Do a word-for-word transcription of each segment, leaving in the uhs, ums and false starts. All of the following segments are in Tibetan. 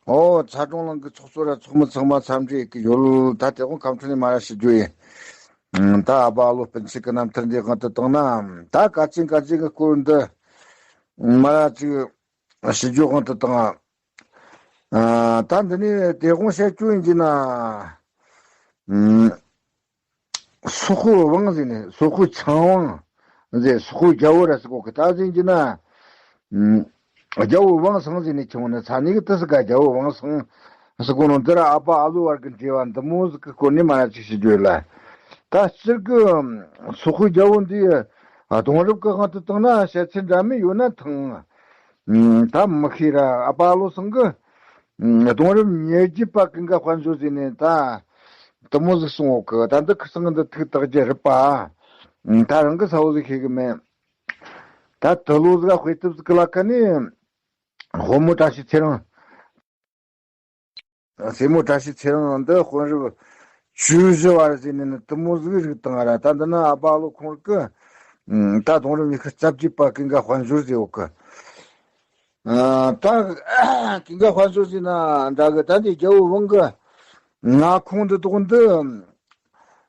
ཨོ་ཚ་གྲོང་ལང་གི་ཚོགས་གཙོ་ར་ཚོགས་མི་ཚང་མ་འཚམས་འདྲི་ཡེད་གི་ཡོད། ད་དེ་དགོང་ཁམས་ཁྲོད་ནས་མ་ར་ཞུ་རྒྱུ་ཡིན། ད་ཨ་ཕ་ཨ་ལོ་སྤུན་མཆེད་གི་རྣམ་ཐར་འདི་དབང་དུ་བཏང་ན། ད་ག་ཅིན་ག་ཅིན་གི་སྐོར་འདི་མ་ར་ཅིག་ཞུ་རྒྱུ་དབང་དུ་བཏང་། ཨ་ད་འདི་ནས་དེ་དགོང་བཤད་རྒྱུ་ཡིན་གྱི་ན། སོག་པོའི་དབང་ཟེར་ནས། སོག་པོའི་ཚངས་དབང་ཟེར། སོག་པོའི་རྒྱལ་པོ་ར་ཟེར་གོ་གི། ད་ཟེར་གྱི་ན། ཨ་རྒྱལ་པོའི་དབང་སངས་ཟེར་ནས་ཁྱེར་འོང་ན་ཚ་ནི་གི་དུ་སི་ག་རྒྱལ་པོའི་དབང་སངས་ཟེར་གོ་ནོ་འདི་ར་ཨ་ཕ་ཨ་ལོ་བར་གི་འབྲེལ་བ་འདི་མོ་ཟིག་གི་སྐོར་ནས་མ་ར་ཅིག་ཞུ་རྒྱུ་ཡོད་ལ། ད་སྤྱིར་གི་སོག་པོའི་རྒྱལ་པོ་འདི་གདུང་རབས་གི་དབང་དུ་བཏང་ན་བཤད་ཚུལ་འདྲ་མིན་ཡོད་ན་ཐང་། ཨ་ད་མི་ཤེས་ར། ཨ་ཕ་ཨ་ལོ་ཚང་གི་གདུང་རབས་ཉེར་བརྒྱད་པ་ཀུན་དགའ་དཔལ་འབྱོར་ཟེར་ནས་ད་དེ་མོ་ཟིག་གསུང་འོག་གི། ད་འདི་ཁུ་སང་འདི་ཐུགས་དག་རྒྱུ་རེད་པ། ད་རང་གི་ས་བོ་ཟིག་ཤེས་གི་མེད། ད་དུ་ལོ་ཟིག་དཔེ་དེབ་ཟིག་གི་ལ་ཁ་ནས་སྲས་མོ་བཀྲ་ཤིས་ཚེ་རིང་། སྲས་མོ་བཀྲ་ཤིས་ཚེ་རིང་འདི་དཔོན་རབས་བཅུ་བཞི་བར་ཟེར་ནས་ནི་དེ་མོ་ཟིག་རིགས་དང་ར། ད་འདི་ན་ཨ་ཕ་ཨ་ལོ་ཁོང་གི་ད་གདུང་རབས་ཉི་ཤུ་རྩ་བརྒྱད་པ་ཀུན་དགའ་དཔལ་འབྱོར་ཟེར་འོག་གི། ཨ་ད་ཀུན་དགའ་དཔལ་འབྱོར་ཟེར་ན་འདྲ་གི། ད་འདི་རྒྱལ་པོའི་དབང་གི་མངའ་ཁོངས་འདི་དག་འདི་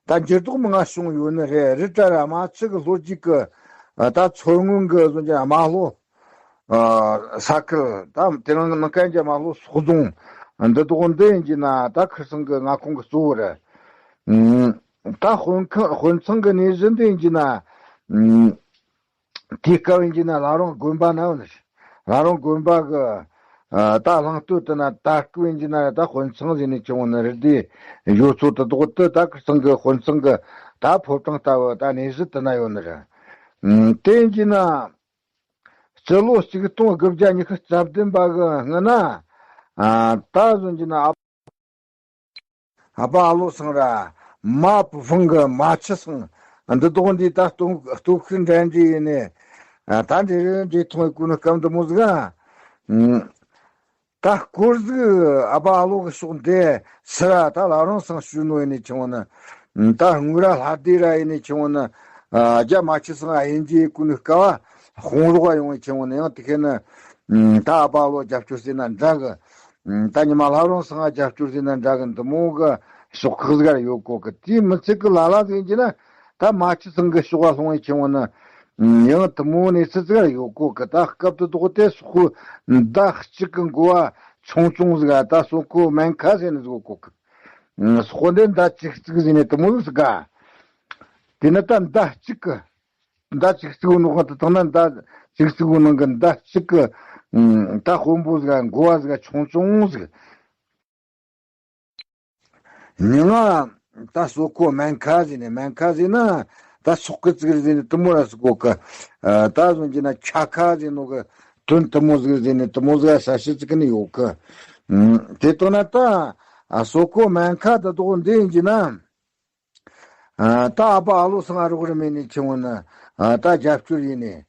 ད་འགྱུར་ལྡོག་མང་ང་བྱུང་ཡོད་ནི་རེད། རི་བཀྲ་ར་རྨ་ཆུ་གི་ལྷོ་རྒྱུད་གི་ད་མཚོ་སྔོན་གི་བཟོ་རྒྱུ་རྨ་ལྷོ། ཨ་ས་ཁུལ། ད་དེ་རིང་ནངས་ཀ་གི་རྨ་ལྷོ་སོག་རྫོང་འདི་དག་འདི་ཡིན་གྱི་ན་ད་ཁུ་སང་གི་མངའ་ཁོངས་གི་གཙོ་བོ་རེད། ཨ་ད་དཔོན་ཁང་དཔོན་ཚང་གི་གནས་གཞི་འདི་ཡིན་གྱི་ན། ཨ་དེའི་སྐབས་ཡིན་གྱི་ན་བླ་བྲང་དགོན་པ་ན་ཡོད་ནི་རེད། བླ་བྲང་དགོན་པ་གི་ཨ་ད་གླང་སྟོད་དེ་ན་ད་སྐབས་ཡིན་གྱི་ན་ད་དཔོན་ཚང་ཟེར་ནས་ཁྱེར་འོང་ནི་རེད། དེ་ཡོད་ཚོ་དེ་དག་དེ་ད་ཁུ་སང་གི་དཔོན་ཚང་གི་ད་ཕོ་བྲང་ལྟ་བུ་ད་གནས་གཞི་དེ་ན་ཡོད་ནི་རེད། ཨ་དེ་ཡིན་གྱི་ན། སྤྱི་ལོ་ཆིག་སྟོང་དགུ་བརྒྱ་ཉི་ཤུ་རྩ་བདུན་པ་གི་སྔོན་ན། ཨ་ད་བཟོ་རྒྱུ་ན་ཨ་ཨ་ཕ་ཨ་ལོ་ཚང་ར་རྨ་བུ་ཧྥང་གི་རྨ་ཆུ་ཚང་འདི་དག་འདི་ད་སྟོབས་སྟོབས་ཤུགས་འགྲན་བསྡུར་ཡས་ནས། ཨ་ད་འདྲེ་རེ་འདྲེ་ཐོང་གི་གོ་ནི་སྐབས་འདི་མོ་ཟིག་ག། ཨ་ད་སྐོར་ཟིག་ཨ་ཕ་ཨ་ལོ་གི་ཕྱོགས་འདི་སི་ར་ད་བླ་བྲང་ཚང་བྱོས་ནོ་ཡིན་ནས་ཁྱེར་འོང་ན། ད་དངུལ་ར་ལྷ་སྡེ་ར་ཡིན་ནས་ཁྱེར་འོང་ན། ཨ་རྒྱ་རྨ་ཆུ་ཚང་ཨ་ཡིན་གྱི་གོ་ནི་སྐབས་དཔུང་རོགས་ཡོང་བའི་ཁྱེར་འོང་ན། ཡང་དེ་ཁེ་ན་ད་ཨ་ཕ་ཨ་ལོ་རྒྱབ་སྐྱོར་ཟེར་ན་འདྲ་གི། ད་ཉི་མ་བླ་བྲང་ཚང་ང་རྒྱབ་སྐྱོར་ཟེར་ན་འདྲ་གི། འདི་མོ་གི་ཕྱོགས་ཁག་ཟིག་ར་ཡོད་གོ་གི། དེའི་མི་ཚད་གི་ལ་ལ་ཟིག་ཡིན་གྱི་ན་ད་རྨ་ཆུ་ཚང་གི་ཕྱོགས་ལ་ལྷུང་བའི་ཁྱེར་འོང་ན། ཡང་དེ་མོ་གནས་ཚུལ་ཟིག་ར་ཡོད་གོ་གི། ད་སྐབས་དེ་དག་དེ་སོག་པོ་མདའ་གཅིག་གི་མགོ་བ་ཆུང་ཆུང་ཟིག་ག་ད་སོག་པོ་སྨན་ཁ་ཟེར་ནི་ཟིག་ཡོད་གོ་གི། སོག་པོ་འདི་མདའ་གཅིག་གཅིག་ཟེར་ནས་དེ་མོ་ཟིག་ག། དེ་ནི་ད་མདའ་གཅིག་གི། མདའ་གཅིག་གཅིག་གི་ནང་དུ་བཏང་ན། མདའ་གཅིག་གཅིག་གི་ནང་གི་མདའ་གཅིག་གི། ཨ་ད་དཔོན་པོ་ཟིག་ག་མགོ་བ་ཟིག་ག་ཆུང་ཆུང་ཟིག། མིང་ང་ད་སོག་པོ་སྨན་ཁ་ཟེར་ནས། སྨན་ཁ་ཟེར་ན་ད་སོག་གི་ཙིག་རེད་ཟེར་ནས་དེ་མོ་ར་ཟེར་གོ་གི། ཨ་ད་བཟོ་རྒྱུ་ན་ཁྱ་ཁ་ཟེར་ནོ་གི་དོན་དེ་མོ་ཟིག་རེད་ཟེར་ནས་དེ་མོ་ཟིག་ག་ས་ཤི་ཙིག་གི་ནི་ཡོད་གི། ཨ་དེ་ལྟ་ན་ད་ཨ་སོག་པོ་སྨན་ཁ་དེ་དག་འདི་ཡིན་གྱི་ན། ཨ་ད་ཨ་ཕ་ཨ་ལོ་ཚང་ང་རོགས་རམ་ཡས་ནས་ཁྱེར་འོང་ན། ཨ་ད་རྒྱབ་སྐྱོར་ཡས་ནས།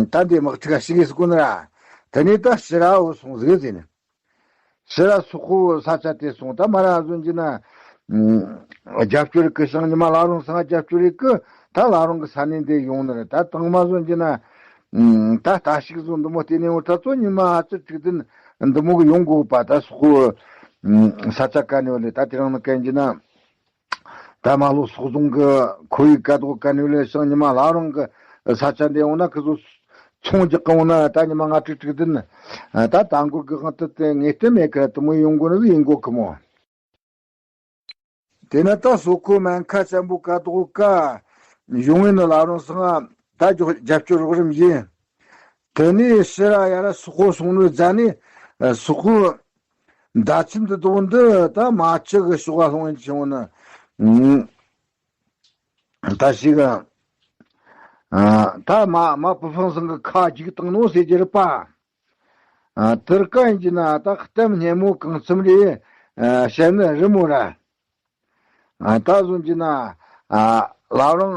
ཨ་ད་འདི་དམག་འཁྲུག་ག་ཞུགས་ཡས་ཟེར་གོ་ནི་ར། དེ་ནས་ད་སི་ར་བོ་སོང་ཟིག་ཟེར་ནས། སི་ར་སོག་པོ་ས་ཆ་དེ་སོང་། ད་མ་ར་བཟོ་རྒྱུ་ན། ཨ་རྒྱབ་སྐྱོར་ཡས་གི་ཞིང་ཉི་མ་བླ་བྲང་ཚང་ང་རྒྱབ་སྐྱོར་ཡས་གི་ད་བླ་བྲང་གི་ས་གནས་འདི་ཡོང་ནི་རེད། ད་དང་མ་བཟོ་རྒྱུ་ན། ཨ་ད་ལྟ་ཞིག་བཟོ་འདི་མོ་བལྟས་ནས་འོ་ད་ཚོ་ཉི་མ་ཨ་ཙི་དྲུག་བདུན་འདི་མོ་གི་ཡོང་དགོས་པ། ད་སོག་པོ་ཨ་ས་ཆ་ག་ནས་འོ་ལེ། ད་དེ་རིང་ནི་གན་གྱི་ན། ད་རྨ་ལྷོ་སོག་རྫོང་གི་ཁོར་ཡུག་ག་དོག་ག་ནས་ལས་ཤིང་ཉི་མ་བླ་བྲང་གི་ས་ཆ་འདི་འོང་ན་ཁི་ཚོ་ཚོང་རྒྱག་གི་འོང་ན། ད་ཉི་མ་ལྔ་དྲུག་དྲུག་བདུན་ད་ད་མགོ་གི་དབང་དུ་དེ་ངེས་གཏན་མེད་ཀི་ར། དེ་མོ་ཡོང་དགོས་ནི་ཡིན་དགོས་ཀི་མོ། དེ་ན་ད་སོག་པོ་སྨན་ཁ་ཅན་པོ་ག་དོག་ག་ཡོང་ངེ་ནི་བླ་བྲང་ཚང་ང་ད་རྒྱབ་སྐྱོར་རོགས་རམ་ཡིན། དེ་ནས་ཕྱིར་ར་ཡར་སོག་པོ་སོང་ནོའི་རྗེས་ནས་སོག་པོ་མདའ་ཆེན་འདི་དག་འདི་ད་རྨ་ཆུ་གི་ཕྱོགས་ལ་ལྷུང་ཡས་ཆེན་པོ་ནི། ཨ་ད་ཞིག་ཨ་ད་རྨ་རྨ་བུ་ཧྥང་ཚང་གི་ཁ་རྒྱུག་བཏང་ནོ་ཟེར་རྒྱུ་རེད་པ། ཨ་དེར་ག་ཡིན་གྱི་ན་ད་གཏམ་སྙན་མོ་གང་འཚམ་རེ་ཨ་བཤད་ནི་རི་མོ་ར། ཨ་ད་བཟོ་རྒྱུ་ན་ཨ་བླ་བྲང་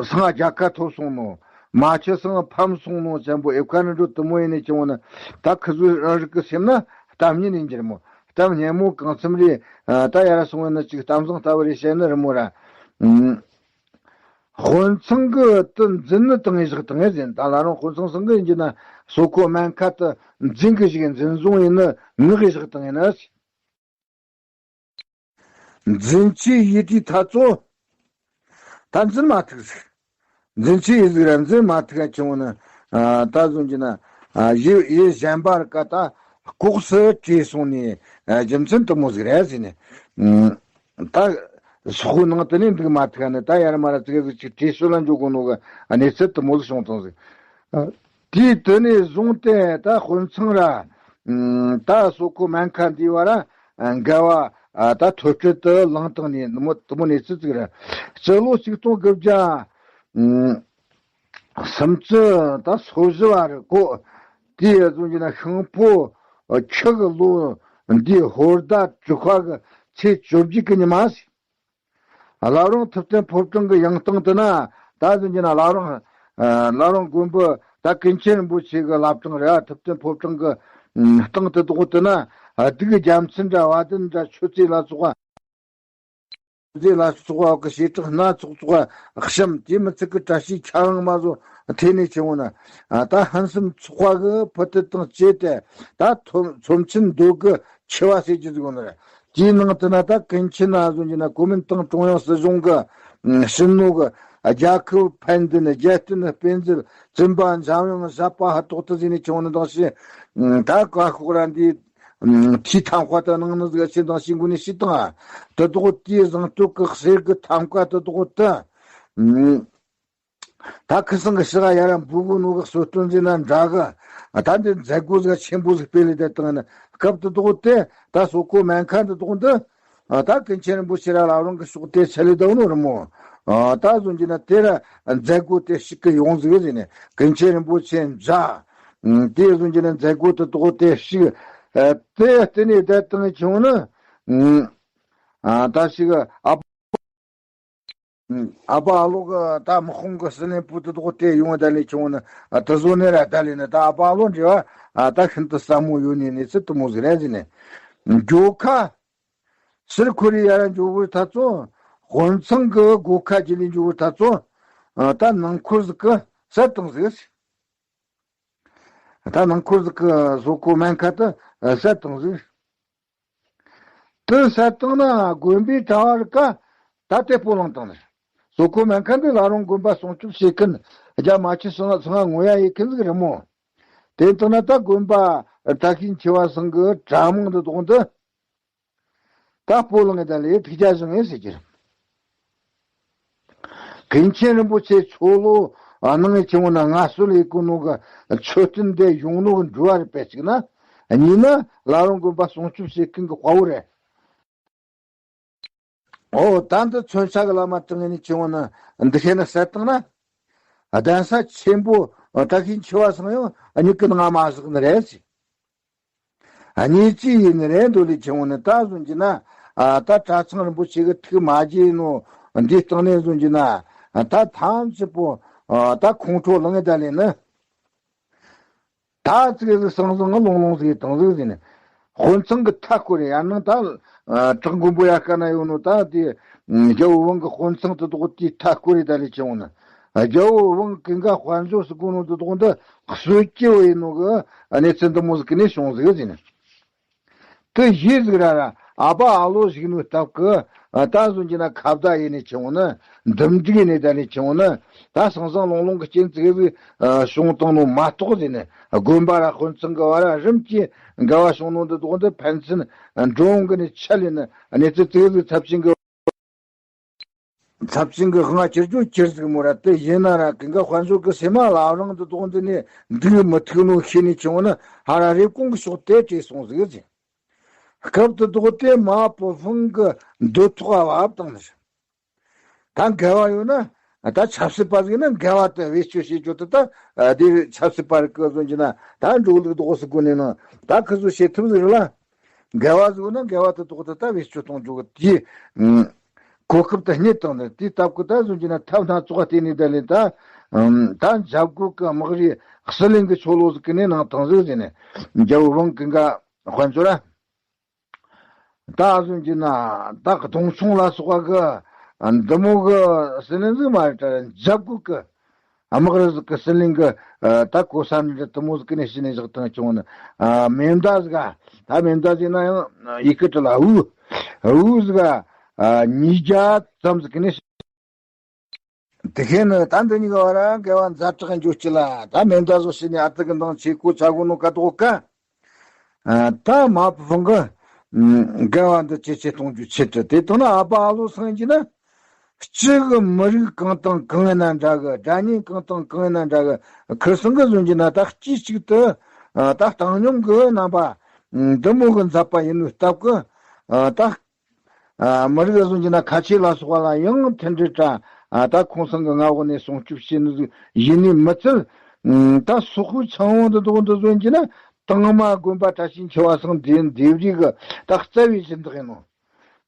ཚང་ང་རྒྱལ་ཁ་ཐོབ་སོང་ནོ། རྨ་ཆུ་ཚང་ཕམ་སོང་ནོ་ཅན་པོ་ཨེབ་ཁ་ནི་འགྲོ་དེ་མོ་ཡིན་ནས་ཀྱང་འོ་ན། ད་ཁི་ཚོ་རང་རིགས་ཀྱི་སེམས་ན་གཏམ་སྙན་ཡིན་གྱི་རེད་མོ། གཏམ་སྙན་མོ་གང་འཚམ་རེ་ཨ་ད་ཡར་སོང་བས་ན་ཅིག་གཏམ་བཟང་ལྟ་བུ་རེ་བཤད་ནི་རི་མོ་ར། ཨ་དཔོན་ཚང་གི་དེ་འཛིན་ནི་བཏང་ངེ་བཞག་བཏང་ངེ་ཟེར། ད་བླ་བྲང་དཔོན་ཚང་ཚང་གི་ཡིན་གྱི་ན། སོ་ཁོ་སྨན་ཁང་དུ་འཛིན་གི་བཞག་འཛིན་བཟུང་ཡིན་ནི་མངགས་གི་བཞག་བཏང་ཡིན་ན། འཛིན་ཆས་ཡི་དེའི་ཐ་ཚོ། ད་འཛིན་མ་ཐུབ་ཟིག་འཛིན་ཆས་ཡི་ཟིག་ར་འཛིན་མ་ཐུབ་ཡ་ཆུང་བོ་ནི། ད་བཟུང་གྱི་ན། ཡི་ཡི་གཞན་པ་ར་ཀ་ད་ལྐོག་སུ་བྲོས་སོང་ནས། རྒྱུ་མཚན་དུ་མོ་ཟིག་རེད་ཟེར་ནས། ད་སོག་པོའི་ནང་དུ་ནས་འདུག་མ་ཐུབ་ནས། ད་ཡར་མར་ཙིག་ཟིག་ཅིག་བྲོས་སོང་ལ་འཇུག་གོ་ནོ་གི་གནས་ཚུལ་དུ་མོ་ཟིག་བྱུང་བཏང་ཟིག་དེའི་དུ་ནས་བཟུང་སྟེ་ད་དཔོན་ཚང་ར། ད་སོ་ཁོ་སྨན་ཁང་འདིའི་བར་འགལ་བ་ད་ཐོ་སྤྲད་དུ་ལངས་བཏང་ནས་དུ་མོ་དུ་མོ་གནས་ཚུལ་ཅིག་རེད། སྤྱི་ལོ་ཆིག་སྟོང་དགུ་བརྒྱ་སུམ་ཅུ་ད་སོ་བཞི་བ་རེད་གོ། དེའི་བཟུང་གྱི་ན་ཤིང་ཕོ་ཆུ་གི་ལོ་འདིའི་ཧོར་ཟླ་དྲུག་པ་གི་ཚེས་བཅོ་བརྒྱད་གི་ཉི་མ་ཟིག་བླ་བྲང་ཐུབ་བསྟན་ཕོ་བྲང་གི་ཡང་སྟེང་དུ་ན། ད་ཟིན་གྱི་ན་བླ་བྲང་། བླ་བྲང་དགོན་པ་ད་ཀུན་མཁྱེན་རིན་པོ་ཆེ་གི་བླ་བྲང་རེད། ཐུབ་བསྟན་ཕོ་བྲང་གི་སྟེང་དུ་དོག་དུ་ན། གདུགས་རྒྱལ་མཚན་འདྲ་བ་དན་འདྲ་ཆོས་རྩེ་ལ་སོགས་པ། རྩེ་ལ་སོགས་པ་གི་བྱེ་བྲག་སྣ་ཚོགས་ཚོགས་པ་བཤམས། དེ་མི་ཚིག་གི་བཀྲ་ཤིས་ཆ་རང་མ་བཟོ་ཐེ་ནས་ཆེ་བོ་ན། ད་ཧན་སུམ་ཚོགས་པ་གི་ཕུ་ཏི་དང་བཅས་ཏེ་ད་ཚོམ་ཚོམ་ཆེན་འདོད་གི་ཆེ་བ་ཟེར་གྱི་ཟིག་ཡོད་ནི་རེད། དེའི་ནང་དུ་ན་ད་ཀུན་མཁྱེན་ན་བཟུང་གྱི་ན་གོ་མིན་ཏང་ཀྲུང་དབྱང་སྲིད་གཞུང་གི་ཞུ་ནོ་གི་རྒྱལ་ཁབ་ཕན་ཚུན་རྒྱལ་བསྟན་དཔེ་མཛོད་བཙུན་པ་འཇམ་དབྱངས་བཞད་པ་ཧ་ཏོག་ཏུ་ཟིན་ནས་ཆུང་ནི་དང་ཞིག་ད་བཀའ་ཤོག་ར་འདི་ཐིའི་ཐང་ཁ་ད་ནང་ནི་ཟིག་ཆེ་དང་ཞིག་འགུ་ནས་ཞིག་དང་དུ་དོག་དེའི་བཟང་སྤྱོད་ཀྱི་གསེར་གྱི་ཐང་ཁ་དུ་དོག་ཏུ། ད་ཁི་སང་གི་ཞི་ག་ཡ་ར་འབུ་བུ་ནོ་གི་གསོལ་སྟོན་ཟེར་ན་འདྲ་གི། ད་འདི་མཛད་སྒོ་ཟིག་ཆེན་པོ་ཟིག་སྤེལ་ལེ་དེ་བཏང་ན་སྐབས་དུ་དོག་དེ་ད་སོ་ཁོ་སྨན་ཁང་དུ་དོག་འདི། ད་ཀུན་མཁྱེན་རིན་པོ་ཆེ་ར་ལ་རང་གི་ཕྱོགས་དེ་ཆ་ལེ་དང་ནོ་རི་མོ། ད་བཟུང་གྱི་ན་དེ་ར་མཛད་སྒོ་དེ་ཞིག་གི་ཡོང་ཟིག་ཟེར་ནས་ཀུན་མཁྱེན་རིན་པོ་ཆེ་མཛད། དེ་བཟུང་གྱི་ན་མཛད་སྒོ་དུ་དོག་དེ་ཞིག་དེ་བརྟེན་ནས་དེ་བཏང་བྱུང་ན། ད་ཞིག་ཨ། ཨ་ཕ་ཨ་ལོ་གི་ད་དམག་དཔུང་གི་སྲིད་བློན་པོ་དེ་དོག་དེ་ཡོང་བ་ད་ལས་བྱུང་ན་དེ་བཟོ་ནས་ར་ད་ལས་ན་ད་ཨ་ཕ་ཨ་ལོ་འདྲི་བ་ད་ཤིན་ཏུ་ཟབ་མོ་ཡོད་ནས་གནས་ཚུལ་དུ་མོ་ཟིག་རེད་ཟེར་ནས། མགྱོགས་ཁ་ཕྱིར་ཁོ་རེ་ཡ་ར་འཇུག་བར་ཐ་ཚོ། དཔོན་ཚང་གི་སྒོ་ཁ་ཇི་ལས་འཇུག་བར་ཐ་ཚོ། ད་ནང་འཁོར་ཟིག་གི་གསལ་བཏང་ཟིག་ད་ནང་འཁོར་ཟིག་གི་བཟོ་ཁོ་སྨན་ཁ་དུ་གསལ་བཏང་ཟིག་དེ་ཟེར་བཏང་ན་དགོན་པའི་གྲྭ་བ་རིགས་ཀ་ད་དེ་སྤོ་ལངས་བཏང་ནས། སོ་ཁོ་སྨན་ཁང་འདི་ལ་རུང་དགོན་པ་སྲུང་སྐྱོབ་བྱེད་མཁན་རྒྱ་མ་ཆེ་སོང་ན་ཚང་ང་ངོ་ཡ་ཡེ་མཁན་ཟིག་རེད་མོ། དེ་བཏང་ན་ད་དགོན་པ་བཀྲ་ཤིས་འཁྱིལ་བ་ཚང་གི་གྲྭ་མང་འདི་དོག་འདི། ད་སྤོ་ལངས་ད་ལས་ཐུགས་རྒྱ་བཞེངས་ངེས་ཟེར་གྱི་རེད། ཀུན་མཁྱེན་རིན་པོ་ཆེ་ཆོ་ལོ་ནང་ཆེན་མོ་ན་ང་གསོལ་ཡེ་གོ་ནོ་གི་མཆོད་རྟེན་འདི་ཡོང་ནོ་གི་འགྲོ་བ་རེད་པས་གཅིག་ན། གཉིས་ན་བླ་རུང་དགོན་པ་སྲུང་སྐྱོབ་བྱེད་མཁན་གི་དཔའ་བོ་རེད། ཨོ་ད་འདི་མཚོན་ཆ་གི་བླ་མ་དྲང་ངེས་ནས་ཆེན་མོ་ན་འདི་ཤེས་ན་གསལ་བཏང་ན། གདན་ས་ཆེན་པོ་བཀྲ་ཤིས་འཁྱིལ་བ་ཚང་ཡང་མྱིག་གི་ནང་མ་བཞག་ནི་རེད་ཟེར། གཉིས་ཀྱི་ཡིན་ནི་རེད་འདོད་ལས་ཆེན་མོ་ནི་ད་བཟུང་གྱི་ན། ད་གྲྭ་ཚང་རིན་པོ་ཆེ་གི་ཐུགས་མ་བརྗེད་ནོ་འདི་སྟེང་ནས་བཟུང་གྱི་ན། ད་ཐམས་ཅད་པོ་ད་ཁོང་ཁྲོ་ལངས་ད་ལས་ནི། ད་ཙིག་ཟིག་སང་སང་ལོང་ལོང་ཟིག་དང་ཟིག་ཟིན་ནས། དཔོན་ཚང་གི་མཐའ་སྐོར་རེ་ཡར་ནང་ད། བྲག་མགོན་པོ་ཡར་ཀ་ན་ཡོད་ནོ་ད་དེ། རྒྱལ་བོ་ཝང་གི་དཔོན་ཚང་དུ་དོག་དེའི་མཐའ་སྐོར་རེ་ད་ལས་ཆེན་མོ་ན། རྒྱལ་བོ་ཝང་ཀུན་དགའ་དཔལ་འབྱོར་སུ་དགོ་ནོ་དུ་དོག་འདི་གསོད་སྐྱེ་བོ་ཡིན་ནོ་གི་གནས་ཚུལ་འདི་མོ་ཟིག་གི་ནས་བྱུང་ཟིག་ཟིན་ནས། དེ་ཡིད་ཟིག་ར་ར་ཨ་ཕ་ཨ་ལོ་ཞིག་ནོ་སྟབས་ཀི། ད་བཟུང་གྱི་ན་ཁ་བརྡ་ཡེ་ནས་ཆེན་མོ་ན། འདུམ་འགྲིག་ཡེ་ནས་ད་ནས་ཆེན་མོ་ན། ད་སང་སང་ལོང་ལོང་གི་རྐྱེན་ཙིག་ཟིག་བྱུང་བཏང་ནོ་མ་གཏོགས་ཟིན་ནས་དགོན་པ་ར་དཔོན་ཚང་གི་བར་ར་རིམ་གྱིས་འགལ་བ་བྱུང་ནོ་འདི་དོག་འདི་ཕན་ཚུན་འགྲོ་འོང་གི་ནས་ཆད་ལས་ནས་གནས་ཚུལ་ཙིག་ཟིག་ཚབས་ཆེན་གི། ཚབས་ཆེན་གྱི་དབང་གྱུར་རྒྱུ་གྱུར་ཟིག་མོ་ར་དེ་ཡིན་ན་ར་ཀུན་དགའ་དཔལ་འབྱོར་གྱི་སེམས་མ་ལ་རང་དུ་དོག་འདི་ནས་འདུག་མི་ཐུག་ནོ་ཤེས་ནས་ཆུང་ན་ཧ་ར་རེབ་གོང་གི་ཕྱོགས་དེ་བྲོས་སོང་ཟིག་ཟེར། སྐབས་དུ་དོག་དེ་མ་བུ་ཧྥང་གི་འདོད་ཐོག་བབ་བཏང་ནས། ད་འགལ་བ་ཡོད་ན་ད་ཆབ་སྲིད་པ་ཟིག་ན་འགལ་བ་དེ་བེད་སྤྱོད་བྱེད་རྒྱུ་དེ་ད་དེ་ཆབ་སྲིད་པ་རིགས་ཀྱི་བཟོ་གྱི་ན་ད་འགྲོ་ལུགས་དོག་སུ་གོ་ནས་ན་ད་ཁི་ཚོ་བྱེད་ཐུབ་ཟིག་ལ། འགལ་བ་བཟོ་ན་འགལ་བ་དེ་དོག་ད་ལྟ་བེད་སྤྱོད་གཏོང་རྒྱུ་གི་དེའི་གོ་སྐབས་དེ་རྙེད་བཏང་ནས་དེའི་སྟབས་ཀྱི་ད་བཟོ་རྒྱུ་ན་ཐབས་སྣ་ཚོགས་བལྟས་ནས་ད་ལས་ད་ད་འཇབ་རྒོལ་གི་དམག་རིགས་སྲིད་གླེང་གི་ཆོ་ལོ་ཟིག་གི་ནས་ནང་བཏང་ཟིག་ཟེར་ནས་རྒྱལ་བོ་ཝང་ཀུན་དགའ་དཔལ་འབྱོར་ར་ད་བཟོ་རྒྱུ་ན་ད་གདོང་མཆོང་ལ་སོགས་པ་གི་འདི་མོ་གི་སྲིད་གླེང་ཟིག་མ་རེད་ད་འཇབ་རྒོལ་གི་དམག་རུ་ཟིག་གི་ཟི་ལིང་གི་ད་གོ་ས་ནི་འདྲ་དུ་མོ་ཟིག་གི་ནས་ཕྱི་ནས་བཞག་བཏང་བྱུང་ནི། མེ་མདའ་ཟིག་ག་ད་མེ་མདའ་ཟིག་ན་ཡང་ཡི་གེ་བྲི་ལ་འུ་འུ་ཟིག་ག་ཉིས་བརྒྱ་ཙམ་ཟིག་གི་ནས། དེ་ཁེ་ནི་ད་འདི་གཉིས་ཀ་བར་འགལ་བ་ཛ་དྲག་འགྱོ་ཅི་ལ། ད་མེ་མདའ་ཟོ་ཤི་ནས་ཨ་ཏི་གི་འདང་ཆེ་ཀོ་ཆ་གོ་ནོ་ཀ་དོ་ཀ་ད་མ་ཕུང་གི་འགལ་བ་འདི་ཆེ་ཆེ་གཏོང་རྒྱུ་ཆེད་དུ། དེ་དང་ན་ཨ་པ་ཨ་ལོ་སང་གི་ན་སྤྱི་གི་མི་རིགས་གང་དང་གང་ཡིན་ན་འདྲ་གི། དགྲ་གཉེན་གང་དང་གང་ཡིན་ན་འདྲ་གི། ཁིར་སང་གི་བཟོ་གི་ན་ད་སྤྱི་གཅིག་ཏུ་ད་བཏང་སྙོམས་གི་རྣམ་པ་འདི་མོ་གི་མཛད་པ་ཡིན་ནོ་སྟབས་གི་ད། མི་རིགས་ཟུང་གི་ན་ཁ་ཆེ་ལ་སོགས་པ་ལ་ཡང་མཐུན་སྒྲིལ་དྲ། ད་ཁོང་ཚང་གི་མངའ་འོག་ནས་སྲུང་སྐྱོབ་བྱེད་ནི་ཡིན་ནི་མི་ཚད། ད་སོག་པོའི་ཚང་བོ་འདི་དོག་འདི་ཟུང་གི་ན་དང་མ་དགོན་པ་བཀྲ་ཤིས་འཁྱིལ་བ་སང་འདི་འདེབས་རིགས་གི་ད་རྩ་བའི་སྦྱིན་བདག་ཡིན་ནོ།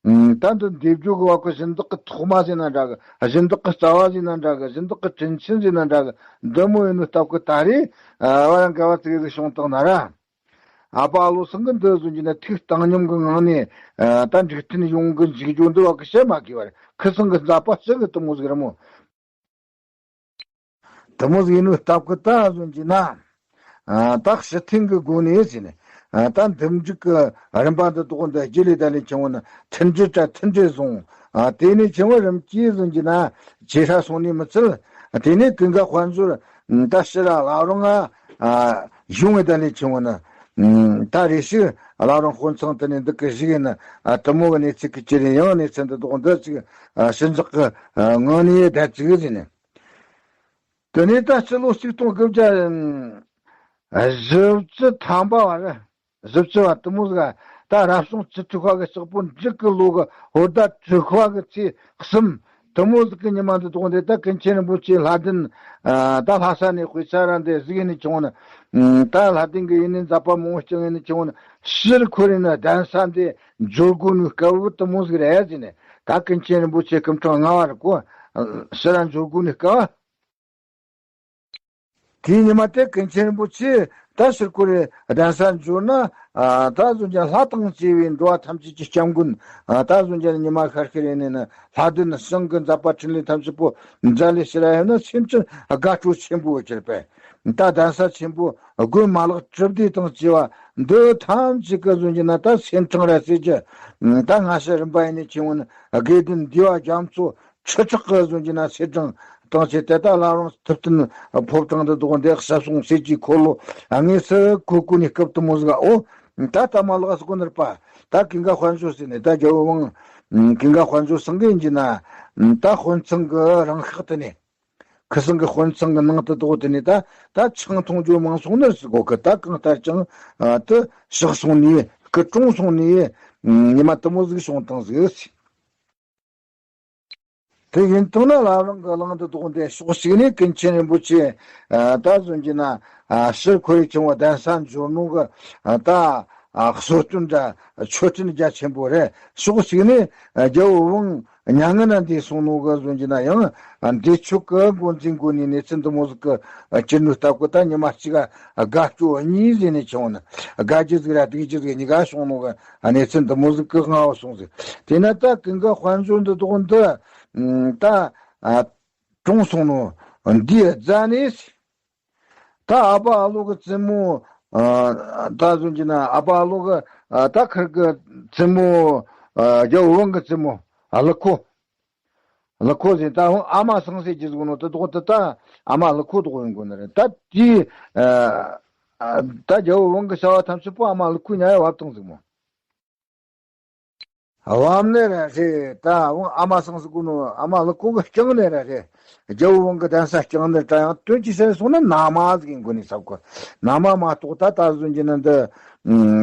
ད་འདི་འདེབས་རྒྱུ་གི་བ་གི་སྦྱིན་བདག་གི་ཐོག་མ་ཟེར་ན་འདྲ་གི། སྦྱིན་བདག་གི་རྩ་བ་ཟེར་ན་འདྲ་གི། སྦྱིན་བདག་གི་དྲིན་ཆེན་ཟེར་ན་འདྲ་གི། འདི་མོ་ཡིན་ནོ་སྟབས་གི་ད་རེས་བ་ཡང་འགལ་བ་ཙིག་གེ་བྱུང་བཏང་ན་ར། ཨ་པ་ཨ་ལོ་སང་གི་འདི་བཟོ་རྒྱུ་ན་ཐུགས་བཏང་སྙོམས་ཀྱི་ངང་ནས་ད་འཇིག་རྟེན་ཡོངས་ཀྱི་འཇིག་རྒྱུ་འདི་བ་གི་བཤད་མ་དགོས་པར་ཁི་སང་གི་མཛད་པ་ཞིག་གི་དུ་མོ་ཟིག་ར་མོ། དུ་མོ་ཟིག་ཡིན་ནོ་སྟབས་ཀྱི་ད་བཟོ་རྒྱུ་ན་ད་ཕྱི་ཐེངས་ཀྱི་སྒོ་ནས་ཟེར་ནས་ད་འདུམ་འགྲིག་གི་རིམ་པ་འདི་དོག་འདི་རྒྱུ་ལས་ད་ལས་ཆེན་བོ་ན་མཐུན་སྒྲིལ་དྲ་མཐུན་སྒྲིལ་བཟུང་། དེ་ནས་ཆེན་བོ་རིམ་གྱིས་བཟོ་རྒྱུ་ན་ཇེ་ཧྲ་སོང་ནས་མི་ཚད། དེ་ནས་ཀུན་དགའ་དཔལ་འབྱོར་ད་ཕྱིར་ར་ལ་རུང་ང་ཡོང་བའི་ད་ལས་ཆུང་བ་ན། ད་རེ་ཞིག་ལ་རང་དཔོན་ཚང་དུ་ནས་འདུག་གི་ཞིག་ཡིན་ན། དུ་མོ་གི་གནས་ཚུལ་གི་ཅི་རེད། ཡང་གནས་ཚུལ་འདི་དོག་འདི་ཅིག་ཞི་འཇགས་ཀྱི་ངང་ནས་བསྡད་ཅིག་ཟིན་ནས། དེ་ནས་ད་ཕྱི་ལོ་ཆིག་སྟོང་དགུ་བརྒྱ་བཞི་བཅུ་ཐམ་པ་བར་བཞི་བཅུ་བ་དུ་མོ་ཟིག་ད་རབ་བྱུང་བཅུ་དྲུག་པ་གི་ཕྱག་པོ་འབྲུག་གི་ལོ་གི་བོད་ཟླ་དྲུག་པ་གི་ཚེས་གསུམ། དུ་མོ་ཟིག་གི་ཉི་མ་འདི་དོག་འདི་ད་ཀུན་མཁྱེན་རིན་པོ་ཆེ་ལྷ་ལྡན་ད་ལྷ་ས་ནས་དཔེ་ཆ་ར་འདི་གཟིགས་ནས་བྱུང་ན། ད་ལྷ་ལྡན་གི་ཡིན་ནི་མཛད་པ་མང་བོ་སྐྱོང་ཡིན་ནི་བྱུང་ན་ཕྱིར་འཁོར་ཡིན་ན་གདན་ས་འདི་འབྱོར་དགོས་ནི་སྐབས་དུ་མོ་ཟིག་རེད་ཟེར་ནས། ད་ཀུན་མཁྱེན་རིན་པོ་ཆེ་སྐུ་ཕྲེང་ལྔ་བ་རེད་གོ། ཕྱིར་ར་འབྱོར་དགོས་ནི་སྐབས། དེའི་ཉི་མ་དེ་ཀུན་མཁྱེན་རིན་པོ་ཆེ་ད་ཕྱིར་འཁོར་རེ་གདན་ས་འབྱོར་ན། ད་གཟོད་ཀྱང་ལྷ་དང་བཅས་པའི་འགྲོ་བ་ཐམས་ཅད་ཀྱི་སྐྱབས་མགོན། ད་གཟོད་ཀྱང་ཉི་མ་ཤར་ཤར་ཡིན་ནས་ན་ལྷ་ལྡན་ཞིང་གི་མཛད་པ་འཕྲིན་ལས་ཐམས་ཅད་པོ་མཛད་ལས་ཕྱིར་ཡོང་ན་སེམས་ཅན་དགའ་སྤྲོ་ཆེན་པོ་གྱུར་པས། ད་གདན་ས་ཆེན་པོ་དགོན་མ་ལག་གྲུབ་སྡེ་དང་བཅས་པ་འདི་ཐམས་ཅད་ཀྱི་གཟོད་ཀྱང་ན་ད་སེམས་ཁྲང་ར་ཟེར་གྱི། ད་སྔ་ཕྱི་རིམ་པ་ཡིན་ནས་ཆེན་བོ་ན་དགེ་ལྡན་འདུས་པ་རྒྱ་མཚོ་ཁྲི་ཕྲག་གི་གཟོད་ཀྱང་ན་ཚེས་གྲངས་དང་བཅས་ཏེ་ད་ལ་རང་ཐུབ་བསྟན་ཕོ་བྲང་དུ་འདུག་འདི་ཞབས་ཟུང་ཟེར་གྱི་འཁོར་ལོ་དངོས་སུ་གོ་གོ་ནས་སྐབས་དུ་མོ་ཟིག་འོ། ད་ལྟ་མ་ལག་སུ་གོ་ནར་པ་ད་ཀུན་དགའ་དཔལ་འབྱོར་ཟེར་ནས་ད་རྒྱལ་བོ་དབང་ཀུན་དགའ་དཔལ་འབྱོར་སང་གི་ཡིན་གྱི་ན་ད་དཔོན་ཚང་གི་རང་ཤག་དུ་ནས་ཁི་སང་གི་དཔོན་ཚང་གི་ནང་དུ་འདུག་དུ་ནས་ད་ད་ཆང་འཐུང་རྒྱུ་མང་སོང་ནར་སུ་གོ་གི། ད་གང་ལྟར་ཀྱང་དུ་ཕྱག་སོང་ནས་སྐུ་གྲོངས་སོང་ནས་ཉི་མ་དུ་མོ་ཟིག་བྱུང་བཏང་ཟིག་དེ་ཡིན་དུས་ན་བླ་བྲང་གི་གླིང་དུ་འདུག་འདི་ཕྱོགས་གཅིག་ནས་ཀུན་མཁྱེན་རིན་པོ་ཆེ་ད་གཟོད་ཀྱང་ན་ཕྱིར་འཁོར་ཡུལ་ཆེན་པོ་གདན་ས་འབྱོར་ནོ་གི་ད་གསོལ་སྟོན་འདྲ་མཆོད་སྤྲིན་རྒྱ་ཆེན་པོ་རེད། ཕྱོགས་གཅིག་ནས་རྒྱལ་བོ་དབང་མྱ་ངན་ན་འདས་སོང་ནོ་གི་གཟོད་ཀྱང་ན་ཡང་འདས་མཆོད་གི་འགོ་འཛིན་སྒོ་ནས་གནས་ཚུལ་འདི་མོ་ཟིག་གི་སྤྱི་ནོར་ལྟ་བུ་ད་ཉི་མ་གཅིག་དགའ་སྐྱོ་གཉིས་ཟེར་ནས་ཆེན་པོ་ན་དགའ་རྒྱུ་ཟིག་ར་སྡུག་རྒྱུ་ཟིག་གཉིས་ཀ་བྱུང་ནོ་གི། གནས་ཚུལ་འདི་མོ་ཟིག་གི་སྔ་བ་སོང་ཟིག་དེ་ན་ད་ཀུན་དགའ་དཔལ་འབྱོར་འདི་དོག་འདི་ད་གྲོངས་སོང་ནོ་འདིའི་རྫ་ནས་ད་ཨ་ཕ་ཨ་ལོ་གི་བཙུན་མོ་ད་གཟོད་ཀྱང་ན་ཨ་ཕ་ཨ་ལོ་གི་ད་ཁིར་གི་བཙུན་མོ་རྒྱལ་བོ་དབང་གི་བཙུན་མོ་ཨ་ལི་ཁོ། ལི་ཁོ་ཟེར་ད་འོང་ཨ་མ་སང་ཟེར་གྱི་ཟིག་ནོ་དེ་དོག་དེ་ད་ཨ་མ་ལི་ཁོ་དོག་ཡོང་དགོས་ནི་རེད། ད་དེ་ད་རྒྱལ་བོ་དབང་གི་བྱ་བ་ཐམས་ཅད་པོ་ཨ་མ་ལི་ཁོ་ཉ་ཡ་བབ་བཏང་ཟིག་མོ། བབ་ནི་ར་རེད། ད་འོང་ཨ་མ་སང་ཟེར་གོ་ནོ་ཨ་མ་ལི་ཁོ་གི་རྐྱང་ནི་ར་རེད། རྒྱལ་བོ་དབང་གི་གདན་ས་རྐྱང་ནི་ད་ཡང་དོན་གྱི་སེམས་སོང་ན་ན་མ་ཟིག་ཡིན་དགོས་ནི་ཟེར་གོ། ན་མ་མ་གཏོགས་ད་ད་གཟོད་ཀྱང་ན་འདི་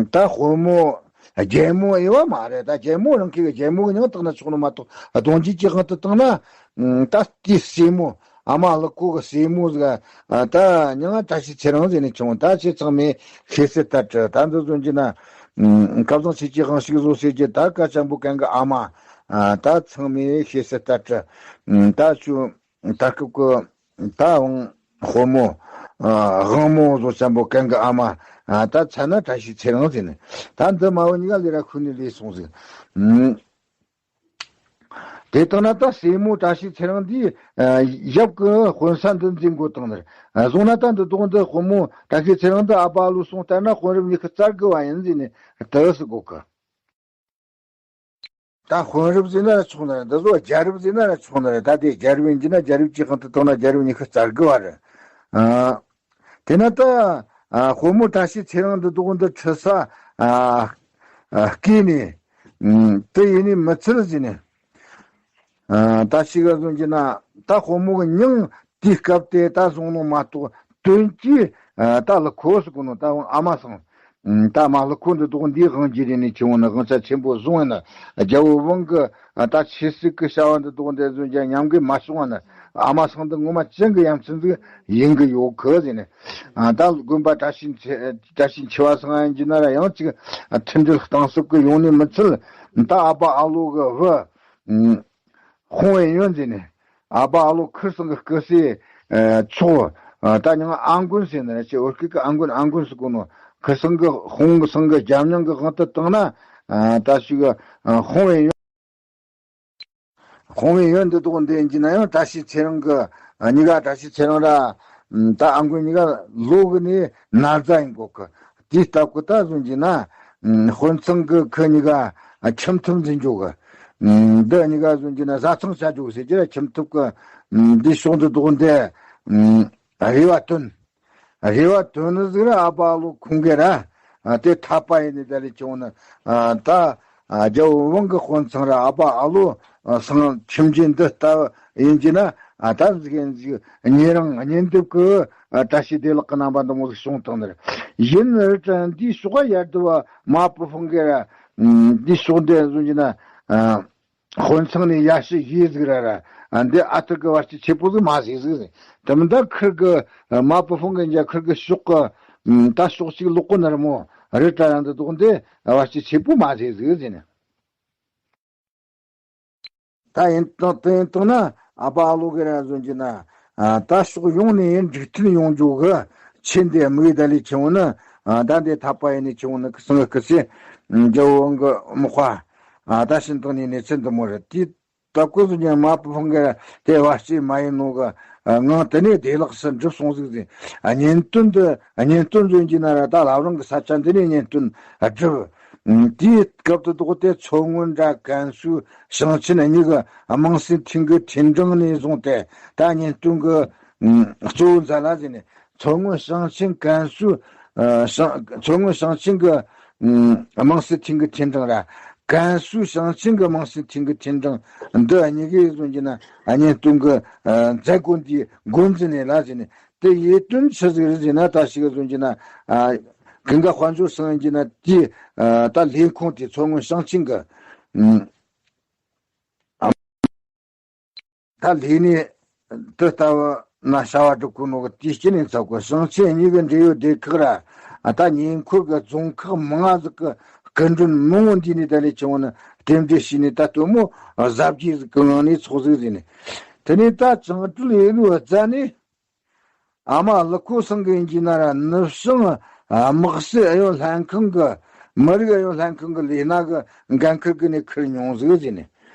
ད་དཔོན་མོ། རྒྱལ་མོ་ཨེ་བ་མ་རེད། ད་རྒྱལ་མོ་རང་གི་རྒྱལ་མོ་གི་མྱིང་བཏགས་ན་ཆོག་ནི་མ་གཏོགས་གདུང་རྒྱུད་ཀྱི་དབང་དུ་བཏང་ན། ད་དེའི་སྲས་མོ་ཨ་མ་ལི་ཁོ་གི་སྲས་མོ་ཟིག་ད་མྱིང་བཀྲ་ཤིས་ཚེ་རིང་ཟེར་ནས་བྱུང་། ད་ཁྱེད་ཚང་མས་ཤེས་གསལ་ལྟར་དུ་ད་འདི་ཟོན་གྱི་ན། ཁ་བཟང་ཆེ་གྱི་དབང་ཞིག་བཟོ་ཟེར་གྱི་ད་ཀ་ཅམ་པོ་གན་གི་ཨ་མ། ད་ཚང་མས་ཤེས་གསལ་ལྟར་དུ་ད་ཆུ། ད་སྐབས་ཀྱི་ད་དབང་དཔོན་མོ། ཨ་དབང་མོ་བཟོ་ཙམ་པོ་གན་གི་ཨ་མ། ཨ་ད་ཚ་ན་བཀྲ་ཤིས་ཚེ་རིང་ཟེར་ནས། ད་འདི་མ་བུ་གཉིས་ཀ་ལས་ར་ཁུ་ནས་ལས་སོང་ཟིག་ཨུམ། དེ་ལྟ་ན་ད་སྲས་མོ་བཀྲ་ཤིས་ཚེ་རིང་འདིས་ཨ་ཞབས་ཀྱི་དཔོན་ས་འདི་འཛིན་དགོས་བཏང་ནི་རེད། ཨ་བཟུང་ན་ད་འདི་དོགས་འདི་དཔོན་མོ་བཀྲ་ཤིས་ཚེ་རིང་འདི་ཨ་ཕ་ཨ་ལོ་གསུང་ལྟར་ན་དཔོན་རབས་ཉི་ཤུ་རྩ་དགུ་བ་ཡིན་ཟེར་ནས་དེ་ཟེར་གོ་གི། ད་དཔོན་རབས་ཟེར་ན་ཆོག་ནི་རེད། འདི་ཚོ་རྒྱལ་རབས་ཟེར་ན་ཆོག་ནི་རེད། ད་དེ་རྒྱལ་རབས་ཡིན་གྱི་ན་རྒྱལ་རབས་ཀྱི་དབང་དུ་བཏང་ན་རྒྱལ་རབས་ཉི་ཤུ་རྩ་དགུ་བ་རེད། ཨ། དེ་ན་ད་ཨ་དཔོན་མོ་བཀྲ་ཤིས་ཚེ་རིང་འདི་དོགས་འདི་ཁྲི་ས་ཨ་ཨ་བརྐོས་ནས་ཨ་དེ་ཡིན་ནི་མི་ཚུལ་ཟེར་ནས། ཨ་ད་ཞིག་ག་བཟུང་གྱི་ན་ད་དཔོན་མོ་གི་མྱིང་དེའི་སྐབས་དེ་ད་བཟུང་ནོ་མ་གཏོགས་དོན་གྱིས་ཨ་ད་ལི་ཁོ་ཟེར་གོ་ནོ་ད་ཨ་མ་སང་ཨ་ད་མ་ལི་ཁོ་འདི་དོགས་འདིའི་དབང་གིས་རེད་ནས་ཁྱེད་འོང་ན་དབང་ཆ་ཆེན་པོ་བཟུང་བ་ན་རྒྱལ་བོ་ཝང་གི་ཨ་ད་ཆོས་སྲིད་ཀྱི་བྱ་བ་འདི་དོགས་འདི་བཟུང་རྒྱ་ཉམས་གི་མ་བྱུང་བ་ན་ཨ་མ་སང་འདི་ངོ་མ་ཅན་གི་ཡ་མཚན་ཟིག་ཡིན་གི་ཡོད་གི་ཟེར་ནས། ཨ་ད་དགོན་པ་བཀྲ་ཤིས་འཆི་བཀྲ་ཤིས་འཆི་བ་སང་ཡིན་གྱི་ན་ར་ཡང་ཅིག་མཐུན་སྒྲིལ་གཏིང་ཟབ་གི་ཡོང་ནི་མི་ཚུལ། ད་ཨ་ཕ་ཨ་ལོ་གི་བུ། ཨ་ཧོང་ཝེ་ཡོན་ཟེར་ནས། ཨ་ཕ་ཨ་ལོ་ཁིར་སང་གི་སྐུ་སྲས་ཨ་ཚོགས། ཨ་ད་ཉང་ཨ་མགོན་ཟེར་ནི་ར་ཅིག་བོད་སྐད་གི་ཨ་མགོན་ཨ་མགོན་ཟེར་གོ་ནོ། ཁིར་སང་གི་ཧོང་སང་གི་རྒྱལ་མྱང་གི་དབང་དུ་བཏང་ན། ཨ་ད་ཞིག་ཨ་ཧོང་ཝེ་ཡོན། ཧོང་ཝེ་ཡོན་འདི་དོགས་འདི་ཡིན་གྱི་ན་ཡང་བཀྲ་ཤིས་ཚེ་རིང་གི་ཨ་གཉིས་ཀ་བཀྲ་ཤིས་ཚེ་རིང་ར་ད་ཨ་མགོན་གཉིས་ཀ་ལོ་གི་ནི་ན་རྫ་ཡིན་གོ་གི། དེའི་སྟབས་ཀྱིས་ད་བཟུང་གྱི་ན་ཨ་དཔོན་ཚང་གི་ཁི་གཉིས་ཀ་ཨ་ཁྱིམ་ཐབ་འཛིན་འཇོག་གི། ཨ་འདི་གཉིས་ཀ་བཟུང་གྱི་ན་བཟའ་ཚང་བྱ་འཇོག་ཟེར་གྱི་ར་ཁྱིམ་ཐབ་ཀྱི་ཨ་འདི་ཕྱོགས་འདི་དོགས་འདི་ཨ་རེ་བ་བཏོན། རེ་བ་བཏོན་ནི་ཟིག་ར་ཨ་ཕ་ཨ་ལོ་ཁོང་གི་ར་ཨ་དེ་འཐད་པ་ཡིན་ནི་ད་ལས་ཁྱེད་འོང་ན་ཨ་ད་ཨ་རྒྱལ་བོ་ཝང་གི་དཔོན་ཚང་ར་ཨ་ཕ་ཨ་ལོ་ཨ་སང་ཁྱིམ་རྒྱུད་འདི་ལྟ་བུ་ཡིན་གྱི་ན་ཨ་ད་ཟིག་ཡིན་ཟིག་ཉེ་རིང་གཉེན་སྡེབ་ཀྱི་ཨ་བཀྲ་ཤིས་བདེ་ལེགས་ཀྱི་རྣམ་པ་འདི་མོ་ཟིག་བྱུང་བཏང་ནི་རེད། ཡིན་ནི་རེད་དྲ་འདིའི་ཕྱོགས་ཡར་དུ་བ་མ་པུ་ཧྥང་གི་ར་ཨ་འདིའི་ཕྱོགས་འདི་བཟུང་གྱི་ན་ཨ། དཔོན་ཚང་ནས་ཡ་ཤི་ཡེ་ཟིག་ར་ར། ཨ་འདི་ཨ་ཐུར་གི་བར་སྐྱི་ཆེ་པོ་ཟིག་མ་ཟིག་ཟིག་ཟིག་དེ་མིན་ད་ཁིར་གི་མ་པུ་ཧྥང་གི་འཇའ་ཁིར་གི་ཤོག་གི་ད་ཤོག་ཅིག་ལོག་གོ་ནར་མོ་རི་བྲག་རང་དུ་དོགས་འདི་བར་སྐྱི་ཆེ་པོ་མ་ཟིག་ཟིག་ཟིག་ནི། ད་ཡིན་དང་དེ་ཡིན་དང་ན་ཨ་ཕ་ཨ་ལོ་གི་ར་བཟོ་གྱི་ན་ད་ཕྱོགས་ཡོངས་ནས་འགྲིག་མཐུན་ཡོང་རྒྱུ་གི་ཆེད་འདི་དམིགས་ད་ལས་ཁྱེད་འོང་ན་ད་འདི་འཐད་པ་ཡིན་ནས་ཁྱེད་འོང་ན་སང་གི་སྐུ་ཚེ་རྒྱལ་བོ་ཝང་གི་མག་པ། ཨ་ད་ཕྱིན་བཏང་ནས་གནས་ཚུལ་འདི་མོ་རེད། དེའི་སྟབས་ཀྱིས་སུ་ཉིན་མ་པུ་ཧྥང་གི་དེ་བ་སྐྱེས་མ་ཡིན་ནོ་གི་ངང་དེ་ནས་བདེ་ལེགས་སུ་འགྲུབ་སོང་ཟིག་ཟིག་གཉེན་སྟོན་འདི་གཉེན་སྟོན་བཟོ་གྱི་ན་ར་ད་ལབ་རང་གི་ས་ཆ་འདི་ནས་གཉེན་སྟོན་བསྒྲུབས། དེའི་སྐབས་དུ་དོགས་ཏེ་མཚོ་སྔོན་ར་ཀན་སུའུ་ཞིང་ཆེན་གཉིས་ཀྱི་དམངས་སྲིད་ཐིང་གི་ཐིན་ཀྲང་ནས་བཟུང་སྟེ་ད་གཉེན་སྟོན་གྱི་གཙོ་བོ་མཛད་ལ་ཟིན་ནས། མཚོ་སྔོན་ཞིང་ཆེན་ཀན་སུའུ་ཨ་ཞིང་མཚོ་སྔོན་ཞིང་ཆེན་གྱི་ཨམ་དམངས་སྲིད་ཐིང་གི་ཐིན་ཀྲང་ར། ཀན་སུའུ་ཞིང་ཆེན་གྱི་དམངས་སྲིད་ཐིང་གི་ཐིན་ཀྲང་འདི་གཉིས་ཀས་བཟུང་གྱི་ན་གཉེན་སྟོན་གྱི་ཨ་མཛད་སྒོ་འདིའི་འགོ་འཛིན་ནས་ལ་ཟིན་ནས། དེ་ཡེ་དོན་ཆི་ཟིག་རེད་ཟེར་ན་ད་ཞིག་ག་བཟུང་གྱི་ན་ཨ་ཀུན་དགའ་དཔལ་འབྱོར་སང་གྱི་ན་དེ་ཨ་ད་ལས་ཁུངས་དེ་མཚོ་སྔོན་ཞིང་ཆེན་གྱི་ཨ་ད་ལས་གནས་དེ་ལྟ་བུ་ན་བྱ་བ་སྒྲུབ་དགོས་ནོ་གི་དེའི་རྐྱེན་ནས་ཚ་གོ་ཞིང་ཆེན་གཉིས་ཀྱི་འབྲེལ་ཡོད་སྡེ་ཁག་ར་ཨ་ད་ཉེ་འཁོར་གྱི་རྫོང་ཁག་མང་ང་ཟིག་གི་སྐུ་མགྲོན་མང་བོ་འདི་ནས་ད་ལས་ཆུང་བོ་ནི་རྟེན་འབྲེལ་བྱས་ནས་ད་སྟོན་མོ་གཟབ་རྒྱས་ཟིག་གི་ངང་ནས་ཚོགས་ཟིག་ཟིན་ནས། དེ་ནས་ད་བཅིངས་འགྲོལ་ཡེ་ནོ་རྫ་ནས། ཨ་མ་ལི་ཁོ་སང་གི་ཡིན་གྱི་ན་ར་ནུབ་བྱང་དམག་སྲིད་ཨུ་ཡོན་ལྷན་ཁང་གི་མི་རིགས་ཨུ་ཡོན་ལྷན་ཁང་གི་ལས་སྣ་གི་འགན་ཁུར་གི་ནས་ཁུར་མྱོང་ཟིག་ཟེར་ནས།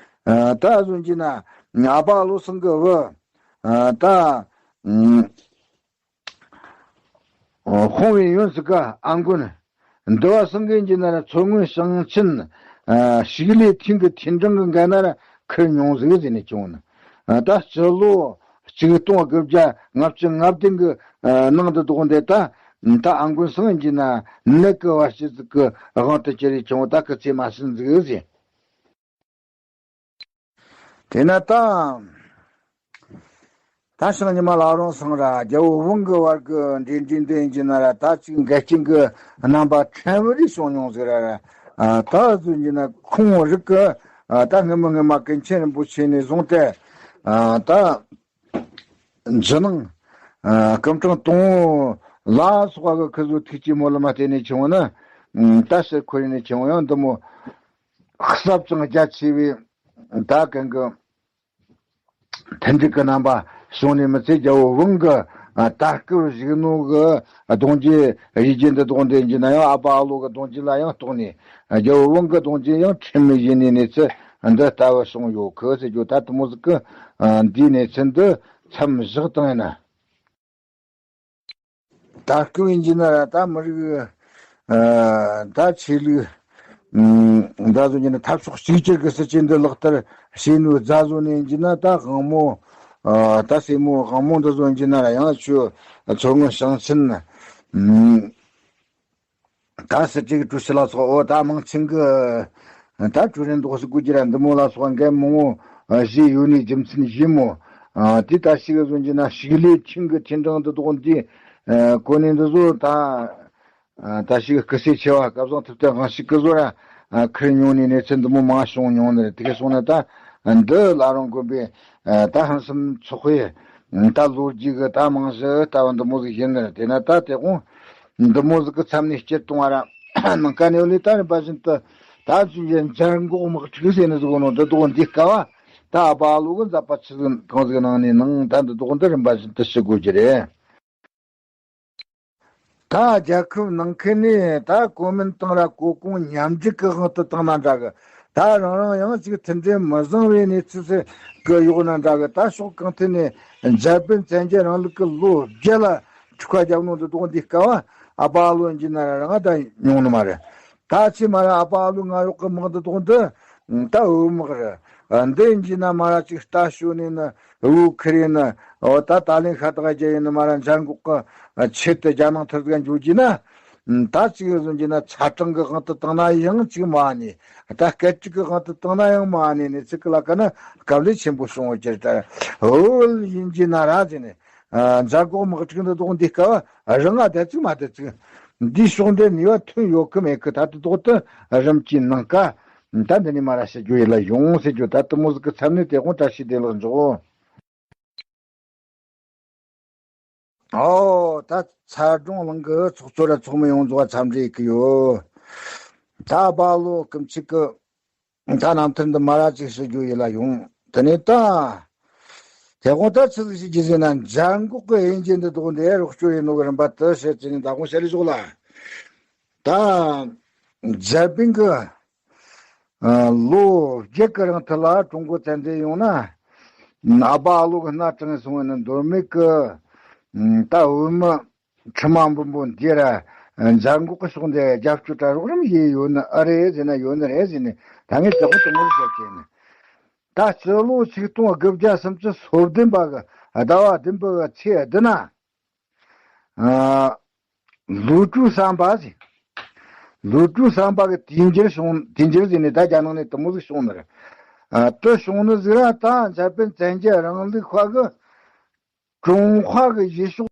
ཨ་ད་གཟོད་གྱི་ན་ཨ་ཕ་ལོ་སང་གི་བུ་ཨ་ད་ཧོང་ཝེ་ཡོན་ཟིག་ག་ཨ་མགོན། འདི་བ་སང་གི་ཡིན་གྱི་ན་ར་མཚོ་སྔོན་ཞིང་ཆེན་ཨ་ཕྱུགས་ལས་ཐིང་གི་ཐིན་ཀྲང་གི་འགན་ན་ར་ཁུར་མྱོང་ཟིག་ཟེར་ནས་བྱུང་ན། ད་སྤྱི་ལོ་ཆིག་སྟོང་དགུ་བརྒྱ་ལྔ་བཅུ་ང་བདུན་གི་ནང་དུ་དོགས་འདི་ད་ད་ཨ་མགོན་སང་གི་ན་ནད་ཀྱི་བར་ཆད་ཟིག་གི་དབང་དུ་གྱུར་རེ་བྱུང་ད་ཁི་ཚེ་མ་ཟིན་ཟིག་ཟེར། དེས་ན་ད་ད་ཞང་ཉི་མ་ལ་རོང་སང་ར་རྒྱལ་བོ་ཝང་གི་བར་གི་འབྲེལ་འདྲིས་འདི་ཡིན་གྱི་ན་ར་ད་ཅིག་འགལ་རྐྱེན་གི་རྣམ་པ་ཕྲན་བུ་རེ་བྱུང་མྱོང་ཟིག་ར་ར། ད་གཟོད་གྱི་ན་ཁོང་རིགས་གི་ད་སྔོན་མ་སྔོན་མ་ཀུན་མཁྱེན་རིན་པོ་ཆེ་ནས་བཟུང་སྟེ་ད་ཇི་ནང་སྐུ་ཕྲེང་དང་པོ་ལ་སོགས་པ་གི་ཁི་ཟོ་ཐུགས་ཀྱི་མོ་ལ་མ་བརྟེན་ནས་བྱུང་ན་ད་ཕྱིར་ཁོ་རེ་ནས་བྱུང་ཡང་འདི་མོ་ཟབ་ཅིང་རྒྱ་ཆེ་བའི་ད་གང་གི་མཐུན་འགྲིག་གི་རྣམ་པ་བྱུང་ནས་མི་ཚེ་རྒྱལ་བོ་ཝང་གི་ད་སྐབས་བཞུགས་ནོ་གི་གདུང་རྒྱུད་ཡིད་ཀྱི་འདི་གདུང་འདི་ཡིན་གྱི་ན་ཡང་ཨ་ཕ་ཨ་ལོ་གི་གདུང་རྒྱུད་ལ་ཡང་གཏོགས་ནས་རྒྱལ་བོ་ཝང་གི་གདུང་རྒྱུད་ཡང་ཁྲིམས་མི་ཡིན་ནས་གནས་ཚུལ་ འདི་ལྟ་བུ་བྱུང་ཡོད་གི་ཟེར་རྒྱུ། ད་དེ་མོ་ཟིག་གི་འདིའི་གནས་ཚུལ་འདི་མཚམས་བཞག་བཏང་ཡིན་ན། ད་སྐུ་བའི་འཇི་ན་ར་ད་མི་རིགས་ད་ཆོས་ལུགས་འདྲ་བཟོ་འཇི་ན་འཐབ་ཕྱོགས་གཅིག་གྱུར་གི་སྲིད་ཇུས་འདི་ལག་བསྟར་བྱས་ནོ་རྫ་བཟོ་ནས་འཇི་ན་ད་དབང་མོ་ད་སྲས་མོ་དབང་མོ་འདི་བཟོ་འཇི་ན་ར་ཡང་ཆོས་མཚོ་སྔོན་ཞིང་ཆེན་ད་སྲིད་གྲོས་ཀྱི་ཀྲུའུ་ཞི་ལ་སོགས། འོ་ད་དམངས་ཆེན་གྱི་ད་ཀྲུའུ་རེན་འདོགས་སུ་དགོས་ཀྱི་ར་འདི་མོ་ལ་སོགས་འགན་མང་བོ་བཞེས་ཡོད་ནི་རྒྱུ་མཚན་ཡིན་མོ། དེ་ད་ཞིག་བཟོ་འཇི་ན་ཕྱུགས་ལས་ཁྱིམ་གྱི་ཐེངས་གྲངས་འདི་དོགས་འདི་གོ་ནས་འདི་བཟོ་ད་ད་ཞིག་སྐུ་སྲས་ཆེ་བ་སྐལ་བཟང་ཐུབ་བསྟན་དབང་ཕྱུག་གི་བཟོ་ར་ཁུར་མྱོང་ནས་གནས་ཚུལ་འདི་མོ་མང་བྱུང་མྱོང་ནི་རེད། དེ་ག་སོང་ན་ད་འདི་བླ་རུང་དགོན་པའི་ད་ཧན་སུམ་ཚོགས་པའི་ད་ལོ་རྒྱུས་ཀྱི་ད་རྨང་གཞི་ལྟ་བུ་འདི་མོ་ཟིག་ཡིན་ནི་རེད། དེ་ན་ད་དེ་དགོང་འདི་མོ་ཟིག་གི་མཚམས་ནས་སྤྱིར་གཏོང་བ་ར་ནང་ཀ་ནས་ལས་ད་རིམ་པ་བཞིན་དུ་ད་ཅིག་ཡན་འཇར་འགོག་དམག་འཁྲུག་ཟེར་ནི་ཟིག་ནོ་འདི་དོག་འདི་སྐབས་ད་ཨ་པ་ཨ་ལོ་གི་མཛད་པ་ཆི་ཟིག་གང་ཟིག་གནང་ནས་ནང་ད་འདི་དོག་འདི་རིམ་པ་བཞིན་དུ་ཞུ་དགོས་ཀྱི་རེད། ད་རྒྱལ་ཁབ་ནང་ཁུལ་ནས་ད་གོ་མིན་ཏང་ར་གོ་གོང་མཉམ་འཇུག་གི་དབང་དུ་བཏང་ན་འདྲ་གི། ད་རང་རང་ཡང་ཅིག་མཐུན་སྒྲིལ་མི་བཟང་བའི་གནས་ཚུལ་ཟིག་གི་ཡོག་ན་འདྲ་གི། ད་ཕྱོགས་གང་ཐད་ནས་འཇར་པན་བཙན་རྒྱལ་རིང་ལུགས་ཀྱི་ལོ་བརྒྱད་ལ་འཁྲུག་པ་རྒྱབ་ནོ་འདི་དོག་འདི་སྐབས་ཨ་པ་ཨ་ལོ་ཡིན་གྱི་ན་ར་རང་ད་མྱོང་ནི་མ་རེད། ད་ཅི་མ་ར་ཨ་པ་ཨ་ལོ་ང་ཡོག་གི་དམག་འདི་དོག་འདི་ད་འུ་དམག་རེད། འདི་ཡིན་གྱི་ན་མ་ར་ཅིག་ལྟ་ཞོ་ནས་ནི་འུ་ཁི་རེ་ནི་འོ་ད་ད་ལན་ཤ་སྟག་རྒྱ་ཡིན་ནི་མ་ར་འཇར་འགོག་གི་ཆེད་དུ་རྒྱ་ནང་ཐུར་ག་འཇུག་གྱི་ན། ད་ཅིག་བཟོ་གྱི་ན་ཚ་གྲང་གི་དབང་དུ་བཏང་ན་ཡང་ཅིག་མ་ནི། ད་སྐད་ཅིག་གི་དབང་དུ་བཏང་ན་ཡང་མ་ནི་ནི་ཚིག་གི་ལ་ཀ་ན་དཀའ་ལས་ཆེན་པོ་བྱུང་བ་ཅིར་ལྟར་འོ་ཡིན་གྱི་ན་ར་ཟེར་ནས། འཇར་འགོག་དམག་འཁྲུག་འདི་དོག་འདི་སྐབས་རང་ང་བདེ་ཚིག་མ་བདེ་ཚིག་འདིའི་ཕྱོགས་འདི་ནུས་པ་ཐོན་ཡོད་གི་མེད་གི། ད་དེ་དོག་ཏུ་རིམ་གྱིས་ནང་ཀ་ད་འདི་ནས་མ་ར་ཞུ་རྒྱུ་ཡིད་ལ་ཡོང་ཟེར་རྒྱུ། ད་དེ་མོ་ཟིག་གི་མཚམས་ནས་དེ་དགོང་བཀྲ་ཤིས་བདེ་ལེགས་འཇོག་ཨོ་ད་ཚ་གྲང་གླིང་གི་ཚོགས་གཙོ་ར་ཚོགས་མི་ཡོངས་རྫོགས་འཚམས་འདྲི་ཡི་གི་ཡོད། ད་བ་ལོ་སྐུ་མཆེད་གི་ད་རྣམ་ཐར་འདི་མ་ར་ཅིག་ཞུ་རྒྱུ་ཡིད་ལ་ཡོང་། དེ་ནས་ད་དེ་དགོང་ད་ཆི་ཟིག་ཞིག་གྱིས་ཟེར་ན་འཇར་འགོག་གི་དབྱིན་ཇི་འདི་དོག་འདི་རོགས་སྐྱོར་ཡིན་ནོ་གི་རིམ་པ་དུ་བཤད་ཚེ་ནི་ད་དགོང་བཤད་རེ་ཞོག་ལ། ད་འཇར་པན་གི་ལོ་བརྒྱད་ཀྱི་རིང་ཐད་ལ་ཀྲུང་གོ་བཙན་འཛུལ་ཡོང་ན་ཨ་པ་ཨ་ལོ་གི་སྣ་དྲངས་སོང་བ་ནི་མདོ་སྨད་གི་ད་བོད་མི་ཁྲི་མ་འབུམ་པོ་འདི་ར་འཇར་འགོག་གི་ཕྱོགས་འདི་རྒྱབ་སྐྱོར་གྲ་རོགས་རམ་ཡེ་ཡོད་ནི་ཨ་རེད་ཟེར་ན་ཡོད་ནི་རེད་ཟེར་ནས། ད་ངས་དེ་ཁོ་དེ་མོ་རེ་བཤད་ཀྱི་ནི། ད་སྤྱི་ལོ་ཆིག་སྟོང་དགུ་བརྒྱ་སུམ་ཅུ་སོ་བདུན་པ་གི་ཟླ་བ་བདུན་པའི་ཚེས་བདུན་ན། ཨ། ལུའུ་ཀྲུའུ་བསམ་པ་ཟེར། ལུའུ་ཀྲུའུ་བསམ་པ་གི་དུས་འགྱུར་བྱུང་། དུས་འགྱུར་ཟེར་ནས་ད་རྒྱ་ནང་ནས་དེ་མོ་ཟིག་བྱུང་ནི་རེད། ཨ། དེ་བྱུང་ནི་ཟིག་ར་ད་འཇར་པན་བཙན་རྒྱལ་རིང་ལུགས་པ་གི་ཀྲུང་ཧྭ་གི་ཡུལ་ཕྱོགས།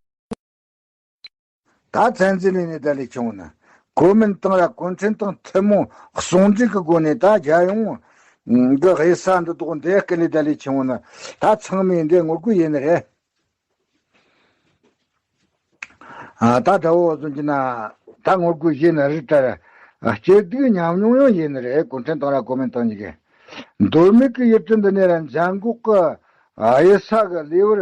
ད་བཙན་འཛུལ་ལས་ནས་ད་ལས་བྱུང་ནི། གོ་མིན་ཏང་ར་གུང་ཁྲན་ཏང་ཐུན་མོང་ཟུང་འབྲེལ་གི་སྒོ་ནས་ད་རྒྱལ་ཡོངས་གི་དབྱེ་ས་འདི་དོག་འདི་སྐད་ལས་ད་ལས་བྱུང་ནི། ད་ཚང་མས་འདི་ངོ་རྒོལ་ཡེ་ནི་རེད། ཨ། ད་དགྲ་བོ་བཟོ་གྱི་ན་ད་ངོ་རྒོལ་ཡེ་ནི་རེད་ད། སྐྱིད་སྡུག་མཉམ་མྱོང་ཡང་ཡེ་ནི་རེད། གུང་ཁྲན་ཏང་ར་གོ་མིན་ཏང་གཉིས་ཀས། མདོ་སྨད་ཀྱི་ཡུལ་གྲུ་འདི་ནས་ར་འཇར་འགོག་གི་དབྱེ་ས་གི་ལེ་བར་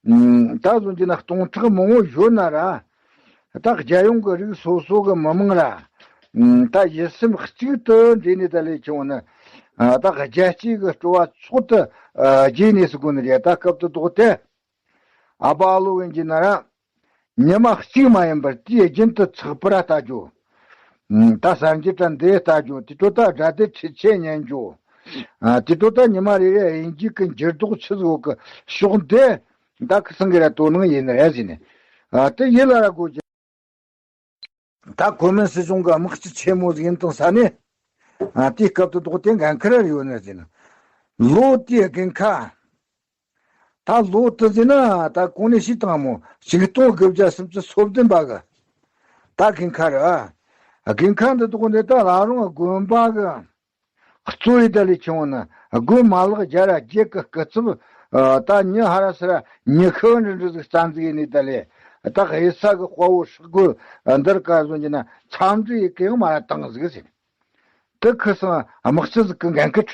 ད་བཟོ་གྱི་ན་སྟོང་ཕྲག་མང་བོ་ཡོད་ན་ར། ད་རྒྱལ་ཡོངས་ཀྱི་རིགས་སོ་སོ་གི་མི་མང་ར། ད་ཡིད་སེམས་གཅིག་ཏུ་འདྲེས་ནས་ད་ལས་བྱུང་ནི། ད་རྒྱལ་གཅེས་ཀྱི་སྤྲོ་བ་མཆོག་ཏུ་རྒྱས་ནས་སུ་དགོས་ནི་རེད། ད་སྐབས་དེ་དོག་དེ། ཨ་པ་ཨ་ལོ་བན་གྱི་ན་ར། ཉི་མ་གཅིག་མ་ཡིན་པར་དུས་རྒྱུན་དུ་ཚགས་པར་ལྟ་རྒྱུ། ད་གསར་འགྱུར་དྲ་འདི་ལྟ་རྒྱུ། དེ་དྲོ་ད་སྒྲ་སྡེབ་ཁྲིད་ཆས་ཉན་རྒྱུ། དེ་དྲོ་ད་ཉི་མ་རེ་རེ་དབྱིན་ཇི་གི་འགྱུར་ལྡོག་ཆི་ཟིག་གི་ཕྱོགས་འདི། ད་ཁི་སང་གི་ར་དོ་སྣང་ཡིན་ནི་རེད་ཟེར་ནས། དེ་ཡིད་ལ་ར་དགོས་ཀྱི། ད་གོ་མིན་སྲིད་གཞུང་གི་དམག་སྤྱི་ཆེན་མོ་ཟིག་ཡིན་དང་ས་ནས། དེའི་སྐབས་དུ་ལྡོག་སྟེ་འགན་ཁུར་ཡོད་ནི་ཟེར་ན། ལོ་དེའི་དགུན་ཁ། ད་ལོ་དུ་ཟེར་ན་ད་གོང་ནས་ཤིག་དང་མོ་ཆིག་སྟོང་དགུ་བརྒྱ་སུམ་ཅུ་སོ་བདུན་པ་གི། ད་དགུན་ཁ་རེད། དགུན་ཁ་འདི་ལྡོག་ནས་ད་ལ་རུང་དགོན་པ་གི། གཙོ་བོའི་ད་ལས་ཆུང་བ་ན་དགོན་མ་ལག་བརྒྱ་ར་བརྒྱད་ཀྱི་སྐུ་ཚབ། ད་ཉི་ཧ་ར་སི་ར་ཉི་ཤུ་འདྲ་འདྲ་ཟིག་རྩ་འཛུགས་ཡིན་ནི་ད་ལས། ད་དབྱེ་ས་གི་དཔའ་བོ་ཧྲག་རྒོད་འདིར་ཀ་བཟོ་གྱི་ན་འཚམས་འདྲི་ཡི་གེ་ཡང་མ་ར་བཏང་ཟིག་ཟེར། དེ་ཁུ་སང་དམག་སྤྱི་ཟིག་གི་འགན་ཁུར།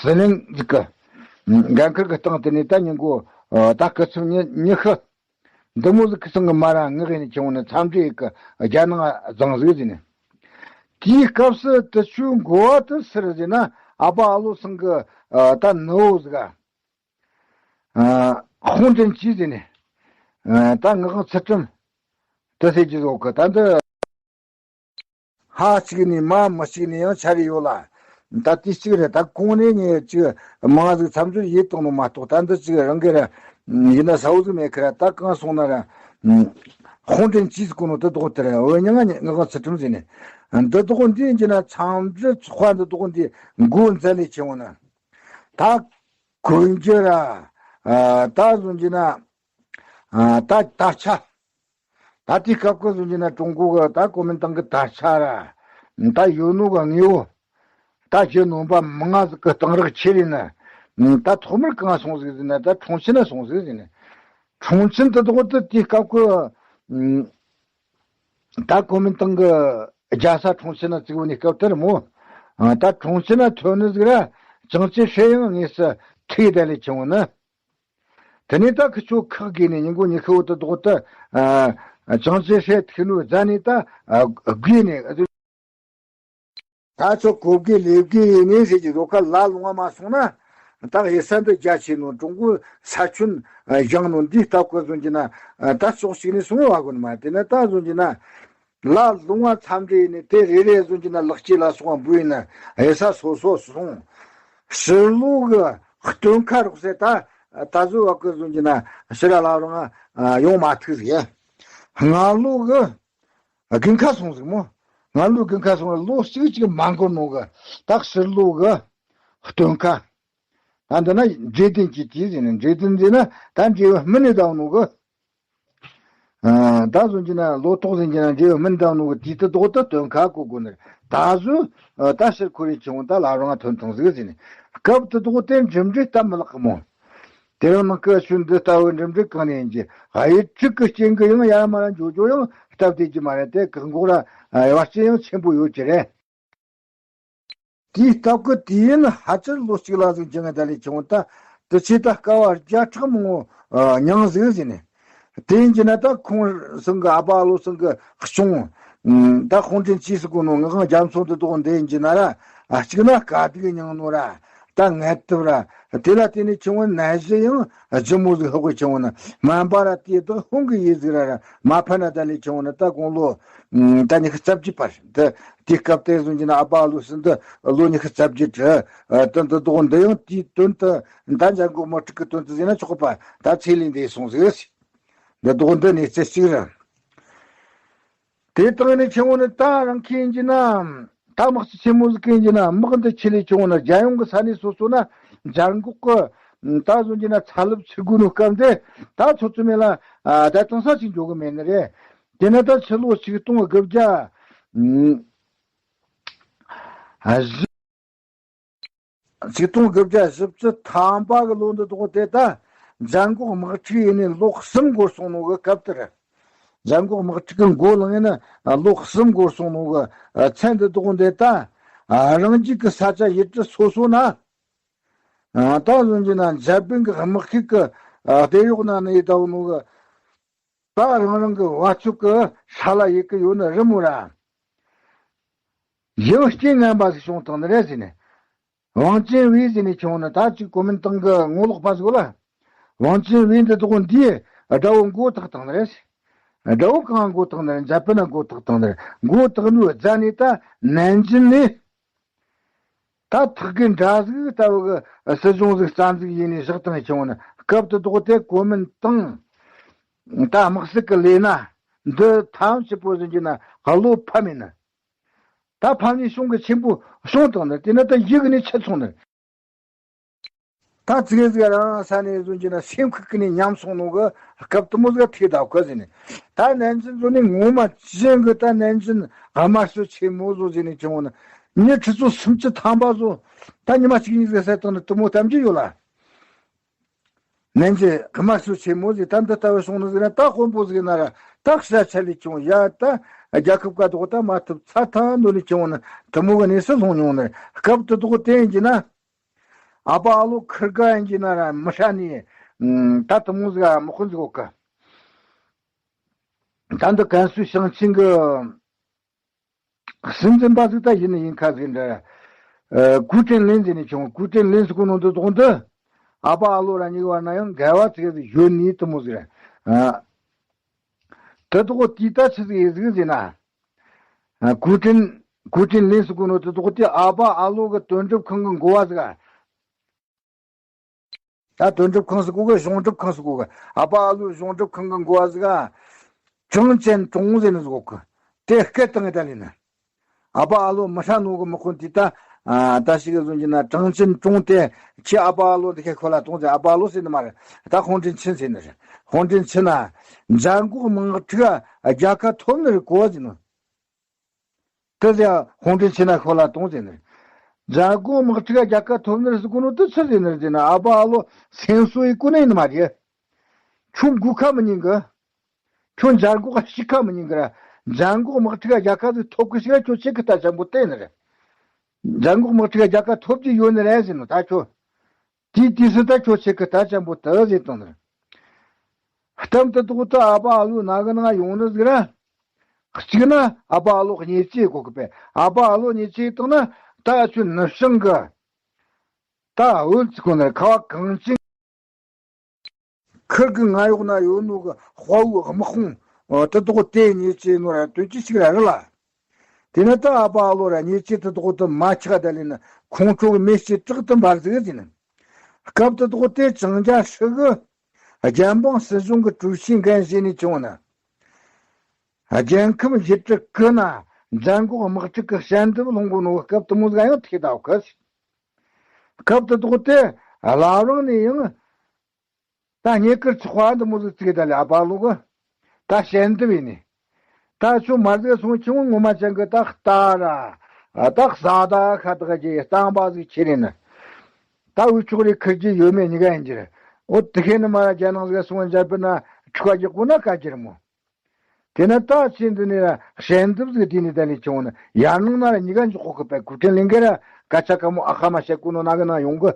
སི་ལིང་ཟིག་གི་འགན་ཁུར་གི་སྟེང་དེ་ནས་ད་ཉིན་གོ་ད་སྐུ་ཚབ་ཉི་ཉི་ཤུ། འདི་མོ་ཟིག་གི་སང་གི་མ་ར་ངག་ཡིན་ཆུང་ནི་འཚམས་འདྲི་ཡི་གི་རྒྱ་ནང་བརྫངས་ཟིག་ཟེར་ནས། དེའི་སྐབས་སུ་དུ་ཆུ་འགོ་བ་དུ་སིར་ཟེར་ན་ ཨ་པ་ཨ་ལོ་ཚང་གི་ད་ནུ་བོ་ཟིག་ག་ཧོང་ཀྲེན་ཅི་ཟེར་ནས། ད་ངག་དབང་ཚུལ་ཁྲིམས་དེ་ཟེར་གྱི་ཟོག་གི་ད་འདི། ཕ་གཅིག་ནས་མ་མི་གཅིག་ནས་ཡང་ཆ་རེ་ཡོད་ལ། ད་དེ་གཅིག་རེད། ད་གོང་ནས་ངས་ཅིག་མང་ཟིག་མཚམས་སྦྱོར་ཡེ་བཏང་ནོ་མ་གཏོགས། ད་འདི་ཅིག་རང་གི་ར་ཡིན་ན་ས་བོ་ཟིག་མེད་ཁི་ར། ད་གང་སོང་ན་ར་ཧོང་ཀྲེན་ཅི་ཟེར་གོ་ནོ་དེ་དོག་དེ་ར། འོ་ཉང་ང་ངག་དབང་ཚུལ་ཁྲིམས་ཟེར་ནས་འདི་དོག་འདི་ཡིན་གྱི་ན། མཚམས་སྦྱོར་ཚོགས་པ་འདི་དོག་འདི་འགོ་འཛིན་ལས་ཆེ་བོ་ན། ད་གོན་རྒྱུ་ར། ད་བཟུང་གྱི་ན། ད་དར་ཆ། ད་དེའི་སྐབས་ཀྱི་བཟུང་གྱི་ན་ཀྲུང་གོ་གི་ད་གོ་མིན་ཏང་གི་དར་ཆ་ར། ད་ཡོད་ནོ་གི་དངོས་པོ། ད་རྒྱུ་ནོམ་པ་མང་ང་ཟིག་གི་གཏང་རག་ཆེ་རེད་ན། ད་ཐོག་མར་གང་སོང་ཟིག་ཟེར་ན། ད་ཁྲུང་ཆིན་ན་སོང་ཟིག་ཟེར་ནས། ཁྲུང་ཆིན་དེ་དོག་དེ་དེའི་སྐབས་ཀྱི། ད་གོ་མིན་ཏང་གི་རྒྱལ་ས་ཁྲུང་ཆིན་ན་བཙུགས་ནས་སྐབས་དེར་མོ། ད་ཁྲུང་ཆིན་ན་ཐོན་ནི་ཟིག་ར། ཅང་ཅེ་ཧྲེ་ཡང་དངོས་སུ་ཐུག་ཡི་ད་ལས་ཆེ་བོ་ན། དེ་ནས་ད་ཁི་ཆོ་ཁག་གིས་ནས་ཉིན་གུང་ཉི་ཤུ་བོ་དེ་དོག་ད། ཅང་ཅེ་ཧྲེ་ཐུག་ནོ་རྫ་ནས་ད་དགོས་ནས། ད་ཆོ་གོ་དགོས་ལས་དགོས་ཡིན་ནས་ཟེར་གྱི་རོ་ཁ་ལ་ལུང་བ་མ་སོང་ན། ད་དབྱི་ས་འདི་རྒྱ་ཆེ་ནོ། ཀྲུང་གོའི་ས་ཁྱོན་བཞེངས་ནོ་འདི་སྟབས་ཀྱིས་བཟུང་གྱི་ན། ད་ཕྱོགས་གཅིག་ནས་སོང་བ་གོ་ནི་མ། དེ་ན་ད་བཟུང་གྱི་ན། ལ་ལུང་བ་མཚམས་འདྲེས་ནས་དེ་རེ་རེ་བཟུང་གྱི་ན་ལག་སྐྱེས་ལ་སོགས་པ་འབུལ་ཡིན་ན། དབྱི་ས་སོ་སོ་སོང་། ཕྱི་ལོགས་གི་སྟོན་ཁ་རོགས་ཟེར། ད་ད་གཟོད་བ་ཀི་བཟུང་གྱི་ན་ཕྱི་ར་ལ་རང་ཡོང་མ་ཐུག་ཟིག་སྔ་ལོགས་གི་དགུན་ཁ་སོང་ཟིག་མོ། སྔ་ལོགས་དགུན་ཁ་སོང་ལ་ལོ་གཅིག་གཅིག་མ་འགོར་ནོ་གི། ད་ཕྱི་ལོགས་གི་སྟོན་ཁ། ད་འདི་ན་འབྲས་ལྡན་གྱི་དུས་ཟེར་ནས། འབྲས་ལྡན་ཟེར་ན་ད་འབྲས་བུ་སྨིན་ནས་ད་ནོ་གི། ད་བཟུང་གྱི་ན་ལོ་ཏོག་ཟིན་གྱི་ན་འབྲས་བུ་སྨིན་ད་ནོ་གི་དུས་དེ་དོག་ད་སྟོན་ཁ་གོ་དགོས་ནི། ད་གཟོད་ད་ཕྱིར་ཁོ་རེ་ཆུང་ད་ལ་རང་ཐོན་ཐང་ཟིག་ཟེར་ནས། སྐབས་དེ་དོག་དེ་འགྲིམ་འགྲུལ་སྟབས་མི་ལེགས་གི་མོ། དེ་རིང་ནང་གི་ཆུ་འདི་ལྟ་བུའི་འགྲིམ་འགྲུལ་གང་ནས་ཡིན་གྱི། དབྱིབས་ཕྲུག་གི་རྐྱེན་གྱིས་ཡང་ཡར་མར་འགྱོ་རྒྱུ་ཡང་སྟབས་བདེ་གི་མ་རེད་དེ། བཀག་འགོག་ར་བར་ཆད་ཡང་ཆེན་པོ་ཡོད་ཀྱི་རེད། དེའི་སྟབས་ཀྱིས་དུས་ཡུན་ཧ་ཅང་ལོ་གཅིག་ལ་ཟིག་འགྱངས་ད་ལས་ཆུང་ད། དུ་ཆེ་ད་དཀའ་བ་བརྒྱ་ཕྲག་མང་པོ་མྱངས་ཟིག་ཟེར་ནས། དེ་ཡིན་གྱི་ན་ད་ཁོང་ཚང་གི་ཨ་ཕ་ཨ་ལོ་ཚང་གི་གཅུང་། ད་ཧོང་ཀྲེན་ཅི་ཟེར་གོ་ནོ་ངག་དབང་རྒྱ་མཚོ་འདི་དོག་འདི་ཡིན་གྱི་ན་ར། གཅིག་ན་དཀའ་སྡུག་མྱངས་ནོ་ར། ད་ངལ་དུབ་ར། དེ་ལ་བརྟེན་ནས་ཆུང་བ་ནད་གཞི་ཡང་ལྗིད་མོ་ཟིག་ཧོག་གི་ཆུང་བ་ན། སྨན་པ་ར་དེ་དག་ཧོང་གི་ཡིད་ཟིག་ར་ར་མ་ཕན་ན་ད་ལས་ཆུང་བ་ན། ད་དགུང་ལོ་ད་ཉི་ཤུ་རྩ་བརྒྱད་པར་འདི། དེའི་སྐབས་དེ་བཟུང་གྱི་ན་ཨ་ཕ་ཨ་ལོ་སི་འདི་ལོ་ཉི་ཤུ་རྩ་བརྒྱད་རེད། ད་འདི་དོག་འདི་ཡང་དེའི་དོན་དུ་ད་འཇར་འགོག་དམག་འཁྲུག་གི་དོན་དུ་ཟེར་ན་ཆོག་པ། ད་ཚེ་ལས་འདས་སོང་ཟིག་འདི་དོག་འདི་ནས་རྩེ་གཅིག་རེད། དེ་དང་ནི་ཆེན་མོ་ནི་ད་རང་ཁྱེད་ཡིན་གྱི་ན། ད་དམག་སྤྱི་ཆེན་མོ་ཟིག་གི་ཡིན་གྱི་ན། དམག་འདི་ཆེ་ལས་ཆུང་བ་ན་རྒྱལ་ཡོངས་ཀྱི་ས་གནས་སོ་སོ་ན་འཇར་འགོག་གི་ད་བཟུང་གྱི་ན་ཚ་རླབས་ཆུ་དགོས་ནོ་སྐབས་འདི་ད་ཚོ་ཚོ་མེད་ལ་ད་དང་ས་ཅིག་འཇོག་གི་མེད་ནི་རེད། དེ་ན་ད་ཕྱི་ལོ་ཆིག་སྟོང་དགུ་བརྒྱ་བཞི། ཆིག་སྟོང་དགུ་བརྒྱ་བཞི་བཅུ་ཐམ་པ་གི་ལོ་འདི་དོག་དེ་ད་འཇར་འགོག་དམག་འཁྲུག་ཡིན་ནས་ལོ་གསུམ་འགོར་སོང་ནོ་གི་སྐབས་དེར། འཇར་འགོག་དམག་འཁྲུག་གི་འགོ་ལངས་ཡིན་ན་ལོ་གསུམ་འགོར་སོང་ནོ་གི་ཚེ་འདི་དོག་འདི་ད་རང་རྒྱུད་ཀྱི་ས་ཆ་ཡུལ་གྲུ་སོ་སོ་ན། ད་བཟུང་གྱི་ན་འཇར་པན་གྱི་དམག་ཤུགས་ཀྱི་སྡེ་གཡོག་ནང་ནས་ཡིན་ད་ནོ་གི། ད་རང་རང་གི་བ་ཕྱུགས་ཀྱི་ཧྲ་ལ་ཡི་གི་ཡོད་ནི་རི་མོ་ར། ཡང་རྐྱེན་ངན་པ་ཞིག་བྱུང་བཏང་ནི་རེད་ཟེར་ནས། ཝང་ཅིན་ཝེ་ཟེར་ནས་ཆུང་ནི་ད་ཅིག་གོ་མིན་ཏང་གི་ངོ་ལོག་པ་ཟིག་ལ། ཝང་ཅིན་ཝེ་འདི་དོག་འདིས་དགྲ་བོ་མགོ་བཏགས་བཏང་ནི་རེད། དགྲ་བོ་གང་མགོ་བཏགས་ནི་རེད། འཇར་པན་ན་མགོ་བཏགས་བཏང་ནི་རེད། མགོ་བཏགས་ནོའི་རྫ་ནས་ད་ནན་ཅིན་ནས། ད་ཐག་གི་འདྲ་ཟིག་ལྟ་བུ་གི་སྲིད་གཞུང་ཟིག་རྩ་འཛུགས་ཡིན་ནས་བཞག་བཏང་བྱུང་ནི། སྐབས་དེ་དོག་དེ་གོ་མིན་ཏང་ད་དམག་སྲིད་ཀྱི་ལས་ན་འདི་ཐམས་ཅད་པོ་ཟིན་གྱི་ན་བློ་ཕམ་ཡིན་ནི། ད་ཕམ་ནས་གཞུང་གི་ཆེན་པོ་བྱུང་བཏང་ནི། དེ་ན་ད་ཡིག་ནས་ཆད་སོང་ནི། ད་ཙི་གེ་ཟིག་རང་ས་ནས་ཟིན་གྱི་ན་སེམས་ཁུག་གི་ནས་ཉམས་སོང་ནོ་གི་སྐབས་དེ་མོ་ཟིག་ཐིག་ད་ཁོ་ཟིན་ནི། ད་ནན་ཅིན་ཟོ་ནི་ངོ་མ་ཅན་གི་ད་ནན་ཅིན་དམར་གསོད་ཆེན་མོ་ཟོ་ཟིན་ནི་བྱུང་ནི། མི་ཁྲི་ཚོ་སུམ་ཅུ་ཐམ་པ་ཟོ། ད་ཉི་མ་གཅིག་གཉིས་ཟིག་ཟེར་བཏང་ནི་དེ་མོ་གཏམ་རྒྱུ་ཡོད་ལ། ནན་ཅིན་དམར་གསོད་ཆེན་མོ་ཟིག་ད་འདི་ལྟ་བུ་སོང་ནི་ཟིག་ན་ད་དཔོན་པོ་ཟིག་ན་ར་ད་ཤ་ཆ་ལས་ཆུང་ཡ། ད་རྒྱལ་ཁབ་ཀ་དོག་ད་མ་ཐུབ་ཚ་ཐང་འདོད་ནི་ཆུང་ནི་དེ་མོ་གི་གནས་སུ་ལྷུང་མྱོང་ནི། སྐབས་དེ་དོག་དེ་ཡིན་གྱི་ན། ཨ་ཕ་ཨ་ལོ་ཁིར་ག་ཡིན་གྱི་ན་ར་མི་ཧྲ་ནི། ད་དེ་མོ་ཟིག་ཨ་མི་ཁོན་ཟིག་འོག་གི། ད་འདི་ཀན་སུའུ་ཞིང་ཆེན་གི་སྲིད་འཛིན་པ་ཟིག་ད་ཡིན་ནི་ཡིན་ཁ་ཟིག་འདྲ། ཨ་ཀུའུ་ཀྲིན་ལིན་ཟེར་ནས་བྱུང་། ཀུའུ་ཀྲིན་ལིན་ཟེར་གོ་ནོ་འདི་དོག་འདི། ཨ་པ་ཨ་ལོ་ར་གཉིས་བར་ན་ཡང་འགལ་བ་ཚིག་ཟིག་ཡོད་ནི་དུ་མོ་ཟིག་ར། ཨ་དེ་དོག་དེ་ད་ཆི་ཟིག་ཡེ་ཟིག་ཟེར་ན། ཨ་ཀུའུ་ཀྲིན་ཀུའུ་ཀྲིན་ལིན་ཟེར་གོ་ནོ་དེ་དོག་དེ་ཨ་པ་ཨ་ལོ་གི་དོན་གྲུབ་ཁང་གི་འགོ་བ་ཟིག་ཨ། ད་དོན་གྲུབ་ཁང་ཟེར་གོ་གི། གཞུང་སྒྲུབ་ཁང་ཟེར་གོ་གི། ཨ་པ་ཨ་ལོའི་གཞུང་སྒྲུབ་ཁང་གི་འགོ་བ་ཟིག་ག་ཀྲང་ཅན་ཀྲུང་ཟེར་ནི་ཟེར་གོ་གི། དེ་སྐད་བཏང་ངེ་ད་ལས་ན། ཨ་པ་ཨ་ལོ་མི་ཧྲ་ནོ་གི་དམག་དཔོན་དེ་ད། ཨ་ད་ཞིག་གི་བཟོ་གྱི་ན་ཀྲང་ཅན་ཀྲུང་དེ་ཁྱི་ཨ་པ་ཨ་ལོ་འདི་ཁའི་ཁོ་ལ་གཏོང་ཟེར། ཨ་པ་ཨ་ལོ་ཟེར་ནི་མ་རེད། ད་ཧོང་ཀྲིན་ཆིན་ཟེར་ནི་རེད། ཧོང་ཀྲིན་ཆིན་ན་འཇར་འགོག་དམག་འཁྲུག་རྒྱལ་ཁ་ཐོབ་ནི་རེད་གོ་ཟེར་ནི། དེ་ཟེར་ཧོང་ཀྲིན་ཆིན་ན་ཁོ་ལ་གཏོང་ཟེར་ནི། འཇར་འགོག་དམག་འཁྲུག་རྒྱལ་ཁ་ཐོབ་ནི་རེད་ཟེར་གོ་ནོ་དེ་ཆི་ཟེར་ནི་རེད་ཟེར་ན། ཨ་པ་ཨ་ལོ་སེམས་གསོ་ཡི་གོ་ནི་ཡིན་ནི་མ་རེད། ཁྱོད་འགུག་ཁ་མི་ཉན་གི། ཁྱོད་འཇར་འགོག་ག་ཞིག་ཁ་མི་ཉན་གི་ར། འཇར་འགོག་དམག་འཁྲུག་རྒྱལ་ཁ་ཟིག་ཐོབ་གི་ཞིག་ར། ཁྱོད་ཆེ་གི་ལྟ་ཅན་པོ་དེ་ནི་རེད། འཇར་འགོག་དམག་འཁྲུག་རྒྱལ་ཁ་ཐོབ་ཀྱི་ཡོད་ནི་རེད་ཟེར་ནོ་ད་ཁྱོད། དེའི་དུས་སུ་ད་ཁྱོད་ཆེ་གི་ལྟ་ཅན་པོ་དེ་ཟེར་བཏང་ནི་རེད། གཏམ་དེ་དོག་ད་ཨ་པ་ཨ་ལོའི་ནང་གི་ནང་ཡོང་ནི་ཟིག་ར། གཅིག་ན་ཨ་པ་ཨ་ལོ་ཉེས་ཆད་གོ་གི་པས། ཨ་པ་ཨ་ལོ་ཉེས་ཆད་བཏང་ན་ད་ཁྱོད་ནུབ་བྱང་གི་ད་འོལ་ཚིག་གོ་ནི་ར་ཁ་བ་གངས་ཅན། ཁིར་གི་ང་ཡོག་ན་ཡོད་ནོ་གི་དཔའ་བོའི་དམག་དཔུང་དེ་དོག་དེ་ཉེས་ཆད་ནོ་ར་དོན་གྱི་ཞིག་ར་རི་ལ། དེ་ན་ད་ཨ་པ་ཨ་ལོ་ར་ཉེས་ཆད་དེ་དོག་དེ་མ་ཆག་ད་ལས་ན་ཁོང་ཁྲོ་གི་མེ་ལྕེ་དྲག་ཏུ་འབར་ཟིག་ཟེར་ན། སྐབས་དེ་དོག་དེ་ཅང་རྒྱ་ཧྲི་གི་རྒྱལ་འབངས་སྲིད་གཞུང་གི་ཀྲུའུ་ཞི་འགན་བཞེས་ནས་བྱུང་ན། རྒྱལ་ཁམས་བཞི་གྲུ་ཀུན་ན་འཇར་འགོག་དམག་འཁྲུག་གི་ཞལ་འདེབས་སློང་གོ་ནོ་སྐབས་དེ་མོ་ཟིག་ཡང་ཐུག་ད་གི། སྐབས་དེ་དོག་དེ་བླ་བྲང་ནས་ཡང་ད་རྙེད་དཀར་ཚོགས་པ་འདི་མོ་ཟིག་བཙུགས་ད་ལས་ཨ་པ་ལོ་གི་ད་ཞལ་འདེབས་ཡིན་ནི། ད་ཁྱོད་མར་ཟིག་སོང་ཁྱོད་ངོ་མ་ཅན་གི་ད་རྟ་ར་ད་ས་ད་ཁ་ད་ག་ཅི་རྟ་པ་ཟིག་ཁྱེར་ཡིན་ནི། ད་འུ་ཆོག་རེ་ཁུར་གྱི་ཡོད་མེད་གཉིས་ཀ་ཡིན་གྱི་རེད། འོ་དེ་ཁེ་ནི་མ་ར་རྒྱ་ནང་ཟིག་སོང་འཇར་པན་ན་འཁྲུག་པ་རྒྱག་གོ་ན་དཀའ་རྒྱུ་རེད་མོ། དེ་ན་ད་ཕྱི་འདི་ནས་ར་ཞལ་འདེབས་ཟིག་དེ་ནས་ད་ལས་བྱུང་ན་ཡར་ནང་ན་ར་གཉིས་ཀ་འཇོག་གོ་གི་པས། ཀུའུ་ཀྲིན་ལིན་གི་ར་སྐད་ཆ་དཀའ་མོ་ཨ་ཁ་མ་བཤད་གོ་ནོ་ན་གི་ན་ཡོང་གི།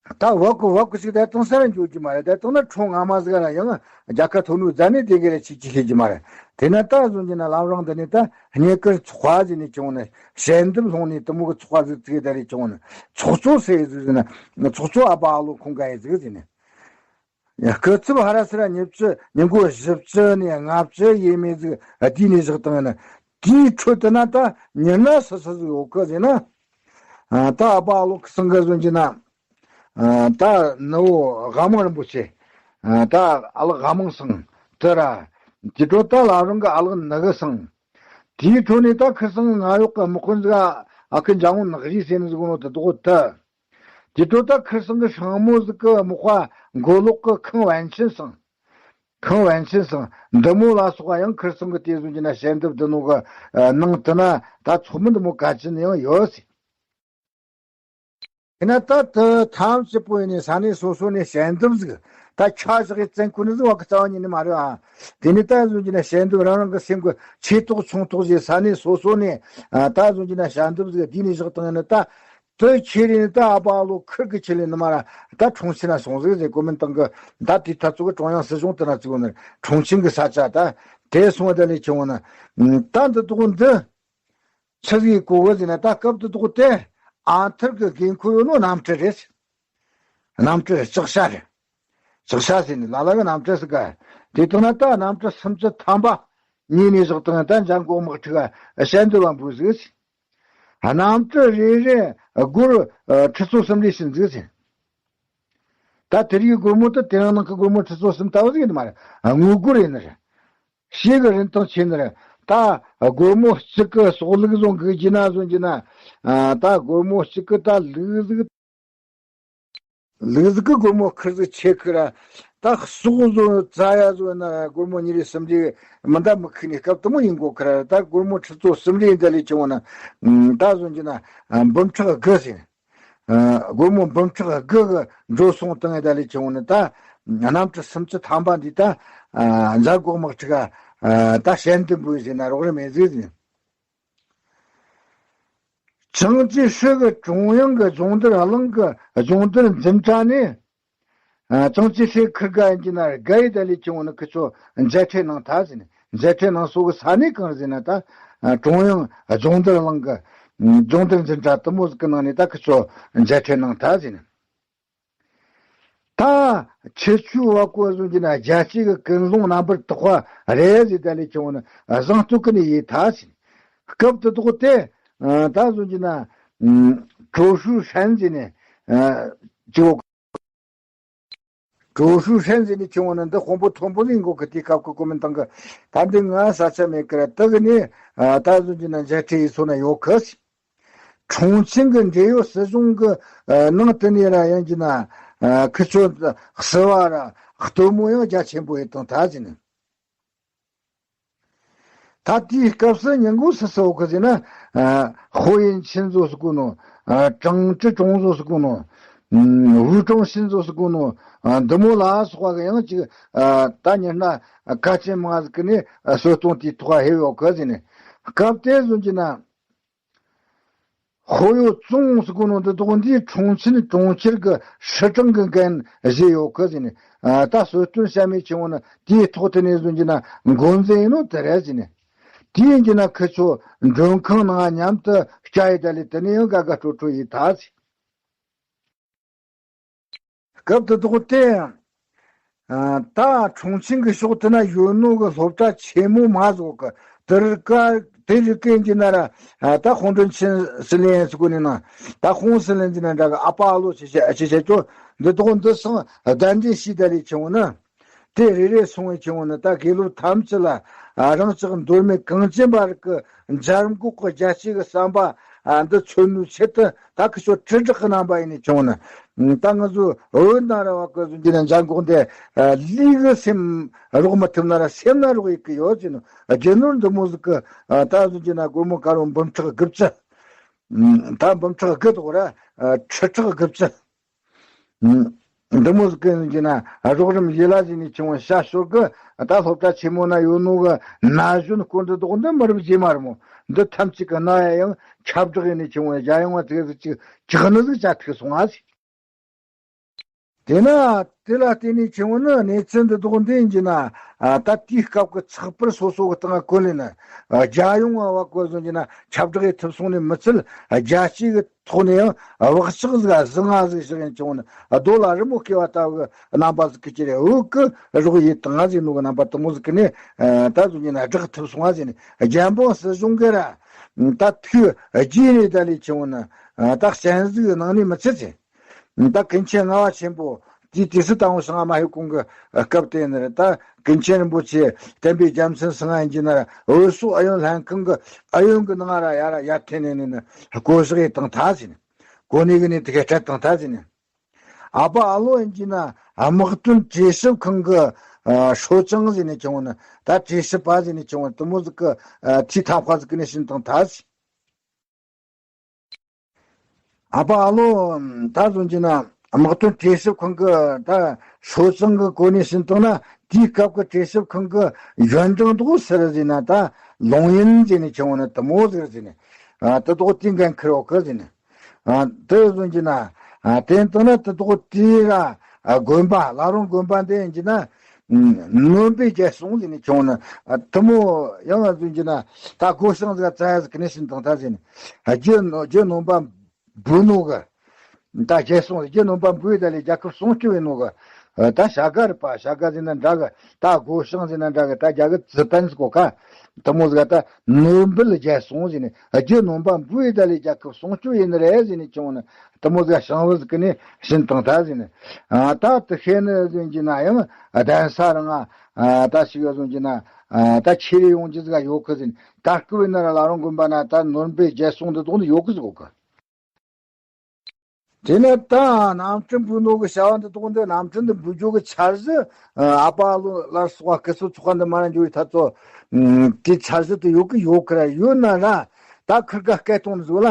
ད་བབ་གི་བབ་གི་ཞིག་ད་དང་ས་ར་འཇོག་གི་མ་རེད། ད་དང་ན་ཁྲོ་ང་མ་ཟིག་ར་ཡང་རྒྱལ་ཁ་ཐོབ་ནོ་ཟ་ནས་དེ་གི་ར་ཆིག་ཆིག་ཤེས་ཀྱི་མ་རེད། དེ་ན་ད་བཟུང་གི་ན་ལམ་རང་འདི་ནས་ད་རྙེད་དཀར་ཚོགས་པ་ཟིག་ནས་བྱུང་ན་ཞལ་འདེབས་སློང་ནས་དེ་མོ་གི་ཚོགས་པ་ཟིག་བཙུགས་ད་རེ་བྱུང་ན་ཚོགས་གཙོ་ཟེར་ཟིག་ཟེར་ན་ཚོགས་གཙོ་ཨ་པ་ཨ་ལོ་ཁོང་ག་ཡི་ཟིག་ཟེར་ནས། ཡ། སྐུ་ཚབ་ཧ་ར་སི་ར་ཉི་བཅུ་ཉིན་གུང་བཞི་བཅུ་ནས་ལྔ་བཅུ་ཡས་མས་ཟིག་བསྡུས་ནས་བཞག་བཏང་ན། དེའི་ཁྲོད་དུ་ན་ད་མྱི་སྣ་སུ་སུ་ཟིག་ཡོད་གི་ཟེར་ན། ཨ། ད་ཨ་པ་ཨ་ལོ་ཁི་སང་གི་བཟོ་གྱི་ན། ཨ། ད་ནུ་བོ་དགའ་མང་རིན་པོ་ཆེ། ཨ། ད་ཨ་ལགས་དགའ་མང་སང་དེ་ར། དེ་འཕྲོ་ད་ལ་རང་གི་ཨ་ལགས་ནུ་གི་སང་། དེའི་ཁྲོད་ནས་ད་ཁི་སང་ང་ཡོག་གི་དམག་དཔོན་ཟིག་ཨ་ཁུ་འཇམ་དབྱངས་ནག་རིས་ཟེར་ནི་ཟིག་ནོ་དེ་དོག་ད། དེ་དུས་ད་ཁིར་སང་གི་ཧྲང་མོ་ཟིག་གི་མག་པ་མགོ་ལོག་གི་ཁང་བན་ཆེན་སང་། ཁང་བན་ཆེན་སང་འདི་མོ་ལ་སོགས་པ་ཡང་ཁིར་སང་གི་དེ་བཟོ་གྱི་ན་ཞལ་འདེབས་འདི་ནོ་གི་ནང་དུ་ན་ད་ཚོགས་མི་འདི་མོ་ག་ཅི་ནས་ཡང་ཡོད་ཟེར། དེ་ན་ད་དུ་ཐམས་ཅད་པོ་ཡིན་ནས་ས་གནས་སོ་སོ་ནས་ཞལ་འདེབས་ཟིག་ད་ཆ་བཞག་གི་བཙན་ཁུལ་ནི་ཟིག་བ་གི་རྩ་བ་ཉིད་ནས་མ་རེད་ཨ། དེ་ནས་ད་བཟོ་གྱི་ན་ཞལ་འདེབས་རང་རང་གི་སེམས་གི་ཆེ་ཐོག་ཆུང་ཐོག་ཞེས་ས་གནས་སོ་སོ་ནས་ད་བཟོ་གྱི་ན་ཞལ་འདེབས་ཟིག་བསྡུས་ནས་བཞག་བཏང་ཡིན་ན་ད། དེ་ཁྱེར་ནས་ད་ཨ་པ་ཨ་ལོ་ཁིར་གི་ཆེད་ལས་ནི་མ་ར་ད་ཁྲུང་ཆིན་ན་སོང་ཟིག་ཟེར། གོ་མིན་ཏང་གི་ད་དེའི་ཐ་ཚོ་གི་ཀྲུང་དབྱང་སྲིད་གཞུང་དེ་ན་བཙུགས་ནི་ཁྲུང་ཆིན་གི་ས་ཆ་ད་དེ་སོང་བ་ད་ལས་བྱུང་བ་ན། ད་འདི་དོག་འདི་ཆི་ཟིག་གོ་གི་ཟེར་ན། ད་སྐབས་དེ་དོག་དེ་ཨ་མཐར་གི་དགོས་མཁོ་ཡོད་ནོ་གནམ་གྲུ་རེད། གནམ་གྲུ་ལྕགས་ཤ་རེད། ལྕགས་ཤ་ཟེར་ནི་ལ་ལ་གི་གནམ་གྲུ་ཟིག་ག་དེ་དང་ན་ད་གནམ་གྲུ་སུམ་ཅུ་ཐམ་པ་གཉིས་ནས་བཞག་དང་ད་འཇར་འགོག་དམག་འཁྲུག་ག་ཞལ་འདེབས་པ་འབུལ་ཟིག་གནམ་གྲུ་རེ་རེ་སྒོར་ཁྲི་ཚོ་གསུམ་རེ་ཞིག་འཛུགས་ཟིན། ད་དེ་རིགས་སྒོར་མོ་དེ་དེ་རིང་ནང་གི་སྒོར་མོ་ཁྲི་ཚོ་གསུམ་ལྟ་བུ་ཟིག་ཡིན་མ་རེད། དངུལ་སྒོར་ཡིན་ནི་རེད། ཞེ་གི་རིན་ཐང་ཆེ་ནི་རེད། ད་སྒོར་མོ་གཅིག་གི་ཟོག་ལུག་བཟོ་འགུག་རྒྱུ་ན་བཟོ་རྒྱུ་ན། ད་སྒོར་མོ་གཅིག་གི་ད་ལུག་ཟིག་ལུག་ཟིག་གི་སྒོར་མོ་ཁིར་ཟིག་ཆེ་ཁི་ར། ད་ཟོག་བཟོ་རྩྭ་ཡ་བཟོ་ན་སྒོར་མོ་ཉིས་རེ་གསུམ་རེ་མི་འདའ་མི་ཁུག་ནི་སྐབས་དུ་མོ་ཡིན་གོ་ཁི་ར། ད་སྒོར་མོ་ཁྲི་ཚོ་གསུམ་རེ་འདའ་ལས་བྱུང་བ་ན། ད་བཟོ་རྒྱུ་ན་འབུམ་ཕྲག་དགུ་ཟེར། སྒོར་མོ་འབུམ་ཕྲག་དགུ་གི་འགྲོ་སོང་བཏང་ངེ་ད་ལས་བྱུང་ནི་ད། གནམ་གྲུ་སུམ་ཅུ་ཐམ་པ་འདི་ད། འཇར་འགོག་དམག་འཁྲུག་ག་ད་ཞལ་འདེབས་འབུལ་ཟེར་ན་རོགས་རེ་མེད་ཟེར་ཟིན། ཅང་ཅེ་ཧྲི་གི་ཀྲུང་དབྱང་གི་སྦྱོང་བརྡར་གླིང་གི་སྦྱོང་བརྡར་འཛིན་གྲྭ་ནས། ཨ། ཅང་ཅེ་ཧྲི་ཁིར་ག་ཡིན་གྱི་ན་དགའ་ཡི་ད་ལས་ཀྱི་འོ་ན་ཁི་ཚོ་མཛད་འཕྲིན་གནང་ཐལ་ཟེར་ནས། མཛད་འཕྲིན་གནང་སོ་གི་ས་གནས་གང་རེད་ཟེར་ན་ད། ཨ། ཀྲུང་དབྱང་སྦྱོང་བརྡར་གླིང་གི། སྦྱོང་བརྡར་འཛིན་གྲྭ་དུ་མོ་ཟིག་གི་ནང་ནས་ད་ཁི་ཚོ་མཇལ་འཕྲད་གནང་ཐལ་ཟེར་ནས། ད་ཁྱེད་ཆོས་བ་ཀོ་བཟོ་རྒྱུ་ན་རྒྱལ་སྤྱི་གི་ཀུན་སློང་རྣམ་པར་དག་པ་རེད་ཟེར་ད་ལས་ཁྱེད་འོ་ན་བཟང་སྟོད་ཀི་ནས་ཡིན་ཐལ་ཟེར་ནས། སྐབས་དུ་དོག་དེ་ད་བཟོ་རྒྱུ་ན་ཀྲོ་ཧྲུའུ་ཧྲན་ཟེར་ནས་ཅིའོ། ཀྲོ་ཧྲུའུ་ཧྲན་ཟེར་ནས་ཁྱེད་འོ་ན་འདི་དཔོན་པོ་མཐོན་པོ་ནས་འགོ་གི་དེའི་སྐབས་ཀི་ཀོ་མིན་ཏང་གི་ད་འདི་ང་ས་ཆ་མེད་ཀི་ར་དུ་གི་ནས་ད་བཟོ་རྒྱུ་ན་མཇལ་འཕྲད་ཡིན་སོ་ན་ཡོད་ཁི་ཟེར། ཁྲུང་ཆིང་གི་འབྲེལ་ཡོད་སྲིད་གཞུང་གི་ནང་དུ་ནས་ར་ཡང་གྱི་ན་ཁི་ཆོ་བསུ་བ་ར་སྟོན་མོ་ཡང་རྒྱ་ཆེན་པོ་ཡིན་དང་ད་ཟིན། ད་དེའི་སྐབས་སུ་ཉིན་གུང་སུ་སུ་ཡོད་གི་ཟེར་ན། ཧོ་ཡིན་ཆིན་བཟོ་སུ་གོ་ནོ། ཀྲང་ཀྲི་ཀྲུང་བཟོ་སུ་གོ་ནོ། ཝུ་ཀྲང་ཤིན་བཟོ་སུ་གོ་ནོ། འདི་མོ་ལ་སོགས་པ་གི་ཡང་ཅིག་ད་ཉི་ན་ཁ་ཆེན་མ་ཟིག་གི་ནས་གསོལ་སྟོང་དེའི་ཐོག་ཧེ་ཡོད་གི་ཟེར་ནས། སྐབས་དེ་བཟོ་གྱི་ན། ཧོ་ཡོ་ཙུང་ཟེར་གོ་ནོ་འདི་དོག་འདིའི་ཁྲུང་ཆིན་གྲོང་ཁྱེར་གྱི་ཧྲི་ཀྲང་གི་འགན་བཞེས་ཡོད་གི་ཟེར་ནས། ད་གསོལ་སྟོན་བཤད་མེད་ཆེན་མོ་ནི་དེའི་ཐོག་དེ་ནས་བཟུང་གྱི་ན་འགོ་འཛིན་ཡིན་ནོ་དེ་རེད་ཟེར་ནས། དེ་ཡིན་གྱི་ན་ཁི་ཚོ་མགྲོན་ཁང་ནང་མཉམ་དུ་བསྐྱལ་ཡི་ད་ལས་དེ་ནས་ཡང་དགའ་དགའ་སྤྲོ་སྤྲོ་ཡིན་ད་ཟེར། སྐབས་དེ་དོག་དེ། ད་ཁྲུང་ཆིང་གི་ཕྱོགས་དེ་ན་ཡོད་ནོ་གི་སློབ་གྲྭ་ཆེན་མོ་མ་ཟོག་གི་དེ་རིགས་ཀ་དེ་རིགས་ཀའི་འདི་ན་ར་ད་ཧོང་ཀྲུང་ཆིན་སི་ལེན་སི་གོ་ནི་ན་ད་ཧོང་སི་ལེན་འདི་ན་འདྲ་གི་ཨ་ཕ་ཨ་ལོ་ཆེ་ཆེ་ཆེ་ཆེ་ཅོ་འདི་དོག་འདི་སང་གདན་འདྲེན་ཤི་ད་ལས་ཆེ་བོ་ན། དེ་རེ་རེ་སོང་བའི་ཆེ་བོ་ན་ད་དགེ་སློབ་ཐམས་ཅད་ལ་རང་ཅག་མདོ་སྨད་གངས་ཅན་པ་རིགས་ཀྱི་འཇར་འགོག་གི་རྒྱལ་སྤྱི་གི་བསམ་པ་འདི་མཚོན་ནུས་ཆེད་དུ་ད་ཁི་ཆོ་དྲིལ་བསྒྲགས་གི་རྣམ་པ་ཡིན་ནས་བྱུང་ན། ད་ང་ཚོ་བོད་ནང་ར་བ་ཀི་བཟོ་རྒྱུ་ན་འཇར་འགོག་འདི་ལུས་གི་སེམས་རོགས་མི་ཐུབ་ན་ར་སེམས་ན་རོགས་ཡི་གི་ཡོད་ཅེ་ནོ། རྒྱུ་ནོར་འདི་མོ་ཟིག་གི་ད་བཟོ་རྒྱུ་ན་སྒོར་མོ་དཀར་བོ་འབུམ་ཕྲག་དགུ་བཅུ། ད་འབུམ་ཕྲག་དགུ་དོག་ར་ཁྲི་ཕྲག་དགུ་བཅུ། འདི་མོ་ཟིག་གི་ཡིན་ན་རོགས་རམ་ཡིད་ལ་ཟིན་ནས་ཆུང་བ་ཤ་ཤོར་གི། ད་སློབ་གྲྭ་ཆེན་མོ་ན་ཡོད་ནོ་གི་ན་གཞོན་སྐོར་འདི་དོག་འདི་མི་རབས་རྗེས་མ་རེད་མོ། འདི་ཐམས་ཅད་ཀྱི་ན་ཡ་ཡང་ཁྱབ་བསྒྲགས་ཡིན་ནས་ཆུང་བ་རྒྱ་ཡང་བ་དེ་ཟིག་ཅིག་ཅིག་ནི་ཟིག་བྱ་ཐུག་སོང་ཨ་ཟིག་དེ་ན་དེ་ལ་བརྟེན་ནས་ཆུང་བ་ནི་གནས་ཚུལ་འདི་དོག་འདི་ཡིན་གྱི་ན། ད་དེའི་སྐབས་ཀྱི་ཚགས་པར་སོ་སོ་གི་སྟེང་གོ་ལེ་ན་རྒྱ་ཡོང་བ་བ་གོ་བཟོ་གྱི་ན་ཁྱབ་བསྒྲགས་ཡེ་ཐུབ་སོང་ནས་མི་ཚད་རྒྱལ་སྤྱི་གི་ཐོག་ནས་ཡང་བག་ཆགས་ཟིག་གཟི་ང་ཟིག་ཞིག་ཡིན་ཆུང་ན་རྡོ་ལ་རི་མོ་བཀལ་བ་ལྟ་བུ་རྣམ་པ་ཟིག་གི་ཅི་རེད། འུ་གི་རོགས་ཡིད་དང་ང་ཟིག་ནོ་གི་རྣམ་པ་དུ་མོ་ཟིག་གི་ནས་ད་གཟུགས་ཉིད་ན་བསྒྲགས་ཐུབ་སོང་བ་ཟིག་ནས་རྒྱལ་འབངས་སྲིད་གཞུང་གི་ར་ད་ཐུགས་རྗེས་ནས་ད་ལས་ཆུང་ན་ད་གཞན་ཟིག་ནང་ནས་མི་ཚེ་ཚེ་ད་ཀུན་མཁྱེན་ལྔ་པ་ཆེན་པོ་དེའི་དུས་སུ་ད་འོང་སང་མ་ཧེ་ཀུང་གི་སྐབས་དེ་ནས་ད་ཀུན་མཁྱེན་རིན་པོ་ཆེ་བསྟན་པའི་རྒྱལ་མཚན་སང་ཡིན་གྱི་ན་ར་འོད་སོགས་ཨ་ཡོན་ལྷན་ཁང་གི་ཨ་ཡོན་གི་ནང་ར་ཡ་ར་ཡར་འཐེན་ནས་ནས་ནི་བསྐོ་བཞག་ཡེ་བཏང་ཐལ་ཟིན། གོ་གནས་གི་ནས་དེ་ག་སྤྲད་བཏང་ཐལ་ཟིན། ཨ་ཕ་ཨ་ལོ་ཡིན་གྱི་ན་དམག་དོན་གྲོས་ཞིབ་ཁང་གི་ཨ་ཧྲོ་ཅང་ཟིན་ནས་ཀྱང་ནི་ད་གྲོས་ཞིབ་པ་ཟིན་ནས་ཀྱང་དུ་མོ་ཟིག་གི་ཨ་ཐིས་ཐབ་ཁ་ཟིག་གི་ནས་ཕྱིན་བཏང་ཐལ་ཟིན། ཨ་ཕ་ཨ་ལོ་ད་བཟུང་གྱི་ན་དམག་དོན་གྲོས་ཞིབ་ཁང་གི་ད་ཧྲོ་ཅང་གི་གོ་གནས་ཕྱིན་བཏང་ན་དེའི་སྐབས་ཀྱི་གྲོས་ཞིབ་ཁང་གི་ཡོན་ཀྲང་དོག་ཟེར་ཟིན་ན་ད་ལོང་ཡིན་ཟིན་ནས་ཀྱང་ནི་དུ་མོ་ཟིག་ཟིན་ནས་ཨ་དུ་དོག་དེའི་འགན་འཁུར་འོག་གི་ཟིན་ནས། ཨ་དེ་བཟུང་གྱི་ན་ཨ་དེ་ལྟ་ན་དེ་དོག་དེ་ར་ཨ་དགོན་པ་ལ་རོང་དགོན་པ་འདི་ཡིན་གྱི་ན་ནོར་བུའི་རྒྱལ་སྲུང་ཟིན་ནས་ཁྱོང་ན་ཨ་དུ་མོ་ཡང་བཟུང་གྱི་ན་ད་སྒོ་བྱང་ཟིག་བཙལ་ཡ་ཟིག་གི་ནས་ཕྱིན་བཏང་ད་ཟིན་ཨ་རྒྱུ་རྒྱུ་ནོམ་པ་འབུལ་ནོ་གི་ད་རྒྱལ་སྲུང་རྒྱུ་ནོམ་པ་འབུལ་ད་ལས་རྒྱལ་ཁབ་སྲུང་སྐྱོབ་ཡིན་ནོ་གི། ད་བྱ་དགའ་རེད་པ། བྱ་དགའ་ཟེར་ན་འདྲ་གི། ད་སྒོ་བྱང་ཟེར་ན་འདྲ་གི། ད་རྒྱ་གི་ཙི་ཏན་ཟེར་གོ་ཀ། དུ་མོ་ཟིག་ད་ནོར་འབུལ་རྒྱལ་སྲུང་ཟེར་ནས་རྒྱུ་ནོམ་པ་འབུལ་ཡི་ད་ལས་རྒྱལ་ཁབ་སྲུང་སྐྱོབ་ཡིན་ནི་རེད་ཟེར་ནས་ཀྱང་ནི་དུ་མོ་ཟིག་ཞང་བུ་ཟིག་གི་ནས་བྱིན་བཏང་ད་ཟེར་ནས། ད་དུ་ཤེས་ནི་ཟེར་གྱི་ན་ཡང་གདན་ས་རང་ད་ཞིག་ཟེར་གྱི་ན་ད་ཆེ་རེ་ཡོང་རྒྱུ་ཟིག་ཡོད་གི་ཟེར་ནས། ད་སྐུ་བའི་ན་ར་ལ་རོང་དགོན་པ་ན་ད་ནོར་འབུལ་རྒྱལ་སྲུང་འདི་དོག་ནི་ཡོད་གི་ཟེར་གོ་ཀ། དེ་ནས་ད་གནམ་གྲུ་འབུལ་ནོ་གི་བྱ་བ་འདི་དོག་འདི་གནམ་གྲུ་འདི་འབུལ་རྒྱུ་གི་འཆར་གཞི་ཨ་ཕ་ཨ་ལོ་ལ་སོགས་པ་སྐུ་ཚབ་ཚོགས་པ་འདི་མ་ར་འཇོག་ཡི་ཐ་ཚོ་དེ་འཆར་གཞི་དེ་ཡོད་གི་ཡོད་གི་ར་ཡོད་ན་ར་ད་ཁིར་ག་སྐད་གཏོང་ནི་ཟིག་ལ་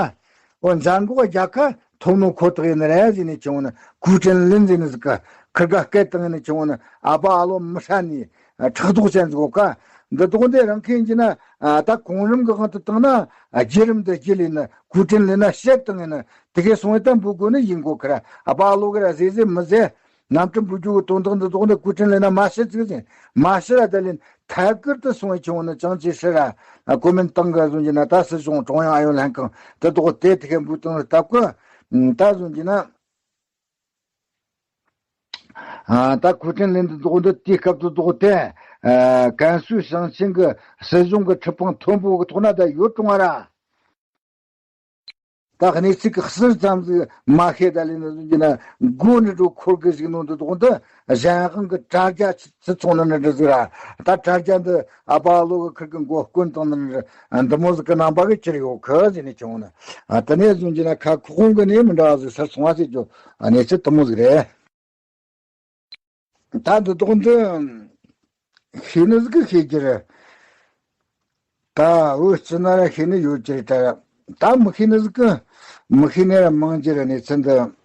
འོ་འཇར་འགོག་རྒྱལ་ཁ་ཐོབ་ནོ་ཁོ་ཐག་ཡིན་ནི་རེད་ཟེར་ནས་ཀྱང་ནི་ཀུའུ་ཀྲིན་ལིན་ཟེར་ནི་ཟིག་ག་ཁིར་ག་སྐད་བཏང་ནི་ཀྱང་ནི་ཨ་ཕ་ཨ་ལོ་མི་ཧྲ་ནི་ཕྲག་དོག་ཅན་ཟིག་གོ་ཀ། འདི་དོག་འདི་རང་ཁེ་ཡིན་གྱི་ན་ཨ་ད་གོང་རིམ་གི་དབང་དུ་བཏང་ན་ཨ་བརྒྱུད་རིམ་འདི་བརྒྱུད་ལས་ནི་ཀུའུ་ཀྲིན་ལིན་ན་བཤད་བཏང་ཡིན་ནི་དེ་གའི་སོང་ཡི་ད་འབུལ་དགོས་ནི་ཡིན་གོ་ཁི་ར། ཨ་ཕ་ཨ་ལོ་གི་ར་ཟེ་ཟེ་མི་ཟེ། གནམ་གྲུ་འབུལ་རྒྱུ་གི་དོན་དག་འདི་དོག་འདི་ཀུའུ་ཀྲིན་ལིན་ན་མ་བཤད་ཟིག་ཟེར་མ་བཤད་ར་ད་ལིན་ ཐད་ཀར་དུ་སོང་བའི་ཆུང་ནི་ཅང་ཅེ་ཧྲི་ར་གོ་མིན་ཏང་གི་བཟོ་རྒྱུ་ན་ད་སྲིད་གཞུང་ཀྲུང་དབྱང་ཨུ་ཡོན་ལྷན་ཁང་དེ་དོག་དེ་དེ་གའི་འབུལ་དང་སྟབས་ཀྱིས་ད་བཟོ་རྒྱུ་ན། ད་ཁུ་ཁྲིན་ལིན་དུ་དོག་འདི་དེའི་སྐབས་དུ་དོག་དེ་ཀན་སུའུ་ཞིང་ཆེན་གྱི་སྲིད་གཞུང་གི་ཁྲི་འཕང་མཐོན་པོ་གི་ཐོག་ན་ད་ཡོད་ཀྲུང་བ་ར། ད་གནས་ཚུལ་གྱི་ཟུར་ཙམ་ཟིག་མ་ཤེས་ད་ལས་ནི་ཟིག་ན་མགོ་ནི་འགྲོ་འཁོར་གི་ཟིག་ནོ་འདི་དོག་འདི་གཞན་དབང་གི་དྲ་རྒྱ་ཆི་ཚོང་ནི་ནི་འདྲི་ཟིག་ར། ད་དྲ་རྒྱ་འདི་ཨ་པ་ལོ་གི་ཁིར་གི་མགོ་སྐོན་བཏང་ནི་འདི་མོ་ཟིག་གི་རྣམ་པ་གི་ཁྱེར་ཡོད་ཁི་ཟིག་ནི་ཆུང་ནི། ད་ནས་ཟུང་གི་ན་ཁ་ཁོག་གོང་གི་ནི་མི་འདྲ་བ་ཟིག་ཟེར་སོང་བ་ཟེར་རྒྱུ་གནས་ཚུལ་དུ་མོ་ཟིག་རེད། ད་འདི་དོག་འདི་ཤེས་ནི་ཟིག་གི་ཤེས་ཀྱི་རེད། ད་འུ་ཅི་ན་ར་ཤེས་ནི་ཡོད་ཀྱི་རེད་ད། ད་མི་ཤེས་ནི་ཟིག་གི་མི་ཤེས་ནི་ར་མང་ཀྱི་རེད་གནས་ཚུལ་འདི།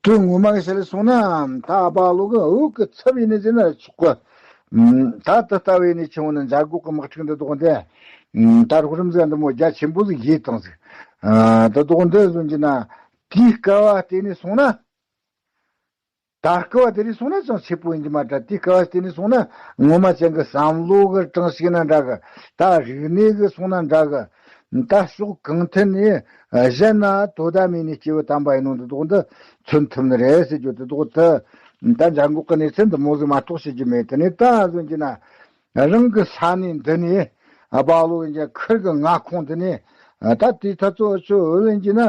དུས་ངོ་མ་གི་ཤེས་ལ་སོང་ན་ད་ཨ་པ་ལོ་གི་འུ་གི་ཚབ་ཡིན་ནི་ཟེར་ན་ར་ཆོག་གི། ད་དུ་ལྟ་བའི་ནི་ཆུང་ནི་མཛད་སྒོ་གི་དམག་འཁྲུག་འདི་དོག་འདི། ད་རོགས་རམ་ཟེར་འདི་མོ་རྒྱ་ཆེན་པོ་ཟིག་ཡིད་བཏང་ཟིག། ད་དོག་འདི་ཟུང་གི་ན་དེའི་སྐབས་བལྟས་ནས་སོང་ན། ད་སྐབས་བ་དེ་རིང་སོང་ན་ཅང་ཆེ་པོ་ཡིན་གྱི་མ་འདྲ། དེ་སྐབས་བ་དེ་ནས་སོང་ན་ངོ་མ་ཅན་གྱི་བསམ་བློ་གི་གྲངས་ཤིག་ན་འདྲ་གི། ད་རིག་གནས་གི་སོང་ན་འདྲ་གི། ད་ཕྱོགས་གང་ཐད་ནས་གཞན་ན་དོ་ཟླ་མེད་ནས་སྐྱེས་བུ་དམ་པ་ཡིན་ནོ་འདི་དོག་འདི་མཚོན་ཐུབ་ནི་རེད་ཟེར་རྒྱུ་དེ་དོག་ད། ད་འཇར་འགོག་གི་གནས་ཚུལ་འདི་མོ་ཟིག་མ་གཏོགས་བཤད་རྒྱུ་མེད། དེ་ནས་ད་ཟོན་གྱི་ན། རང་གི་ས་གནས་འདི་ནས་སྦ་ལོ་ཡིན་ཀྱང་ཁིར་གི་མངའ་ཁོངས་འདི་ནས་ད་དེའི་ཐ་ཚོ་ཆུ་ལེན་གྱི་ན་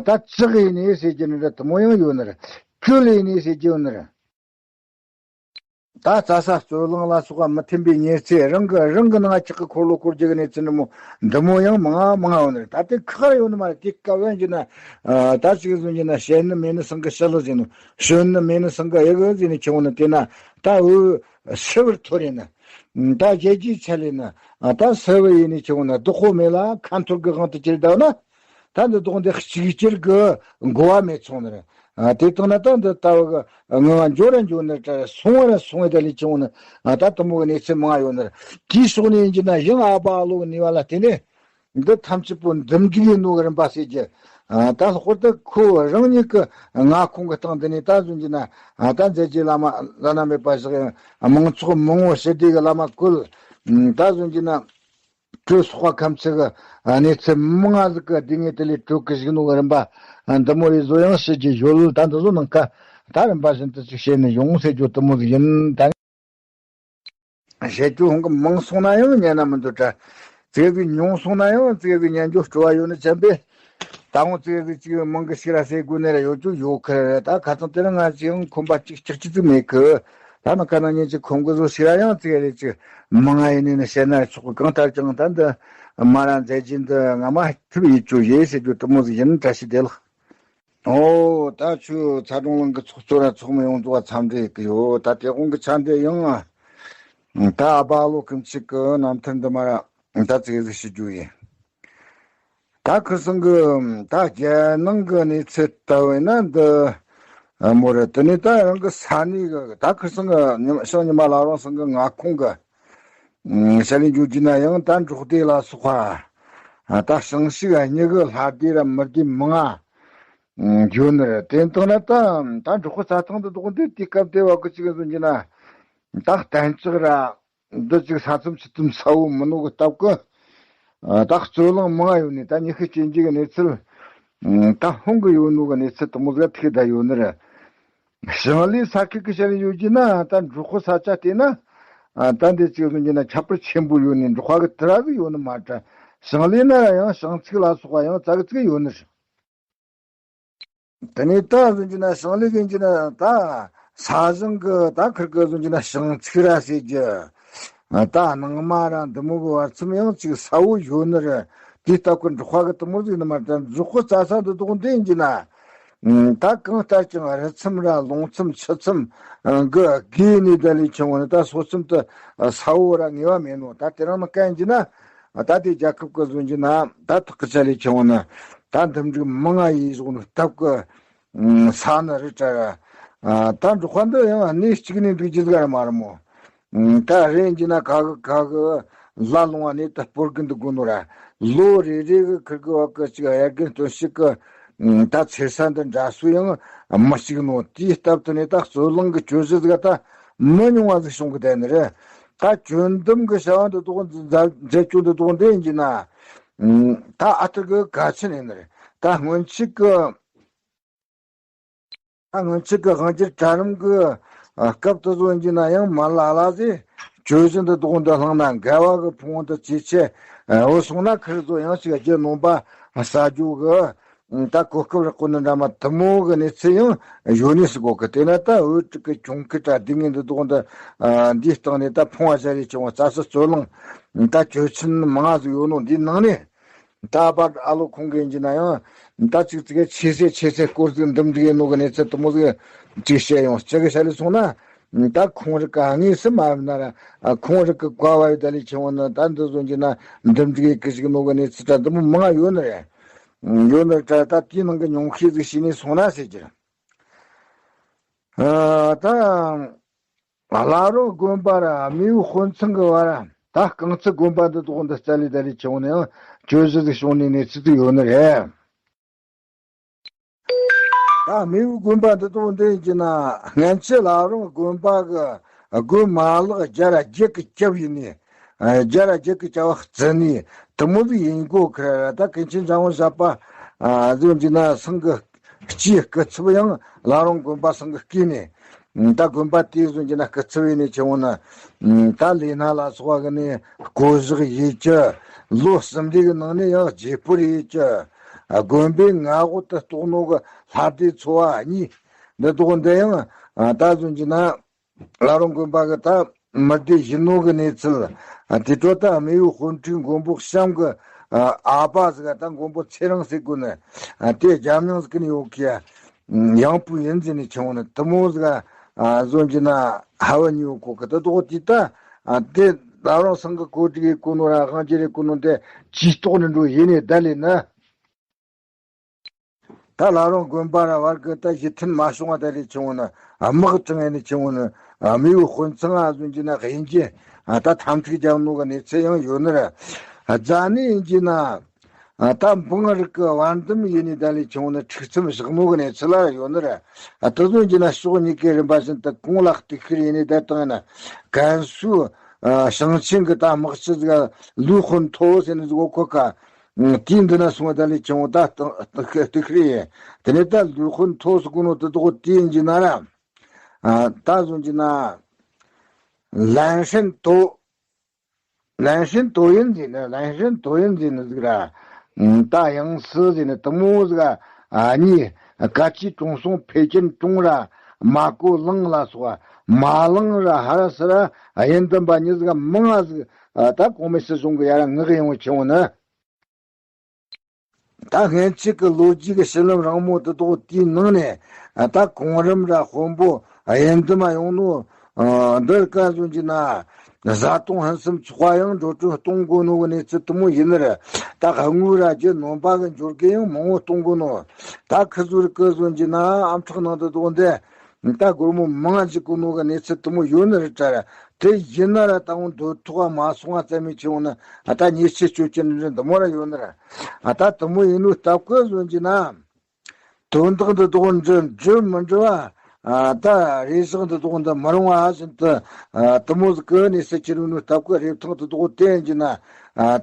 ད་ཅི་གི་ནས་ཟེར་གྱི་ནི་འདྲ་དུ་མོ་ཡང་ཡོད་ནི་རེད། ཁྱོད་ལས་ནས་ཟེར་གྱི་ཡོད་ནི་རེད། ད་རྩྭ་ས་རྩོད་གླེང་ལ་སོགས་པ་མི་མཐུན་པའི་ཉེར་འཚེ་རང་གི་རང་གི་ནང་ཆགས་ཀྱི་འཁོར་ལོ་སྐོར་རྒྱུ་གི་གནས་ཚུལ་འདི་མོ་འདི་མོ་ཡང་མང་ང་མང་ང་ཡོད་ནི་རེད། ད་དེ་ཁག་ཡོད་ནི་མ་རེད། དེ་སྐབས་ཡང་གྱི་ན་ད་ཅིག་བཟུང་གྱི་ན་བཤད་ནི་མེད་ནི་སང་གི་ཤི་ལོ་ཟེར་ནོ། ཤོད་ནི་མེད་ནི་སང་གི་ཨེ་གི་ཟེར་ནི་ཁྱེད་འོ་ནི་དེ་ན་ད་འུ་སི་བར་ཐོར་ཡིན་ན། ད་རྒྱལ་རྒྱུའི་ཆ་ལས་ན་ད་སི་བར་ཡིན་ནི་ཁྱེད་འོ་ན་བདག་པོ་མེད་ལ་ཁ་འཐོར་གི་དབང་དུ་གྱུར་བསྡད་ན། ད་འདི་བདག་འདི་གཅིག་གྱུར་གི་འགོ་བ་མེད་སོང་ནི་རེད། དེ་དང་ན་ད་འདི་ལྟ་བུ་གི་ངང་འགྱོ་ར་འགྱོ་ནི་ད་སོང་བ་ར་སོང་བའི་ད་ལས་ཁྱེད་འོ་ན་ད་དུ་མོ་གི་གནས་ཚུལ་མང་ཡོད་ནི་རེད། དེའི་ཕྱོགས་ནས་ཡིན་གྱི་ན་ཡང་ཨ་པ་ཨ་ལོ་གི་ནུས་པ་ལ་བརྟེན་ནས། འདི་ཐམས་ཅད་པོ་འདུམ་འགྲིག་ཡིན་ནོ་གི་རིམ་པ་ཟེར་གྱི། ད་ལྷག་པར་དུ་ཁོ་རང་ཉིད་ཀྱི་མངའ་ཁོངས་ཀྱི་སྟེང་འདི་ནས་ད་བཟུང་གྱི་ན་ད་མཛད་རྗེས་བླ་མ་བླ་ན་མེད་པ་བཞག་ཡང་མང་ཚོགས་མང་བོ་ཞི་བདེ་གི་བླ་མ་བཀོད། ད་བཟུང་གྱི་ན་གྲོས་ཚོགས་པ་ཁམས་ཚུ་གི་གནས་ཚུལ་མང་ང་ཟིག་གི་སྡེ་ངེས་དེ་ལས་གྲོས་ཀྱི་བཞུགས་ནོ་གི་རིམ་པ་འདི་མོ་རེ་བཟོ་ཡང་ཞི་རྒྱུ་ཡོད། ད་འདི་བཟོ་ནང་ཁ་ད་རིམ་པ་བཞིན་དུ་ཅིག་བཤད་ནས་ཡོང་ཟེར་རྒྱུ་དུ་མོ་ཟིག་ཡིན་ད། བཤད་རྒྱུ་ཧོང་གི་མང་སོང་ན་ཡང་ཉན་ན་མི་འདོད་དྲ། ཙིག་གི་ཉུང་སོང་ན་ཡང་ཙིག་གི་ཉན་རྒྱུ་སྤྲོ་བ་ཡོད་ནི་ཅན་པས། ད་འོང་ཙིག་གི་ཅིག་མང་གི་ཞིག་ར་ཟེར་དགོས་ནི་ར་ཡོད་རྒྱུ་ཡོད་ཁི་ར། ད་ཁ་ཚང་དེ་རིང་ང་ཅིག་ཡང་ཁོམ་པ་ཅིག་ཅིག་ཅིག་ཙིག་མེད་ཁི། ད་ནི་ཁ་ན་ཉིན་ཅིག་ཁོམ་གི་བཟོ་ཞིག་ར་ཡང་ཙིག་རེ་ཅིག་མང་ང་ཡིན་ནི་ནི་བཤད་ན་ཆོག་གི། གང་ལྟར་ཀྱང་ད་འདི་མ་ར་མཛད་རྗེས་འདི་ང་མ་ཐུབ་ཡིད་ཆོས་ཡེ་ཟེར་རྒྱུ་དུ་མོ་ཟིག་ཡིན། བཀྲ་ཤིས་བདེ་ལེགས། ཨོ་ད་ཁྱོད་ཚ་གྲོང་གླིང་གི་ཚོགས་གཙོ་ར་ཚོགས་མི་ཡོངས་རྫོགས་འཚམས་འདྲི་ཡེ་གི་ཡོད། ད་དེ་དགོང་གི་ཆ་འདི་ཡང་ད་ཨ་པ་ལོ་ཀུན་གཅིག་གི་རྣམ་ཐར་འདི་མ་ར་ད་ཙིག་ཟིག་ཞུ་རྒྱུ་ཡིན། ད་ཁིར་སང་གི་ད་རྒྱལ་ནང་གི་གནས་ཚུལ་ལྟ་བས་ན་འདི་མོ་རེད། དེ་ནས་ད་རང་གི་ས་གནས་གི་ད་ཁིར་སང་གི་ཉི་མ་ཤང་ཉི་མ་ལ་རང་སང་གི་མངའ་ཁོངས་གི་ཤ་ལེན་རྒྱུ་རྒྱུ་ན་ཡང་ད་འབྲོག་སྡེ་ལ་སོགས་པ། ད་ཞིང་ཞིག་གཉིས་གི་ལྷ་སྡེ་ར་མི་སྡེ་མང་ང་ཡོད་ནི་རེད། དེ་ལྟ་ན་ད་ད་འབྲོག་པ་རྩྭ་ཐང་དུ་འདུག་འདི་དུས་སྐབས་དེ་བ་གི་ཅིག་འདུག་རྒྱུ་ན་ད་གཏན་ཆགས་ར་འདི་ཅིག་ས་མཚམས་ཆུ་མཚམས་ས་བོ་མི་ནོ་གི་སྟབས་གི་ད་རྩོད་གླེང་མང་ང་ཡོད་ནི། ད་ཉི་ཤུ་གཅིག་གི་གནས་ཚུལ་ད་ཧོང་གི་ཡོད་ནོ་གི་གནས་ཚུལ་དུ་མོ་ཟིག་ཐིག་ད་ཡོད་ནི་རེད། ཞིང་ལས་ས་ཁུལ་གྱི་ཞིང་ལས་ཡོད་རྒྱུ་ན་ད་འབྲོག་ཁུལ་ས་ཆ་དེ་ན་ད་འདི་ཅིག་ཡོད་རྒྱུ་ན་ཁྱད་པར་ཆེན་པོ་ཡོད་ནི་འབྲོག་ཁ་གི་དེ་ར་ཟིག་ཡོད་ནི་མ་འདྲ། ཞིང་ལས་ན་ཡང་ཞིང་ཚིགས་ལ་སོགས་པ་ཡང་ཙག་ཙིག་ཡོད་ནི་རེད། དེ་ནས་ད་ཟེར་རྒྱུ་ན་ཞིང་ལས་ཡིན་རྒྱུ་ན་ད་ས་ཞིང་གི་ད་ཁིར་གི་ཟེར་རྒྱུ་ན་ཞིང་ཚིགས་ར་ཟེར་རྒྱུ། ད་ནང་མ་ར་འདི་མོ་གི་བར་མཚམས་ཡང་ཅིག་ས་བོ་ཡོད་ནི་རེད། དེའི་སྟབས་ཀྱིས་འབྲོག་ཁ་གི་དུ་མོ་ཟིག་ནི་མ་རེད། ད་འབྲོག་ཁུལ་རྩྭ་ས་འདི་དག་འདི་ཡིན་རྒྱུ་ན། ད་གང་ལྟར་ཀྱང་རི་མཚམས་ར་ལུང་མཚམས་ཆུ་མཚམས་གི་བརྒལ་ནས་ད་ལས་ཁྱེད་འོ་ན་ད་སོ་མཚམས་དུ་ས་བོ་ར་ངེས་པ་མེད་ནོ། ད་དེ་རིང་ནི་གན་གྱི་ན་ད་དེ་རྒྱལ་ཁབ་ཀྱི་བཟོ་རྒྱུ་ན་ད་ཐག་གི་ཆ་ལས་ཁྱེད་འོ་ན་ད་འདུམ་འགྲིག་མང་ང་ཡིན་བཟོ་ནི་སྟབས་ཀྱིས་ས་ནི་རི་བྲལ་ར། ད་འབྲོག་པ་འདི་ཡང་གནས་གཅིག་ནས་འདུག་རྒྱུ་ཟིག་ར་མ་རེད་མོ། ད་རེད་ཡིན་རྒྱུ་ན་ག་གི་ག་གི་ལ་ལུང་བ་ནས་ད་སྤོར་གི་འདུག་དགོས་ནོ་ར། ལོ་རེ་རེ་གི་ཁིར་གི་བ་གི་ཅིག་དབྱར་དགུན་སྟོན་དཔྱིད་གི་ད་ཚེ་ས་འདི་འདྲ་སུ་ཡང་མི་གཅིག་ནོ། དེའི་སྟབས་དེ་ནས་ད་རྩོད་གླེང་གི་གྱོད་གཞི་ཟིག་ད་མི་ཉུང་བ་ཟིག་བྱུང་གི་བསྡད་ནི་རེད། ད་བཅོམ་ལྡན་གྱི་བྱ་བ་འདི་དག་མཛད་མཛད་རྒྱུ་འདི་དག་འདི་ཡིན་གྱི་ན། ཨ། ད་ཨ་ཐུར་གྱི་གལ་ཆེན་ཡིན་ནི་རེད། ད་སྔོན་ཆད་ཀྱི། ད་སྔོན་ཆད་ཀྱི་དབང་སྒྱུར་གྲལ་རིམ་གྱི། ཨ། སྐབས་དེ་ཚོ་ཡིན་གྱི་ན་ཡང་མ་ལ་ལ་ཟེ། བཅོས་བཞིན་དུ་དོགས་འདི་བླངས་ན་འགལ་བ་གི་ཕུང་བོ་དུ་ཇེ་ཆེ། ཨ། འོ་སོང་ན་ཁིར་ཚོ་ཡང་ཞིག་རྒྱུ་ནོམ་པ་ཟ་རྒྱུ་གི། ཨ། ད་གོ་སྐབས་རག་གོ་ནི་འདྲ་མ་དུ་མོ་གི་གནས་ཚུལ་ཡང་ཡོད་ནི་སི་གོ་གི། དེ་ན་ད་འོས་ཀྲི་གི་གྱོང་ཁེ་དྲ་སྡིག་ངན་འདི་དོགས་འདི། ཨ། འདིའི་སྟེང་ནས་ད་ཕུང་བ་ཟ་རེ་ཆེ་བ་རྩ་སུ་རྩོད་གླེང་། ད་བཅོས་ཆེན་མང་ང་ཟིག་ཡོད་ནོ་འདིའི་ནང་ནས། ད་བར་ཨ་ལོ་ཁོང་གིས་ཡིན་གྱི་ན་ཡང་། ད་ཅིག་ཅིག་ཆེ་སེ་ཆེ་སེ་སྐོར་ཟིག་འདུམ་འགྲིག་ཡིན་ནོ་གི་གནས་ཚུལ་དུ་མོ་ཟིག་ཅིག་བཤད་ཡོང་། ཅི་གི་བཤད་ལས་སོང་ན། ད་ཁོང་རིག་ག་དངོས་སུ་མ་ཡིན་ན་ར། ཁོང་རིག་གི་བཀའ་བ་ཡི་ད་ལས་ཆེ་བོ་ནི་ད་འདི་བཟོ་གྱི་ན་འདུམ་འགྲིག་ཡི་གི་ཞིག་ནོ་གི་གནས་ཚུལ་ད་འདི་མོ་མང་ཡོད་ནི་རེད། ཡོད་ནི་རེད། ད་དེའི་ནང་གི་ཉུང་ཤས་ཟིག་ཤེས་ནས་སོང་ན་ཟེར་གྱི། ཨ། ད། བླ་རུང་དགོན་པ་ར་རྨེའུ་དཔོན་ཚང་གི་བར་ད་རྐང་ཚུགས་དགོན་པ་འདི་དག་འདི་རྩ་ལས་ད་ལས་ཆུང་ནས་ཡང་གྱོད་གཞི་ཟིག་བྱུང་ནས་གནས་ཚུལ་ཟིག་ཡོད་ནི་རེད། ད་རྨེའུ་དགོན་པ་འདི་དག་འདི་ཡིན་གྱི་ན་སྔན་ཆད་བླ་རུང་དགོན་པ་གི་དགོན་མ་ལག་བརྒྱ་ར་བརྒྱད་ཀྱི་རྒྱབ་ཡིན་ནས། བརྒྱ་ར་བརྒྱད་ཀྱི་རྒྱབ་བརྩི་ནས་དུ་མོ་ཟིག་ཡིན་གོ་ཁ་ར། ད་ཀུན་མཁྱེན་འཇམ་དབྱངས་བཞད་པ་ཟིག་ཡིན་གྱི་ན་སང་གི། སྤྱིའི་སྐུ་ཚབ་ཡང་བླ་རུང་དགོན་པ་ཚང་གི་བསྐོས་ནས། ད་དགོན་པ་དེ་བཟོ་གྱི་ན་སྐུ་ཚབ་ཡིན་ནས་ཆེ་བོ་ན། ད་ལས་སྣ་ལ་སོགས་པ་གི་ནས་བསྐོ་བཞག་ཡེད་རྒྱུ། ལོ་གསུམ་རེ་གི་ནང་ནས་ཡང་བརྗེ་སྤོར་ཡེད་རྒྱུ། དགོན་པའི་མངའ་འོག་ཏུ་གཏོགས་ནོ་གི་ལྷ་སྡེ་ཚོ་བ་གཉིས་འདི་དག་འདི་ཡང་ད་བཟོ་གྱི་ན། བླ་རུང་དགོན་པ་གི་ད་མི་སྡེ་བཞི་ནོ་གི་གནས་ཚུལ། ཨ། དེ་འཕྲོ་ད་རྨེའུ་དཔོན་ཁྲིའི་མགོན་པོ་གཤམ་གི། ཨ། ཨ་ཕ་ཟིག་ག་ད་མགོན་པོ་ཚེ་རིང་ཟེར་གོ་ནི། ཨ། དེ་རྒྱབ་མྱང་ཟིག་གི་ནི་ཡོད་ཀི། ཡང་པུ་ཡིན་ཟེར་ནི་ཆུང་ནི་དུ་མོ་ཟིག་ག་ཨ། བཟོ་གྱི་ན་ཧ་བ་ཉི་ཡོད་གོ་གི། ད་དོག་དེ་ད། ཨ། དེ་བླ་རུང་ཚང་གི་གོ་སྒྲིག་གི་གོ་ནོ་ར་དབང་སྒྱུར་གི་གོ་ནོ་དེ་ཇུས་གཏོགས་ནི་འགྲོ་ཡིན་ནི་ད་ལས་ན། ད་བླ་རུང་དགོན་པ་ར་བར་གི་ད་ཞི་མཐུན་མ་བྱུང་བ་ད་རེ་ཆུང་ནི། དམག་དྲངས་ནི་ཆུང་ནི། རྨེའུ་དཔོན་ཚང་ཨ་བཟོ་གྱི་ན་དབྱིན་ཇི། ད་འཐབ་འཁྲུག་རྒྱག་ནོ་གི་གནས་ཚུལ་ཡང་ཡོད་ནི་ར། རྫ་ནི་ཡིན་གྱི་ན། ད་འབངས་རིགས་ཀྱི་བར་འདུམ་ཡིན་ནི་ད་ལས་ཆུང་ནི་འཁྲུག་མཚམས་བཞག་ནོ་གི་གནས་ཚུལ་ལ་ཡོད་ནི་ར། ད་བཟོ་གྱི་ན་ཕྱོགས་གཉིས་ཀའི་རིམ་པ་བཞིན་དུ་གོང་ལ་གཏུག་ཤིར་ཡིན་ནི་ད་དང་ན། ཀན་སུའུ། ཨ། ཞིང་ཆེན་གྱི་ད་དམག་སྤྱི་ཟིག་ལུའུ་ཧུན་ཐོ་ཟེར་ནི་ཟིག་གོ་ཁོ་ཁ། དེའི་འདི་ན་སོང་བ་ད་ལས་ཆུང་བ་ད་སྟག་སྟག་ཤི་ཡིན། དེ་ནས་ད་ལུའུ་ཧུན་ཐོ་སུ་གོ་ནོ་དེ་དོག་དེ་ཡིན་གྱི་ན་ར། ཨ། ད་བཟོ་གྱི་ན། ལན་ཧྲན་ཏོ། ལན་ཧྲན་ཏོ་ཡིན་ཟེར་ནི། ལན་ཧྲན་ཏོ་ཡིན་ཟེར་ནི་ཟིག་ར། ད་ཡང་སི་ཟེར་ནི་དུ་མོ་ཟིག་ག་ཨ་ནི་ཀ་ཅི་ཀྲུང་སོང་ཕེ་ཅན་ཀྲུང་ར་མ་གོ་ལང་ལ་སོགས་མ་ལང་ར་ཧ་ར་སི་ར་དབྱིན་ལྡན་པ་ཉི་ཟིག་ག་མང་ང་ཟིག་ད་གོང་མའི་སྲིད་གཞུང་གི་ཡ་ར་ངག་ཡོང་བ་ཆེ་བོ་ནི། ད་སྔན་ཆད་ཀྱི་ལོ་རྒྱུས་ཀྱི་བཤད་ལམ་རིང་མོ་དེ་དག་དེའི་ནང་ནས། ད་གོང་རིམ་ར་དཔོན་པོ་དབྱིན་ལྡན་མ་ཡོང་ནོ། འདིར་ཀ་བཟོ་གྱི་ན། བཟའ་བཏུང་ཕུན་སུམ་ཚོགས་པ་ཡང་འགྲོ་གྲོན་གཏོང་དགོས་ནོ་གི་གནས་ཚུལ་དུ་མོ་ཡིན་ནི་རེད། ད་དངུལ་ར་རྒྱུ་ནོམ་པ་གི་འབྱོར་གི་ཡང་མང་བོ་གཏོང་དགོས་ནོ། ད་ཁི་ཟུར་ཀི་བཟོ་གྱི་ན་ཨམ་ཕྲག་ནང་དུ་དོག་འདི། ད་སྒོར་མོ་མང་ང་འཇིག་གོ་ནོ་གི་གནས་ཚུལ་དུ་མོ་ཡོད་ནི་རེད་དྲ། དེ་ཡིན་ན་ར་ད་འོང་འདོད་ཐོག་མ་སོང་བ་རྩ་མེད་ཆེ་འོང་ན། ད་ཉེས་ཆད་གཅོད་ཀྱི་འདི་འདི་མོ་ར་ཡོད་ནི་ར། ད་དུ་མོ་ཡིན་ནོ་སྟབས་ཀི་བཟོ་གྱི་ན། དོན་དག་འདི་དག་འདྲི་འདྲི་མི་འདྲི་བ། ད་རེ་ཟག་འདི་དག་འདི་མི་རུང་བ་བཞིན་དུ། དུ་མོ་ཟིག་གི་གནས་སུ་ཁྱེར་ནོ་སྟབས་ཀི་རེབ་ཐང་འདི་དག་བསྟན་གྱི་ན།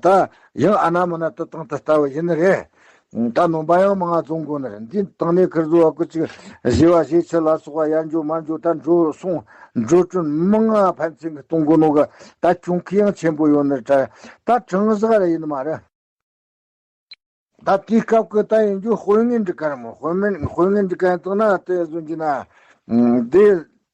ད་ཡང་ཨ་ན་མ་ན་དུ་དང་དུ་ལྟ་བུ་ཡིན་ནི་རེད། ད་ནོམ་པ་ཡང་མང་ང་བཙོང་དགོས་ནི་རེད། འདི་དང་ནས་ཁིར་བཟོ་བ་ཀུ་ཅིག་བཞེས་བ་བཞེས་ཚུལ་ལ་སོགས་པ་ཡར་འགྲོ་མར་འགྲོ་ད་འགྲོ་སོང་འགྲོ་གྲོན་མང་ང་ཕན་ཚུན་གྱི་གཏོང་དགོས་ནོ་གི་ད་གྱོང་ཁེ་ཡང་ཆེན་པོ་ཡོད་ནི་རེད། ད་གྲངས་བཞག་ར་ཡིན་ནི་མ་རེད། ད་དེའི་སྐབས་ཀྱི་ད་ཡིན་རྒྱུ་དཔོན་ངན་འགྲིག་ག་ར་མོ། དཔོན་ངན་དཔོན་ངན་འགྲིག་ག་ཡིན་དང་ན་དེ་བཟོ་གྱི་ན། འདི་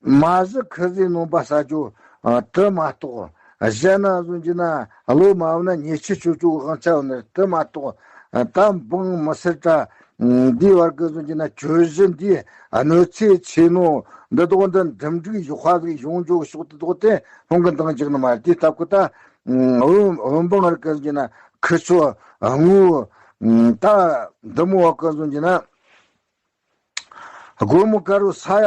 མ་གཞི་ཁི་ཟིག་ནོམ་པ་ཟ་རྒྱུ་དེ་མ་གཏོགས། གཞན་ན་བཟོ་གྱི་ན་བློ་མ་བབ་ན་ཉེས་ཆད་གཅོད་རྒྱུ་དབང་ཆ་ཡོད་ནི་དེ་མ་གཏོགས། ད་འབངས་མི་སེར་དྲ་འདིའི་བར་གྱི་བཟོ་གྱི་ན་གྱོད་གཞི་འདི་གནོད་འཚེ་ཆེ་ནོ་འདི་དག་འདི་འགྲིམ་འགྲིག་ཡག་པ་ཟིག་ཡོང་རྒྱུ་གི་ཕྱོགས་དེ་དག་དེ་སྔོན་གྱི་འདང་རྒྱག་ནི་མ་རེད། དེ་སྟབས་ཀྱི་ད། འོན་འོན་འབངས་རིགས་ཀྱི་ཟེར་གྱི་ན་ཁི་ཆོ་དངུལ། ད་འདི་མོ་བ་ཀྱི་ཟེར་གྱི་ན། སྒོར་མོ་དཀར་རོ་ས་ཡ་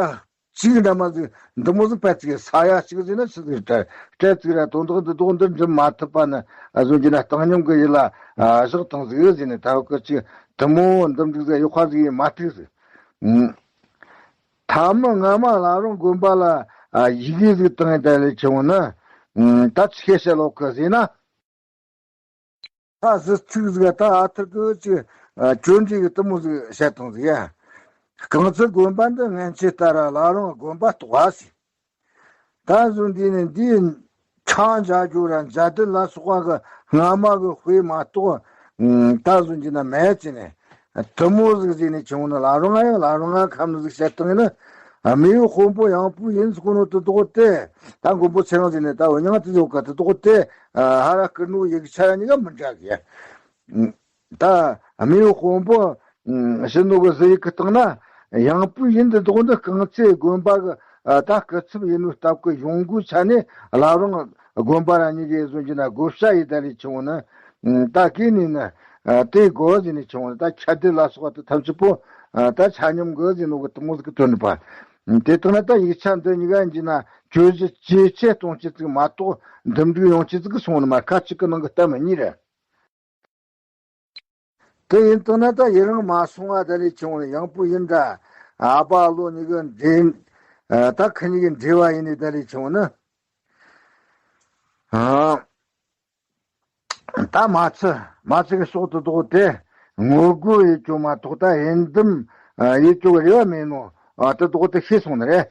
གཅིག་འདྲ་མ་ཟིག་འདི་མོ་ཟིག་པད་ཚིག་ས་ཡ་གཅིག་ཟེར་ན་ཆི་ཟིག་སྤྲད་སྤྲད་ཚིག་ར། དོན་དག་འདི་དག་འདི་འགྲུབ་མ་ཐུབ་པ་ནི་ཟེར་གྱི་ན་བཏང་སྙོམས་ཀྱི་ཡིད་ལ་བཞག་བཏང་ཟིག་ཟེར་ནས། ད་བ་ཀྱི་ཅིག་དུ་མོ་འདི་འདྲ་ཟིག་ཡག་པ་ཟིག་མ་ཐུག་ཟིག་ཐ་མ་སྔ་མ་བླ་རུང་དགོན་པ་ལ་ཡི་གེ་ཟིག་བཏང་ཡིན་ད་ལས་ཆུང་ན། ད་ཆི་ཤེས་བཤད་ལོག་གི་ཟེར་ན། ད་ཟི་ཚིག་ཟིག་ད་ཨ་ཐུར་གི་ཅིག་གྱོད་འདྲི་གི་དུ་མོ་ཟིག་བཤད་བཏང་ཟིག་ཡ། རྐང་ཚུལ་དགོན་པ་འདི་སྔན་ཆད་ལྟར་བླ་རུང་དགོན་པ་གཏོགས་ཟིག། ད་གཟོད་འདི་ནས་འདིའི་ཕྱག་མཇལ་རྒྱུ་ར་མཇལ་རྟེན་ལ་སོགས་པ་གི་སྔ་མ་གི་དཔེ་མ་གཏོགས། ད་གཟོད་འདི་ན་མེད་ཅེ་ནས། དུ་མོ་ཟིག་ཟིག་ནས་ཆུང་ནི་བླ་རུང་ང་ཡང་བླ་རུང་ང་ཁམས་ཟིག་བཤད་བཏང་ནི། མེས་པོ་དཔོན་པོ་ཡང་པོ་ཡིན་ཟེར་གོ་ནོ་དེ་དོག་སྟེ། ད་མགོན་པོ་ཚེ་རིང་ཟིག་ནས་ད་འུ་ཉང་དེ་ཟོག་ག་དེ་དོག་སྟེ། ཧ་ར་ཀིར་ནུ་ཡིག་ཆ་ར་གཉིས་ཀ་མི་འདྲ་གི། ད་མེས་པོ་དཔོན་པོ་ཞི་ནུ་གི་ཟི་ཡིག་གི་སྟེང་ན་ཡང་པོ་ཡིན་དེ་དོག་འདི་རྐང་ཚེ་དགོན་པ་གི་ད་སྐུ་ཚབ་ཡིན་ནོ་སྟབས་གི་ཡོང་སྒོའི་ཆ་ནས་བླ་རུང་དགོན་པ་ར་གཉིས་ཀའི་གཟོད་ཀྱི་ན་བགོ་བཤའ་ཡི་ད་ལས་ཆུང་ནི། ད་གི་ནི་ནི། དེ་དགོས་ཟིན་ནི་ཆུང་ནི་ད་ཁྱད་ལྡན་ལ་སོགས་པ་དེ་ཐམས་ཅད་པོ། ད་ཆ་སྙོམས་དགོས་ཟིན་ནོ་གི་དུ་མོ་ཟིག་གི་དོན་པ། དེ་ལྟར་ན་ད་ཡིག་ཆ་འདི་གཉིས་ཀ་ཡིན་གྱི་ན་གྱོད་གཞི་ཇེ་ཆེ་གཏོང་ཆེད་ཅིག་མ་གཏོགས་འདུམ་འགྲིག་ཡོང་ཆེད་ཅིག་གི་སོང་ནི་མ་ཁ་ཅིག་གི་ནང་གི་གཏམ་གཉིས་རེད། དེ་ཡིན་དང་ན་ད་ཡི་རང་མ་སོང་བ་ད་ལས་ཆུང་ནི་ཡང་པོ་ཡིན་འདྲ། ཨ་པ་ལོ་གཉིས་ཀྱི་འབྲེལ། ད་ཁི་གཉིས་ཀྱི་འབྲེལ་བ་ཡིན་ནི་ད་ལས་ཆུང་ནི། ད་མ་ཚི་མ་ཚི་གི་སྲོག་ཏུ་དོག་སྟེ་ངོ་རྒོལ་ཡེད་ཆོག་མ་གཏོགས་ད་ཡིན་དམ་ཡེད་ཆོག་རེ་བ་མེད་ནོ། དུ་དོག་ཏུ་ཤེས་སོང་ནི་རེད།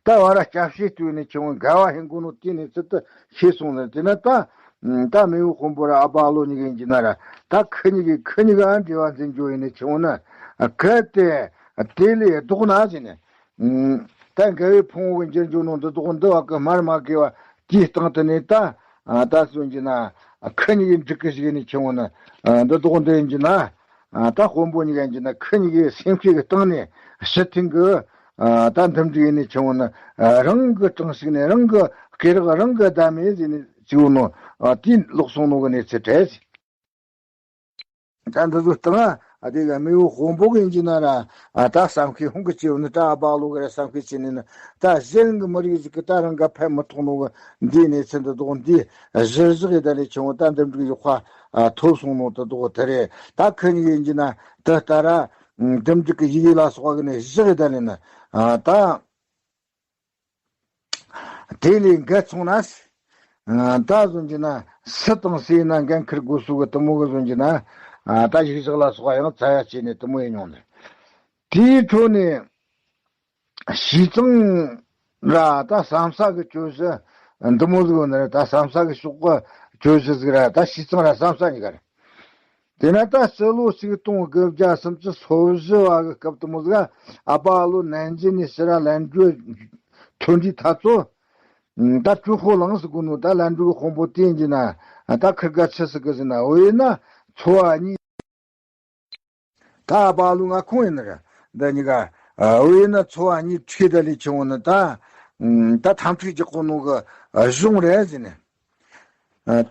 ད་བ་ར་སྐྱབས་ཤེས་བཏུས་ནས་ཁྱེད་འོང་དགའ་བ་ཧེ་མགོ་ནོ་དེ་ནས་ཚུལ་དུ་ཤེས་སོང་ནས་དེ་ན་ད། ད་མེའུ་དཔོན་པོ་ར་ཨ་པ་ཨ་ལོ་གཉིས་ཀ་ཡིན་གྱི་ན་ར་ད་ཁི་གཉིས་ཀའི་ཁི་གཉིས་ཀའང་འབྲེལ་བ་འཛིན་རྒྱུ་ཡིན་ནས་ཁྱེད་འོང་ན་གལ་ཏེ་དེ་ལས་ལྡོག་ན་ཟེར་ནས། ད་འགལ་བའི་ཕུང་བོ་གི་འགྱུར་འགྱུར་ནང་འདི་དོག་འདི་བ་གི་སྨྲ་མ་དགོས་པ་དེའི་སྟེང་དུ་ནས་ད། ད་སོན་གྱི་ན་ཁི་གཉིས་ཀའི་འགྲིག་གི་ཞིག་ཡིན་ནས་ཁྱེད་འོང་ན་འདི་དོག་འདི་ཡིན་གྱི་ན། ད་དཔོན་པོ་གཉིས་ཀ་ཡིན་གྱི་ན་ཁི་གཉིས་ཀའི་སེམས་ཤེས་ཀྱི་སྟེང་ནས་ཕྱི་ཐེངས་ཀྱི། ད་འདུམ་འགྲིག་ཡིན་ནས་ཆུང་ནི་རང་གི་གྲངས་ཤིག་ནས་རང་གི་སྐེ་རགས་རང་གི་བདའ་མེད་ཟེར་ནས་བཅུག་ནོ། དེ་ལོག་སོང་ནོ་གི་གནས་ཚུལ་རེད། ད་འདི་ཚོ་སྟེང་ཨ་དེ་ག་མེའུ་དཔོན་པོ་གི་ཡིན་གྱི་ན་ར་ད་བསམ་ཤེས་ཧོང་གི་བྱེད་ནི་ད་ཨ་པ་ལོ་གི་ར་བསམ་ཤེས་བྱེད་ནི་ནི་ད་གཞན་གི་མི་རིགས་ཟིག་གི་ད་རང་ག་ཕན་མི་ཐོགས་ནོ་གི་འདིའི་གནས་ཚུལ་འདི་དོག་འདི་གཞིར་བཞག་ཡི་ད་ལས་ཆུང་ད་འདུམ་འགྲིག་ཡོག་ཁ་ཐོབ་སོང་ནོ་ད་དོག་དེ་རེད། ད་ཁི་གཉིས་ཡིན་གྱི་ན་དེ་ལྟར་འདུམ་འགྲིག་གི་ཡི་གེ་ལ་སོགས་པ་གི་ནས་བཞག་ཡི་ད་ལས་ན་ད། དེ་ལས་འགལ་སོང་ན། ད་བཟུང་གྱི་ན་སུ་དང་སུ་ཡིན་ན་འགན་འཁུར་དགོས་སུ་གི་དུ་མོ་གི་བཟུང་གྱི་ན། ད་ཡིག་བཞག་ལ་སོགས་པ་ཡང་བཙལ་ཡ་བྱས་ནས་དུ་མོ་ཡིན་མྱོང་ནས། དེའི་འཕྲོ་ནས། བྱས་ཙང་ར་ད་བསམ་ས་གི་གྱོད་གཞི་འདི་མོ་ཟིག་ཡོད་ནི་རེད། ད་བསམ་ས་གི་ཕྱོགས་གི་གྱོད་གཞི་ཟིག་ར་ད་བྱས་ཙང་ར་བསམ་ས་གཉིས་ཀ་རེད། དེ་ན་ད་སྤྱི་ལོ་ཆིག་སྟོང་དགུ་བརྒྱ་སུམ་ཅུ་སོ་བཞི་བ་གི་སྐབས་དུ་མོ་ཟིག་ཨ་པ་ཨ་ལོ་ནན་ཇི་ནས་ཕྱི་ར་ལན་གྲུ་ཐོན་དུས་ཐ་ཚོ། ད་གྲུ་ཧོ་ལངས་སུ་དགོས་ནོ། ད་ལན་གྲུ་གི་དཔོན་པོ་དེ་ཡིན་གྱི་ན་ད་ཁིར་ག་ཆི་སི་གི་ཟིན་ན་འོ་ཡིན་ན་ཚོ་བ་གཉིས། ད་ཨ་པ་ཨ་ལོ་ང་ཁོང་ཡིན་ནི་རེད། འདི་གཉིས་ཀ་འོ་ཡིན་ན་ཚོ་བ་གཉིས་ཁྲིད་ད་ལས་ཆུང་ནི་ད། ད་ཐམ་ཕྲུག་རྒྱག་གོ་ནོ་གི་གཞུང་རེད་ཟིན་ནི།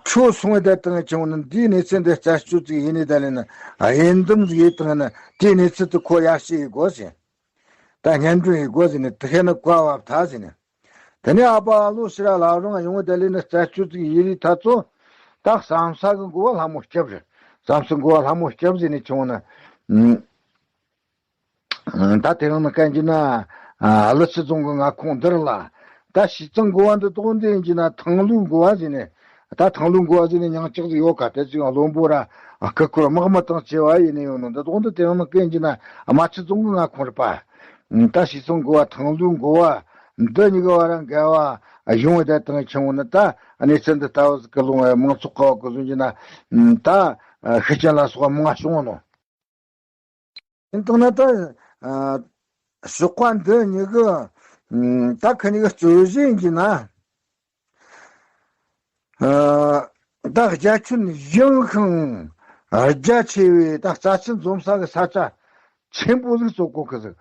ཁྲོ་སོང་བའི་བརྡ་བཏང་བྱུང་ན་འདིའི་གནས་ཚུལ་འདི་རྩད་གཅོད་ཅིག་ཡིན་ནི་ད་ལས་ན་ཡིན་དམ་ཟིག་ཡིན་བཏང་ན་དེའི་གནས་ཚུལ་དུ་ཁོ་ཡར་ཞིག་ཡིན་དགོས་ཟིན། ད་སྙན་སྒྲོན་ཡིན་དགོས་ཟིན་ནི་དེ་ཤེས་ན་བཀའ་བབ་ཐལ་ཟིན་ནི། དེ་ནས་ཨ་པ་ཨ་ལོ་ཕྱི་ར་ལ་རུང་ཡོང་བའི་ད་ལས་ན་རྩད་གཅོད་ཅིག་ཡིན་རི་ཐ་ཚོ། ད་བསམ་ས་གི་འགོ་བ་ལྷ་མོ་སྐྱབས་རེད། བསམ་ས་འགོ་བ་ལྷ་མོ་སྐྱབས་ཟིན་ནི་བྱུང་ན། ད་དེ་རིང་ནི་བསྐན་གྱི་ན། ཨ་ལི་ཆུ་རྫོང་གི་མངའ་ཁོངས་འདིར་ལ། ད་བྱས་ཙང་འགོ་བ་འདི་དོག་འདི་ཡིན་གྱི་ན་ཐང་ལུའི་འགོ་བ་ཟིན་ནས། ད་ཐང་ལུའི་འགོ་བ་ཟིན་ནས་མྱང་ལྕགས་ཟིག་ཡོད་ག་དེ་ཚོའི་བློན་པོ་ར་སྐུ་འཁོར་དམག་མི་དང་བཅས་པ་ཡིན་ནས་ཡོད་ནོ། འདི་དོག་འདི་དེ་རིང་ནི་བསྐན་གྱི་ན་རྨ་ཆུ་རྫོང་གི་མངའ་ཁོངས་རེད་པ། ད་བྱས་ཙང་འགོ་བ་ཐང་ལུའི་འགོ་བ་འདི་གཉིས་ཀ་བ་ར་འགལ་བ་ཡོང་བའི་ད་དང་ཆུང་ནི་ད་གནས་ཚུལ་འདི་ལྟ་བུ་ཟིག་གི་ལུང་མང་ཚོགས་ཀ་བ་གི་ཟིན་གྱི་ན། ད་ཤུགས་རྐྱེན་ལ་སོགས་པ་མང་བ་བྱུང་ནོ། ཡིན་དང་ན་ད། ཨ། ཞོགས་པ་འདི་གཉིས་ཀྱི། ཨ། ད་ཁ་གཉིས་ཀྱི་སྤྱོད་བཞིན་གྱི་ན། ཨ། ད་རྒྱ་ཁྱོན་ཡངས་ཤིང་རྒྱ་ཆེ་བའི་ད་རྩྭ་ཆུ་འཛོམས་ས་གི་ས་ཆ་ཆེན་པོ་ཟིག་བཙོག་གོ་གི་ཟིག།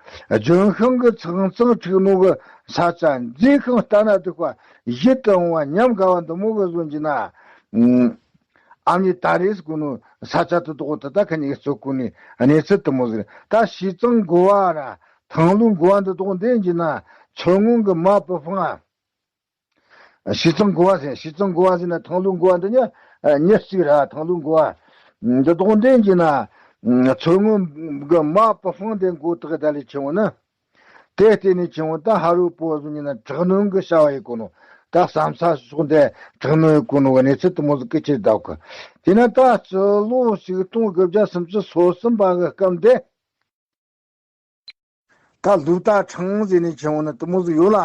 ལྗོན་ཤིང་གི་ཚང་ཚང་འཁྲིགས་ནོ་གི་ས་ཆ་མཛེས་ཤིང་ལྟ་ན་སྡུག་པ་ཡིད་དུ་འོང་བ་ཉམས་དགའ་བ་འདི་མོ་གི་བཟོ་གྱི་ན། ཨ་མྱེས་ད་རེས་གོ་ནོ་ས་ཆ་དེ་དོག་དེ་ད་ཁ་ཉིག་གཙོ་གོ་ནི་གནས་ཚུལ་དེ་མོ་ཟིག་རེད། ད་བྱས་ཙང་འགོ་བ་ར་ཐང་ལུའི་འགོ་བ་འདི་དོག་འདི་ཡིན་གྱི་ན་མཚོ་སྔོན་གྱི་མ་པི་ཧྥང་ཨ། བྱས་ཙང་འགོ་བ་ཟེར། བྱས་ཙང་འགོ་བ་ཟེར་ན་ཐང་ལུའི་འགོ་བ་འདི་ཉ་ཉེར་གཅིག་ར་ཐང་ལུའི་འགོ་བ་འདི་དོག་འདི་ཡིན་གྱི་ན་མཚོ་སྔོན་གྱི་མ་པི་ཧྥང་འདི་འགོ་དེ་གི་ད་ལས་ཆེ་བོ་ནི། དེ་བརྟེན་ནས་ཁྱེད་འོང་ད་ཧ་རུ་པོ་བཟུང་ནས་ན་དྲག་གནོན་གྱི་བྱ་བ་ཡི་གོ་ནོ། ད་བསམ་ས་ཕྱོགས་འདི་དྲག་ནོ་ཡོད་གོ་ནོ་གི་གནས་ཚུལ་དེ་མོ་ཟིག་གི་ཆེད་བསྡད་གི། དེ་ན་ད་སྤྱི་ལོ་ཆིག་སྟོང་དགུ་བརྒྱ་སུམ་ཅུ་སོ་གསུམ་པ་གི་སྐབས་འདི། ད་ལུའུ་ཏ་ཁྲང་ཟེར་ནས་ཆེ་བོ་ནི་དེ་མོ་ཟིག་ཡོད་ལ།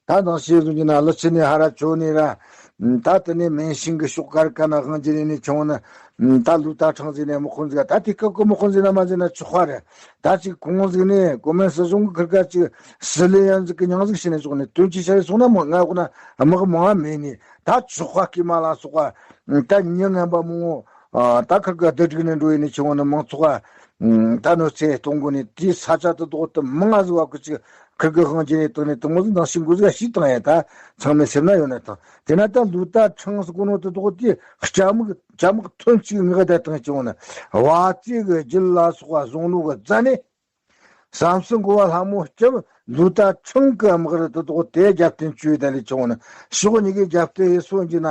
ད་ནང་ཤེས་བཟོ་གྱི་ན་ལི་ཆི་ནས་ཧ་ར་ཆོ་ནས་ར། ད་དེ་ནས་མེན་ཤིང་གི་ཤོག་དཀར་ཀ་ན་དབང་གྱི་ནས་ཆེ་བོ་ནི། ད་ལུའུ་ཏ་ཁྲང་ཟེར་ནས་དམག་དཔོན་ཟིག་ད་དེ་སྐབས་ཀྱི་དམག་དཔོན་ཟེར་ན་མ་ཟེར་ན་ཆོག་པ་རེད། ད་ཅིག་གོང་ཟིག་ནས་གོ་མེན་སྲིད་གཞུང་གི་ཁིར་ཀ་ཅིག་སྲིད་ལས་ཡན་ཟིག་གི་མྱིང་ཟིག་བྱས་ནས་ཆོག་ནས་དོན་གྱི་ཤར་སོང་ན་མོ་ང་འོག་ན་དམག་མང་བ་མེད་ནས་ད་ཆོག་པ་སྐྱེས་མ་ལ་སོགས་པ། ད་ཉིན་ངན་པ་མང་བོ། ད་ཁིར་ཀ་བསྡུ་སྒྲིག་ནས་འགྲོ་ཡིན་ནས་ཆེ་བོ་ནི་མང་ཚོགས་ད་གནོད་འཚེ་གཏོང་དགོས་ནས་དེའི་ས་ཆ་དེ་དག་དེ་མང་ང་ཟིག་བ་ཀི་ཅིག་ཁིར་ཀི་དབང་བྱས་ནས་བཏང་ནས་དེ་མོ་ཟིག་ནང་ཞིག་འགོ་ཟིག་ཤིག་བཏང་ཡ། ད་ཚང་མས་སེམས་ན་ཡོད་ན་དང་དེ་ན་ད་ལུའུ་ཏ་ཁྲང་ཟེར་གོ་ནོ་དེ་དག་དེ་སྐྱ་མིག་སྐྱ་མིག་ཐོན་ཅིག་ངག་བསྡད་བཏང་ཆེ་བོ་ནི་བ་ཙེ་གི་རྒྱུད་ལ་སོགས་པ་བཟུང་ནོ་གི་རྩ་ནས། བསམ་སྲིད་འགོ་བ་ལྷ་མོ་སྐྱབས་ལུའུ་ཏ་ཁྲང་གི་དམག་རུ་དེ་དག་དེ་རྒྱབ་རྟེན་བཅོལ་ད་ལས་ཆུང་ནི་ཕྱོགས་གཉིས་ཀའི་རྒྱབ་རྟེན་ཡེ་སོ་འགྱི་ན།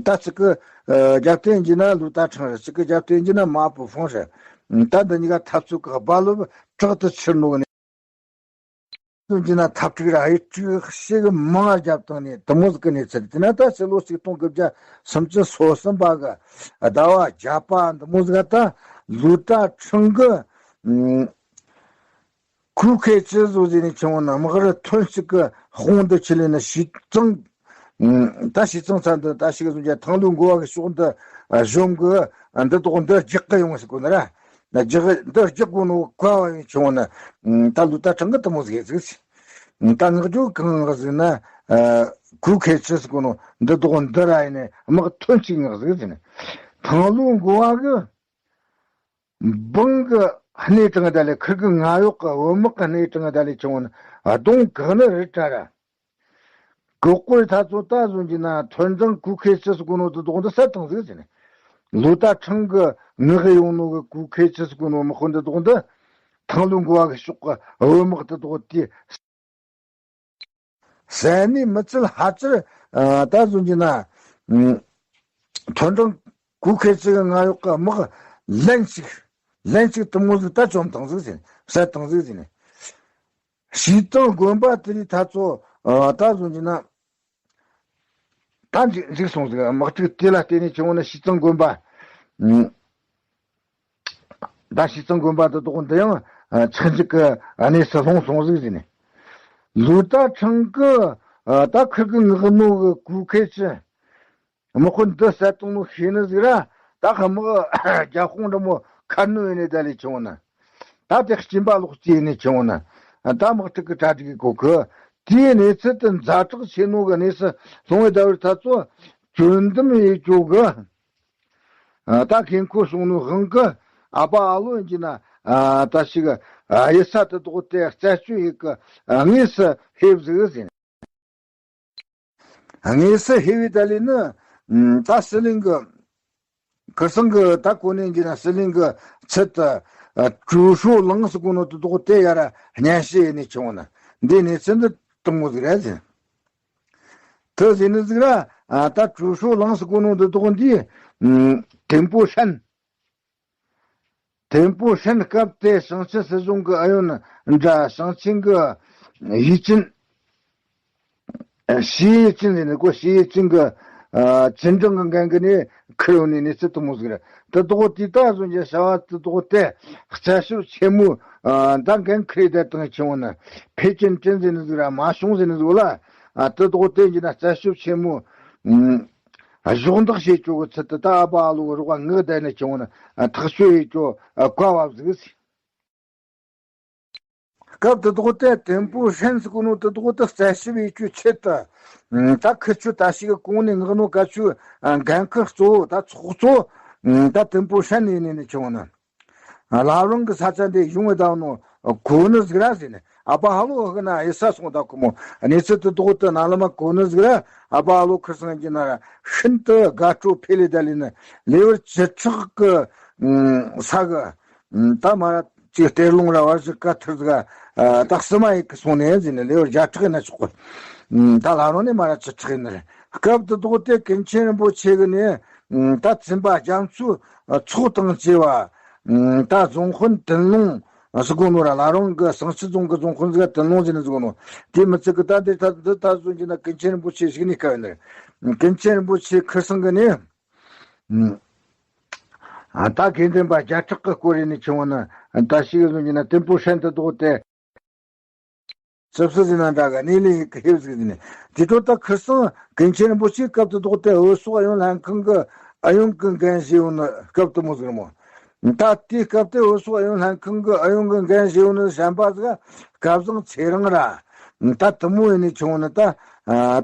ད་ཅིག་གི་རྒྱབ་རྟེན་འགྱི་ན་ལུའུ་ཏ་ཁྲང་རེད། ཅིག་གི་རྒྱབ་རྟེན་འགྱི་ན་མ་པུ་ཧྥང་རེད། ད་འདི་གཉིས་ཀ་འཐབ་རྩོད་ཀྱི་རྦ་རླབས་དྲག་ཏུ་ཆེར་ནོ་ནི། སོ་འགྱི་ན་འཐབ་འཁྲུག་ར་ཧེ་འཁྲུག་ཤེས་གི་མང་རྒྱབ་བཏང་ནས་དེ་མོ་ཟིག་གི་གནས་ཚུལ། དེ་ན་ད་ཕྱི་ལོ་ཆིག་སྟོང་དགུ་བརྒྱ་སུམ་ཅུ་སོ་གསུམ་པ་གི་ཟླ་བ་བརྒྱད་པ་འདི་མོ་ཟིག་ད་ལུའུ་ཏ་ཁྲང་གི་གུ་ཁེ་ཆི་ཟོ་ཟེར་ནས་ཆུང་བ་ན་དམག་རུ་ཐོན་ཞིག་གི་དཔུང་དུ་ཆུད་ལེ་ན་ཞི་ཙང་། ད་ཞི་ཙང་ཚ་འདི་ད་ཞིག་ཟོ་རྒྱ་ཐང་ལུ་འགོ་བ་གི་ཕྱོགས་འདི་གཞོམ་གི་འདི་དོག་འདི་རྒྱག་གི་ཡོང་ཞིག་གོ་ན་ར། ན་རྒྱག་འདི་རྒྱག་གོ་ནོ་བཀའ་བ་ཡིན་ཆུང་བ་ན་ད་ལུ་ད་ཁྲང་གི་དུ་མོ་ཟིག་ཟིག་ད་ངག་རྒྱུ་གང་ངག་ཟིག་ན་གུ་ཁེ་ཆི་ཟིག་གོ་ནོ་འདི་དོག་འདི་ར་ཡིན་ནས་དམག་ཐོན་ཞིག་ངག་ཟིག་ཟིག་ན་ཐང་ལུ་འགོ་བ་གི་འབངས་ཀྱི་སྣེ་དྲངས་ད་ལས་ཁིར་གི་ང་གཡོག་གི་བུ་དམག་གི་སྣེ་དྲངས་ད་ལས་ཆུང་བ་ན་གདོང་གག་ནི་རི་བྲ་ར། གོ་ཀོའི་ཐ་ཚོ་ད་བཟོ་གྱི་ན་ཐོན་ཙང་གུ་ཁེ་ཆི་སི་གོ་ནོ་དུ་དོག་འདི་ས་དང་ཟིག་ཟེར་ནས། ལོ་ད་ཁྲང་གི་ངག་གི་ཡོང་ནོ་གི་གུ་ཁེ་ཆི་སི་གོ་ནོ་མི་ཁོ་འདི་དོག་འདི་ཐང་ལུ་འགོ་བ་གི་ཕྱོགས་གི་བུ་དམག་དུ་དོག་དེ། ཟས་ནི་མི་ཚུལ་ཧ་ཅིར་ད་བཟོ་གྱི་ན། ཐོན་ཀྲང་གུ་ཁེ་ཆི་གི་ང་གཡོག་གི་དམག་ལན་ཅིག་ལན་ཅིག་དུ་མོ་ཟིག་ད་བཅོམ་བཏང་ཟིག་ཟེར་བསད་བཏང་ཟིག་ཟེར་ནས། ཞིས་ཙང་དགོན་པ་དེ་རིགས་ད་ཚོ་ད་བཟོ་གྱི་ན། ད་འཇིག་འཇིག་སོང་ཟིག་དམག་འཁྲུག་དེ་ལ་བརྟེན་ནས་བྱུང་བ་ན་ཞིས་ཙང་དགོན་པ། ད་ཞིས་ཙང་དགོན་པ་དུ་དོག་འདི་ཡང་ཆག་འཇིག་གི་གནས་སུ་ལྷུང་སོང་ཟིག་ཟེར་ནས། ལུའུ་ཏ་ཁྲང་གི་ད་ཁིར་གི་ངག་ནོ་གི་གུ་ཁེ་ཆི། དམག་དཔོན་འདི་བསད་བཏང་ནོ་ཤེས་ནི་ཟིག་ར། ད་དམག་རྒྱབ་དཔུང་འདྲ་མོ་ཁར་ནོ་ཡིན་ནི་ད་ལས་བྱུང་ན། ད་དེ་སྐྱིན་པ་ལོག་རྩིས་ནས་བྱུང་ན། ད་དམག་འཁྲུག་གི་གྲ་སྒྲིག་གི་གོ་གི། དེའི་གནས་ཚུལ་དུ་ཛ་དྲག་ཆེ་ནོ་གི་གནས་སུ་ལྷུང་བའི་ཟླ་བའི་ཐ་ཚོ་གྱོད་འདུམ་ཡེད་ཆོག་གི། ད་ཁེ་ཁོ་སོང་ནོ་དབང་གི་ཨ་ཕ་ཨ་ལོ་ཡིན་གྱི་ན། ད་ཞིག་གཡུལ་ས་དུ་དོག་དེ་རྩད་གཅོད་ཡེད་གི་དངོས་སུ་ཕེབས་ཟིག་ཟེར། དངོས་སུ་ཕེབས་པའི་ད་ལས་ནི། ད་ཟི་ལིང་གི་ཁིར་སང་གི་ད་གོ་ནས་འགྱེལ་ན་ཟི་ལིང་གི་ཚུལ་དུ། ཀྲུའུ་ཧྲུའུ་ལང་ཟེར་གོ་ནོ་དེ་དོག་དེ་ཡར་སྙན་ཞུ་ཡེ་ནས་བྱུང་ན་འདི་གནས་ཚུལ་འདི་དུ་མོ་ཟིག་རེད་ཟེར། དེ་ཟེར་ནི་ཟིག་ར། ད་ཀྲུའུ་ཧྲུའུ་ལང་ཟེར་གོ་ནོ་དེ་དོག་འདི། ཐེམ་པོ་ཧྲན། ཐེམ་པོ་ཧྲན་སྐབས་དེ་ཞིང་ཆེན་སྲིད་གཞུང་གི་ཨུ་ཡོན་འདྲ་ཞིང་ཆེན་གི་ཡུལ་ཅན། ཞི་ཡི་ཅིན་ཟེར་ནས་གོ་ཞི་ཡི་ཅིན་གི་ཨ་ཅིན་ཀྲང་གི་འགན་གི་ནས་ཁུར་ཡོང་ནས་གནས་ཚུལ་དུ་མོ་ཟིག་རེད། དེ་དོག་དེ་ད་བཟོ་རྒྱུ་བྱ་བ་དེ་དོག་དེ་རྩད་ཞིབ་ཆེན་མོ་ཨ་ད་འགན་ཁུར་ཡི་དེ་དང་ཆེན་བོ་ནི་ཕེ་ཅིན་ཀྲིན་ཟེར་ནས་ཟིག་ར་མ་ཤོང་ཟེར་ནས་ཟིག་ལ་ཨ་དེ་དོག་དེ་ཡིན་ན་རྩད་ཞིབ་ཆེན་མོ་ཨ་གཞོགས་འདེགས་བྱེད་ཆོག་གི་ཚུལ་དུ་ད་ཨ་ཕ་ཨ་ལོ་གི་རོགས་ངག་བསྡད་ནས་ཆེན་བོ་ནི་ཨ་ཐག་གཅོད་ཡེད་ཆོག་ཨ་བཀའ་བབས་ཟིག་སྐབས་དེ་དག་དེ་ཐེམ་པོ་ཧྲན་ཟེར་གོ་ནོ་དེ་དག་དེ་རྩད་ཞིབ་ཡེད་རྒྱུའི་ཆེད་དུ། ད་ཁི་ཆོ་ད་ཞིག་གི་གོང་ནས་མངགས་ནོ་ག་ཆོ་འགན་ཁུར་གཙོ་བོ་ད་ཚོགས་གཙོ། ད་ཐེམ་པོ་ཧྲན་ཡིན་ནི་ནི་ཆུང་ནི། བླ་བྲང་གི་ས་ཆ་འདི་ཡོང་བའི་ད་ནོ་གོ་ནི་ཟིག་ར་ཟེར་ནས་ཨ་ཕ་ཧ་ལོ་ཧི་ན་ཨེ་ས་སོང་ད་ཁོ་མོ་གནས་ཚུལ་དེ་དག་དེ་ན་ལ་མ་གོ་ནི་ཟིག་ར་ཨ་ཕ་ཧ་ལོ་ཁུར་སང་གི་ན་ར་ཤིན་ཏུ་དགའ་སྤྲོ་འཕེལ་ལེ་ད་ལི་ནི་ལེ་བར་བཅུ་ཕྲག་གི་ས་གི། ད་མ་ར་ཅིག་གཏེར་ལུང་ར་བར་ཞིག་བཀའ་ཐུར་ཟིག་ད་བསུ་མ་ཡེ་གི་སོང་ནས་ཟིན་ནས་ལེ་བར་བརྒྱ་ཕྲག་ཡིན་ན་ཆོག་གི། ད་ལ་རོ་ནས་མ་ར་བཅུ་ཕྲག་ཡིན་ནི་རེད། སྐབས་དེ་དག་དེ་ཀུན་མཁྱེན་རིན་པོ་ཆེ་གི་ནས་ད་བཙུན་པ་རྒྱ་མཚོའི་ཚོགས་དང་བཅས་པ་ད་རྫོང་དཔོན་ཏུན་ལུང་ ཟིག་གོ་ནོ་ར། ལ་རང་གི་ཟངས་ཆུ་རྫོང་གི་རྫོང་དཔོན་ཟིག་ཏུན་ལུང་ཟེར་ནི་ཟིག་གོ་ནོ། དེ་མི་ཚིག་གི་ད་འདི་ད་འདི་ད་བཟོ་རྒྱུ་ན་ཀུན་མཁྱེན་རིན་པོ་ཆེ་ཞིག་ནས་སྐབས་ནི། ཀུན་མཁྱེན་རིན་པོ་ཆེ་ཁུར་སང་གི་ནི། ཨ་ད་དགེ་འདུན་པ་བརྒྱ་ཕྲག་གི་སྐོར་རེ་ནས་ཆུང་བ་ན་ད་ཞིག་བཟོ་རྒྱུ་ན་ཏིན་པོ་ཧྲན་དུ་བདོག་སྟེ། ཞིབ་སུ་ཟིན་ན་འདྲ་ག་གནས་ལས་ཡིན་གི་ཧེབ་ཟིག་ཟིན་ནས། དེ་དོ་ད་ཁུར་སང་ཀུན་མཁྱེན་རིན་པོ་ཆེའི་སྐབས་དུ་བདོག་སྟེ་འོད་ཟོག་ཨ་ཡོན་ལྷན་ཁང་གི་ཨ་ཡོན་གི་འགན་བཞེས་ཡོད་ནི་སྐབས་དུ་མོ་ཟིག་རེད་མོ། ད་དེའི་སྐབས་དུ་འོད་ཟོག་ཨ་ཡོན་ལྷན་ཁང་གི་ཨ་ཡོན་གི་འགན་བཞེས་ཡོད་ནི་གཞན་པ་ཟིག་སྐལ་བཟང་ཚེ་རིང་ར། ད་དུ་མོ་ཡིན་ནས་ཆུང་བ་ནི་ད་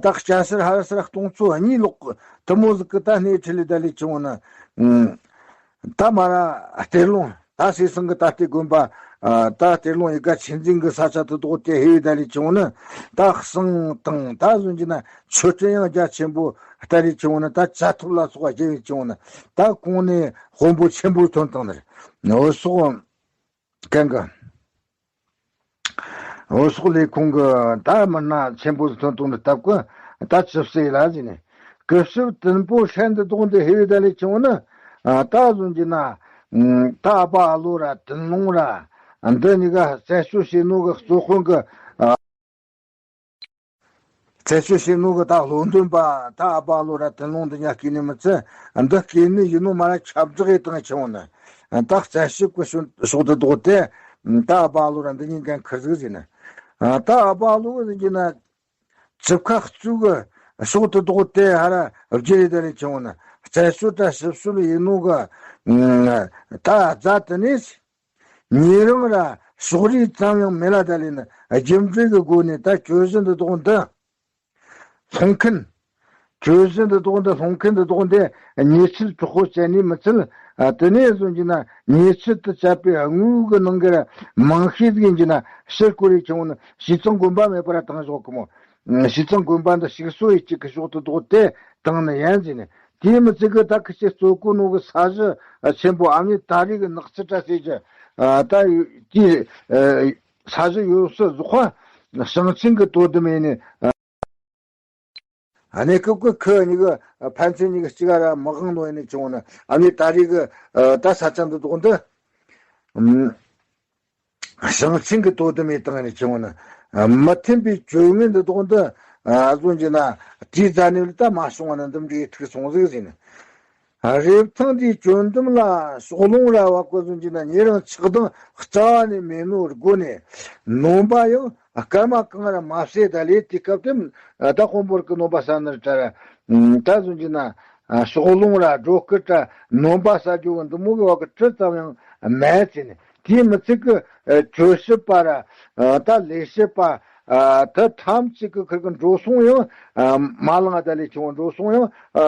ད་སྐྱ་སེར་ཧར་སེར་སྟོང་ཚོ་གཉིས་ལོག་དུ་མོ་ཟིག་གི་ད་སྣེ་ཁྲིད་ལས་ད་ལས་ཆུང་བ་ནི། ད་མ་ར་གཏེར་ལུང་ད་སེ་སང་གི་ད་ལྟའི་དགོན་པ། ད་གཏེར་ལུང་ཡི་ག་ཆེན་འཛིན་གི་ས་ཆ་དུ་བདོག་སྟེ་ཧེ་བའི་ད་ལས་ཆུང་ནི། ད་གསང་དང་ད་བཟོ་རྒྱུ་ན་མཆོད་སྤྲིན་ཡང་རྒྱ་ཆེན་པོ་ད་ལས་ཆུང་ནི། ད་བྱ་ཐབས་ལ་སོགས་པ་རྒྱལ་བའི་ཆུང་ནི། ད་གོང་ནས་དཔོན་པོ་ཆེན་པོ་ཐོན་བཏང་ནི་རེད། འོད་སོགས་གན་གི། འོད་ཟོག་ལས་ཁུངས་ཀྱི་ད་མི་སྣ་ཆེན་པོ་ཐོན་ཐུབ་ནི་སྟབས་ཀྱིས་ད་ཆུ་བསྲེས་ལ་ཟིན་ནས། སྐུ་ཞབས་ཏིན་པོ་ཧྲན་དུ་བདོག་འདི་ཧེ་བའི་ད་ལས་ཆུང་ནི། ད་བཟོ་རྒྱུ་ན། ད་ཨ་པ་ཨ་ལོ་ར་ཏིན་ལུང་ར། འདི་གཉིས་ཀ་རྩད་གཅོད་བྱས་ནོ་གི་གཙོ་དཔོན་གི། རྩད་གཅོད་བྱས་ནོ་གི་ད་བློ་འདོན་པ་ད་ཨ་པ་ཨ་ལོ་ར་ཏིན་ལུང་འདི་གཉིས་སྐྱེས་ནི་མི་ཚེ། འདི་སྐྱེས་ནི་ཡིན་ནོ་མ་ར་ཁྱབ་བསྒྲགས་ཡེ་བཏང་ཆུང་ནི། ད་རྩད་ཞིབ་ཀྱི་ཕྱོགས་དུ་བདོག་སྟེ། ད་ཨ་པ་ཨ་ལོ་ར་འདི་གཉིས་འགན་ཁུར་ཟིག་ཟིན་ནི། ད་ཨ་པ་ཨ་ལོ་གི་ཟིན་གྱི་ན། ཚིབ་ཁ་གཙུག་གི་ཕྱོགས་དུ་བདོག་སྟེ་ཧ་ར་བརྗེ་རེ་ད་རེ་ཆུང་ན། རྩད་གཅོད་ད་ཞིབ་གསལ་ཡིན་ནོ་ག་ད་རྫ་དེ་ནས་ཉེ་རིང་ར་ཕྱོགས་རིས་ཙམ་ཡང་མེད་ལ་ད་ལས་ན། རྒྱུ་འབྲས་ཀྱི་སྒོ་ནས་ད་གྱོད་གཞི་འདི་བདོག་འདི། སློང་མཁན། གྱོད་གཞི་འདི་བདོག་འདི་སློང་མཁན་འདི་བདོག་འདི་ཉེས་ཆད་དྲག་པོ་བཅད་ནས་མི་ཚད། དེ་ནས་བཟོ་རྒྱུ་ན་ཉེས་ཆད་དུ་བཅད་པའི་དངུལ་གི་ནང་གི་ར་མང་ཤོས་ཟིག་ཡིན་རྒྱུ་ན་ཕྱིར་བསྐོར་རེ་ཆུང་ནི་ཞིས་ཙང་དགོན་པ་མེད་པར་བཏང་ཞོག་གི་མོ། ཞིས་ཙང་དགོན་པ་འདི་ཞིག་གསོ་ཡི་གཅིག་གི་ཕྱོགས་དུ་བདོག་སྟེ་བཏང་ནི་ཡན་ཟིན་ནི། དེའི་མི་ཚིག་གི་ད་ཁི་ཆེ་གཙོ་གོ་ནོ་གི་ས་གཞི་ཆེན་པོ་ཨ་མྱེས་ད་རེས་གི་ནགས་ཚལ་བཀྲ་ཤིས་ཀྱི་ད་དེའི་ས་གཞི་ཡོད་སུ་ཟོག་པ་ཞིང་ཆེན་གི་དོ་དམ་ཡིན་ནི། ཨ་ནེ་ཀུ་ཀུ་ཁུ་གཉིས་ཀྱི་ཕན་ཚུན་གཉིས་ཀྱི་གཅིག་ར་མི་དབང་ནོ་ཡིན་ནི་བྱུང་ན། ཨ་ནེ་ད་རེས་ཀྱི་ད་ས་ཆ་འདི་དོག་འདི་ཞིང་ཆེན་གྱི་དོ་དམ་ཡིན་བཏང་ནི་བྱུང་ན། མི་མཐུན་པའི་གྱོད་དངུལ་འདི་དོག་འདི་ཨ་བཟོ་རྒྱུ་ན་དེའི་རྫ་ནས་ད་མ་བྱུང་བ་ན་འདུམ་འགྲིག་ཐུག་སོང་ཟིག་ཟིན། རེབ་ཐང་འདིའི་གྱོད་འདུམ་ལ་ཕྱོགས་ལྷུང་ར་བ་ཀོ་བཟོ་རྒྱུ་ན་ཉེ་རིང་ཆགས་སྡང་རྩ་བ་ནས་མེད་ནོ་སྒོ་ནས་ནོམ་པ་ཡང་སྐར་མ་གང་ར་མ་བྱེད་ད་ལས་དེ་སྐབས་དེ་ད་དཔོན་པོར་གི་ནོམ་པ་ས་ནར་གྲ་ར་ད་བཟོ་རྒྱུ་ན་ཕྱོགས་ལྷུང་ར་སྒྲོ་སྐུར་གྲ་ནོམ་པ་ས་རྒྱུ་གི་འདི་མོ་གི་བ་གི་གྲི་ཙམ་ཡང་མེད་ཚེ་ནས། དེའི་མི་ཚིག་གི་གྱོད་ཞིབ་པ་ར་ད་ལས་བྱེད་པ་ད་ཐམས་ཅད་ཀྱི་ཁིར་གི་འགྲོ་སོང་ཡང་མ་ལང་ད་ལས་ཆུང་འགྲོ་སོང་ཡང་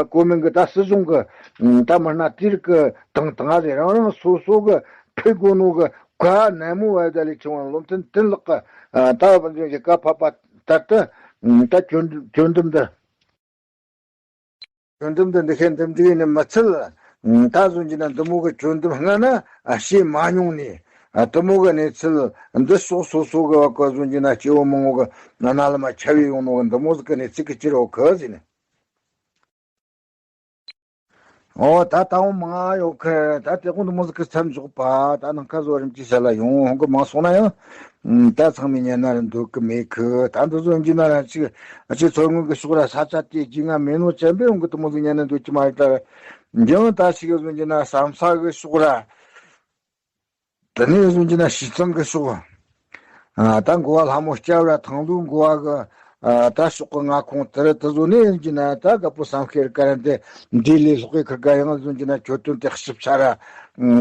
གོ་མིན་གི་ད་སྲིད་གཞུང་གི་ད་མི་སྣ་དེ་རིགས་གི་དང་དང་རེ་རང་རང་སོ་སོ་གི་ཕེ་གོ་ནོ་གི་ག་ནན་མོ་བ་ད་ལས་ཆུང་བློ་མཐུན་བསྟན་ལགས་གི་ད་བ་འཇོག་གི་བཀའ་ཕབ་པ་ལྟར་དུ་ད་གྱོད་གྱོད་འདུམ་འདི། གྱོད་འདུམ་དུ་འདི་ཤེས་འདུམ་འགྲིག་ནི་མི་ཚུལ། ད་བཟོ་རྒྱུ་ན་འདི་མོ་གི་གྱོད་འདུམ་སྔ་ན་བྱས་མ་མྱོང་ནས། དེ་མོ་གི་གནས་ཚུལ་འདི་ཕྱོགས་སོ་སོ་གི་བ་གི་བཟོ་རྒྱུ་ན་སྐྱེ་བོ་མང་བོ་གི་རྣ་ལམ་ཁྱབ་ཡོང་ནོ་གི་འདི་མོ་ཟིག་གི་གནས་ཚུལ་གི་ཅི་རོ་གི་ཟིན། ཨོ་ད་ད་འོང་མང་ཡོད་གི། ད་དེ་གོང་འདི་མོ་ཟིག་གི་མཚམས་འཇོག་པ། ད་ནང་ཁ་བཟོ་རིམ་གྱིས་བྱ་ལ་ཡོང་ཧོང་གི་མང་སོང་ན་ཡང་། ད་ཚང་མས་ཉན་ན་ར་འདོད་གི་མེད་གི། ད་འདི་བཟོ་རྒྱུ་ན་ར་ཅིག་ཨ་ཅེ་མཚོ་སྔོན་གི་ཕྱོགས་ར་ས་ཆ་དེ་རྒྱུས་ང་མེད་ནོ་ཅན་པས་འོང་གི་དེ་མོ་ཟིག་ཉན་ན་འདོད་ཀྱི་མ་རེད་ད། འདི་ཡང་ད་ཞིག་བཟོ་རྒྱུ་ན་བསམ་ས་གི་ཕྱོགས་ར། དེ་ནས་བཟོ་རྒྱུ་ན་ཞིས་ཙང་གི་ཕྱོགས། ད་འགོ་བ་ལྷ་མོ་སྐྱབས་ར་ཐང་ལུའི་འགོ་བ་གི་ད་ཕྱོགས་གི་མངའ་ཁོངས་དེ་ར་དེ་བཟོ་ནས་ཡིན་རྒྱུ་ན་ད་དགའ་པོ་བསམ་ཤེས་ར་ཀ་ར་འདི་འདི་ལས་ལྷག་གི་ཁུར་ག་ཡང་བཟོ་རྒྱུ་ན་གྱོད་དོན་དེ་ཞིབ་ཆ་ར།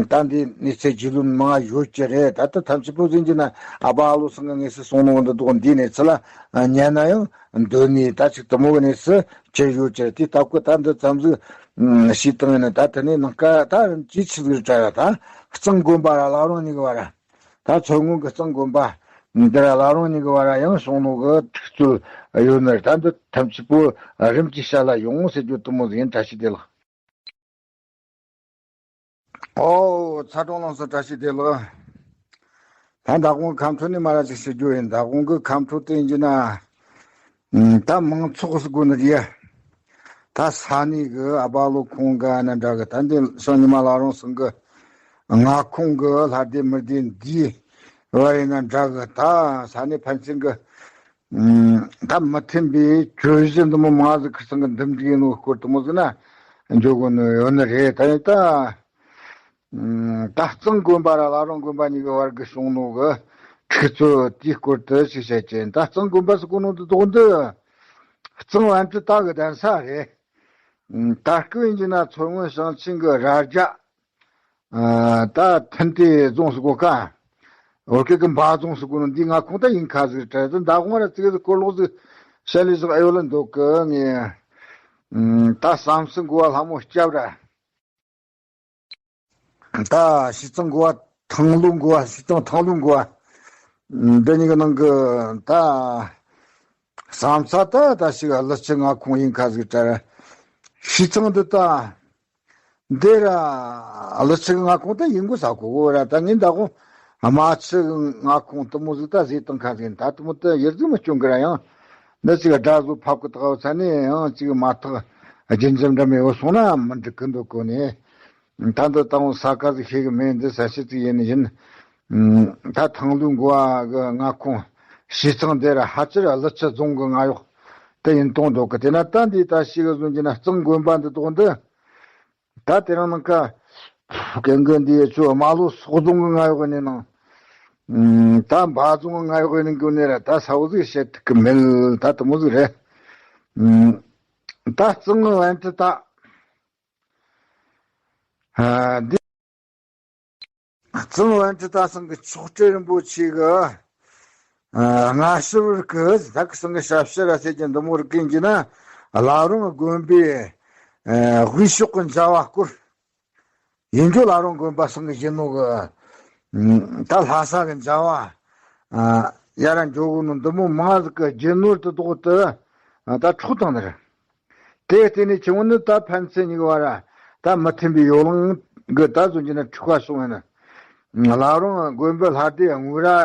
ད་འདི་གནས་ཚུལ་རྒྱུས་ལོན་མང་ཡོད་ཀྱི་རེད། ད་ལྟ་ཐམས་ཅད་པོ་ཟིན་གྱི་ན་ཨ་ཕ་ཨ་ལོ་ཚང་གི་ངེས་སུ་སོང་ནོ་འདི་དོག་འདི་གནས་ཚུལ་ལ་ཉན་ན་ཡང་འདོད་ནི་ད་ཅིག་དེ་མོ་གི་གནས་སུ་ཅི་ཡོད་ཀྱི་རེད། དེ་སྟབས་ཀྱིས་ད་འདི་ཙམ་ཟིག་ཤེས་བཏང་ཡིན་ན། ད་དེ་ནས་ནང་ཀ་ད་ཅི་ཆི་ཟིག་རེད་དྲ་ཡ། ད་གཙང་དགོན་པ་ར་བླ་རུང་གཉིས་ཀྱི་བར་ར། ད་མཚོ་སྔོན་གྱི་གཙང་དགོན་པ་འདི་ར་བླ་རུང་གཉིས་ཀྱི་བར་ར་ཡང་སོང་ནོ་གི་ཐུག་ཚོད་ཡོད་ནི་རེད། ད་འདི་ཐམས་ཅད་པོ་རིམ་གྱིས་བཤད་ལ་ཡོང་ཟེར་རྒྱུ་དེ་མོ་ཟིག་ཡིན། བཀྲ་ཤིས་བདེ་ལེགས། ཨོ། ཚ་གྲོང་ལང་སོ་བཀྲ་ཤིས་བདེ་ལེགས། ད་མདང་དགོང་ཁམས་ཕྲུག་ནས་མ་ར་ཅིག་ཞུ་རྒྱུ་ཡིན། མདང་དགོང་གི་ཁམས་ཕྲུག་དེ་ཡིན་གྱི་ན། ད་མང་ཚོགས་སུ་དགོས་ནི་རེད། ད་ས་གནས་གི་ཨ་ཕ་ལོ་ཁོང་གི་ཨ་ན་འདྲ་གི་ད་འདི་སང་ཉི་མ་ལ་རང་སང་གི་མངའ་ཁོངས་གི་ལྷ་སྡེ་མི་སྡེ་འདིའི་ བ་ཡིན་ན་འདྲ་གི། ད་ས་གནས་ཕན་ཚུན་གི་ད་མི་མཐུན་པའི་གྱོད་གཞི་འདི་མོ་མང་ཟིག་ཁུ་སང་གི་འདུམ་འགྲིག་ཡིན་ནོ་སྐོར་དུ་མོ་ཟིག་ན་འཇོག་གོ་ནི་ཡོད་ནི་རེད། ད་ཡིན་ད། ད་གཙང་དགོན་པ་ར་བླ་རུང་དགོན་པ་གཉིས་ཀྱི་བར་གྱི་བྱུང་ནོ་གི་འཁྲུག་རྩོད་དེའི་སྐོར་དུ་ཞིག་བཤད་ཀྱི་ཡིན། ད་གཙང་དགོན་པ་ཟེར་གོ་ནོ་འདི་དོག་འདི་གཙང་བན་དུ་ད་གི་གདན་ས་རེད། ད་སྐུ་ཡིན་གྱི་ན་མཚོ་སྔོན་ཞིང་ཆེན་གྱི་རྭ་རྒྱ། ད་ཐུན་ཏེ་རྫོང་ཟེར་གོ་ཀ་བོད་སྐད་ཀྱི་འབའ་རྫོང་ཟེར་གོ་ནོ་འདི་ང་ཁོང་ད་ཡིན་ཁ་ཟིག་དྲན་ཟིག་མདའ་དགོང་ར་ཙིག་གེ་ཟིག་སྐོར་ལོག་ཟིག་བཤད་ལས་ཟིག་ཨེ་ཡོད་ལ་འདུག་གི། ངས་ད་བསམ་སི་འགོ་བ་ལྷ་མོ་སྐྱབས་ར། ད་ཤི་ཚང་གོ་བ་ཐང་ལུང་གོ་བ་ཤི་ཚང་ཐང་ལུང་གོ་བ་འདི་གཉིས་ཀྱི་ནང་གི་ད་བསམ་ས་ད་ད་ཞིག་ཀླུ་ཆུ་མངའ་ཁོངས་ཡིན་ཁ་ཟིག་དྲ། ཤི་ཚང་འདི་ད་འདི་ར་ཀླུ་ཆུ་མངའ་ཁོངས་ད་ཡིན་དགོས་ས་གོ་གོ་ར། ད་ངས་ད་གོ་རྨ་ཆུ་མངའ་ཁོངས་དུ་མོ་ཟིག་ད་ཟེ་དང་ཁ་ཟིག་ད་དུ་མོ་ད་ཡེར་ཟིག་མི་སྐྱོན་གི་ར། ཡང་འདི་ཞིག་དགྲ་བཟོ་ཕབ་གི་ད་གོ་ས་ནས་ཡང་ཅིག་མ་ཐག་རྒྱུན་འཛིན་འདྲ་མེད་བོ་སོང་ན་མི་འགྲིག་གི་འདུག་གོ་ནས། ད་འདི་དང་ས་ཀ་ཟིག་ཤེས་གི་མེད། འདི་ས་ཤི་ཙིག་ཡིན་ཡིན། ད་ཐང་ལུང་གོ་བ་གི་མངའ་ཁོངས་ཤི་ཚང་དེ་ར་ཧ་ཅི་ར་ཀླུ་ཆུ་རྫོང་གི་མངའ་འོག་དེ་ཡིན་གཏོང་འདུག་གི། དེ་ན་ད་འདི་ད་ཤི་གི་བཟོ་གྱི་ན་གཙང་དགོན་པ་འདི་དོག་འདི་ད་དེ་རང་ནང་ཀ་གན་གི་འདི་ཆུ་རྨ་ལྷོ་སོག་རྫོང་གི་མངའ་འོག་ནས་ནང་ད་འབའ་རྫོང་གི་མངའ་འོག་ནས་གོ་ནས་ར་ད་ས་བོ་ཟིག་བཤད་ཐུབ་གི་མེད། ད་དུ་མོ་ཟིག་རེད། ད་གཙང་བན་དུ་ད། ཨ། འདི་གཙང་བན་དུ་ད་སང་གི་མཆོག་སྤྲུལ་རིན་པོ་ཆེ་གི་ཨ་སྔ་ཕྱི་བར་གི་ད་གི་སང་གི་ཞབས་ཕྱི་ར་ཟེར་གྱི་འདི་མོ་རིག་གིན་གྱི་ན་བླ་རུང་དགོན་པའི་ཨ་དབུས་ཕྱོགས་གི་མཇལ་བ་སྐོར། ཡིན་རྒྱུ་བླ་རུང་དགོན་པ་སང་གི་ཡིན་ནོ་གི། ད་ལྷ་ས་གི་མཇལ་བ་ཡར་འཇོག་གོ་ནོ་འདི་མོ་མང་ཟིག་གི་རྒྱུ་ནོར་དུ་དོག་ཏུ་ད་འཕྲོག་བཏང་ནི་རེད། དེ་བརྟེན་ནས་ཁྱེད་ནི་ད་ཕན་ཚུན་གཉིས་བར་ད་མི་མཐུན་པའི་ཡོ་ལང་གི་ད་བཟོ་གྱི་ན་འཁྲུག་པ་བྱུང་བ་ན། བླ་རུང་དགོན་པའི་ལྷ་སྡེ་དངུལ་རྭ་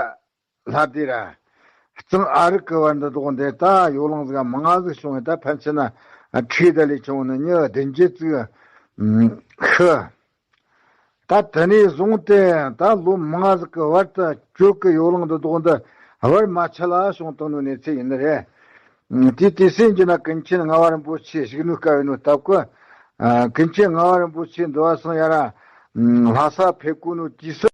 ལྷ་སྡེ་ར་གཙང་ཨ་རིག་གི་བར་འདི་དོག་འདི་ད་ཡོ་ལང་ཟིག་མང་ཟིག་བྱུང་བ་ད་ཕན་ཚུན་ན་འཁྲུག་ད་ལས་ཁྱེད་ནི་མྱི་བདུན་བརྒྱད་ཙིག་ཤི། ད་དེ་ནས་བཟུང་སྟེ་ད་ལོ་མང་ཟིག་གི་བར་དུ་གྱོད་ཀྱི་ཡོ་ལང་དུ་དོག་འདི་བར་མ་ཆད་ལ་བྱུང་བཏང་ནོ་གནས་ཚུལ་ཡིན་ནི་རེད། དེ་དུས་སེམས་ཀྱི་ན་ཀུན་མཁྱེན་ངག་དབང་རིན་པོ་ཆེ་ཞིག་ནུས་དཀའ་བའི་ནོ་སྟབས་ཀྱིས། ཀུན་མཁྱེན་ངག་དབང་རིན་པོ་ཆེ་འདི་བ་སང་ཡར་ལྷ་ས་ཕེབས་གོ་ནོ་དུས་སུ།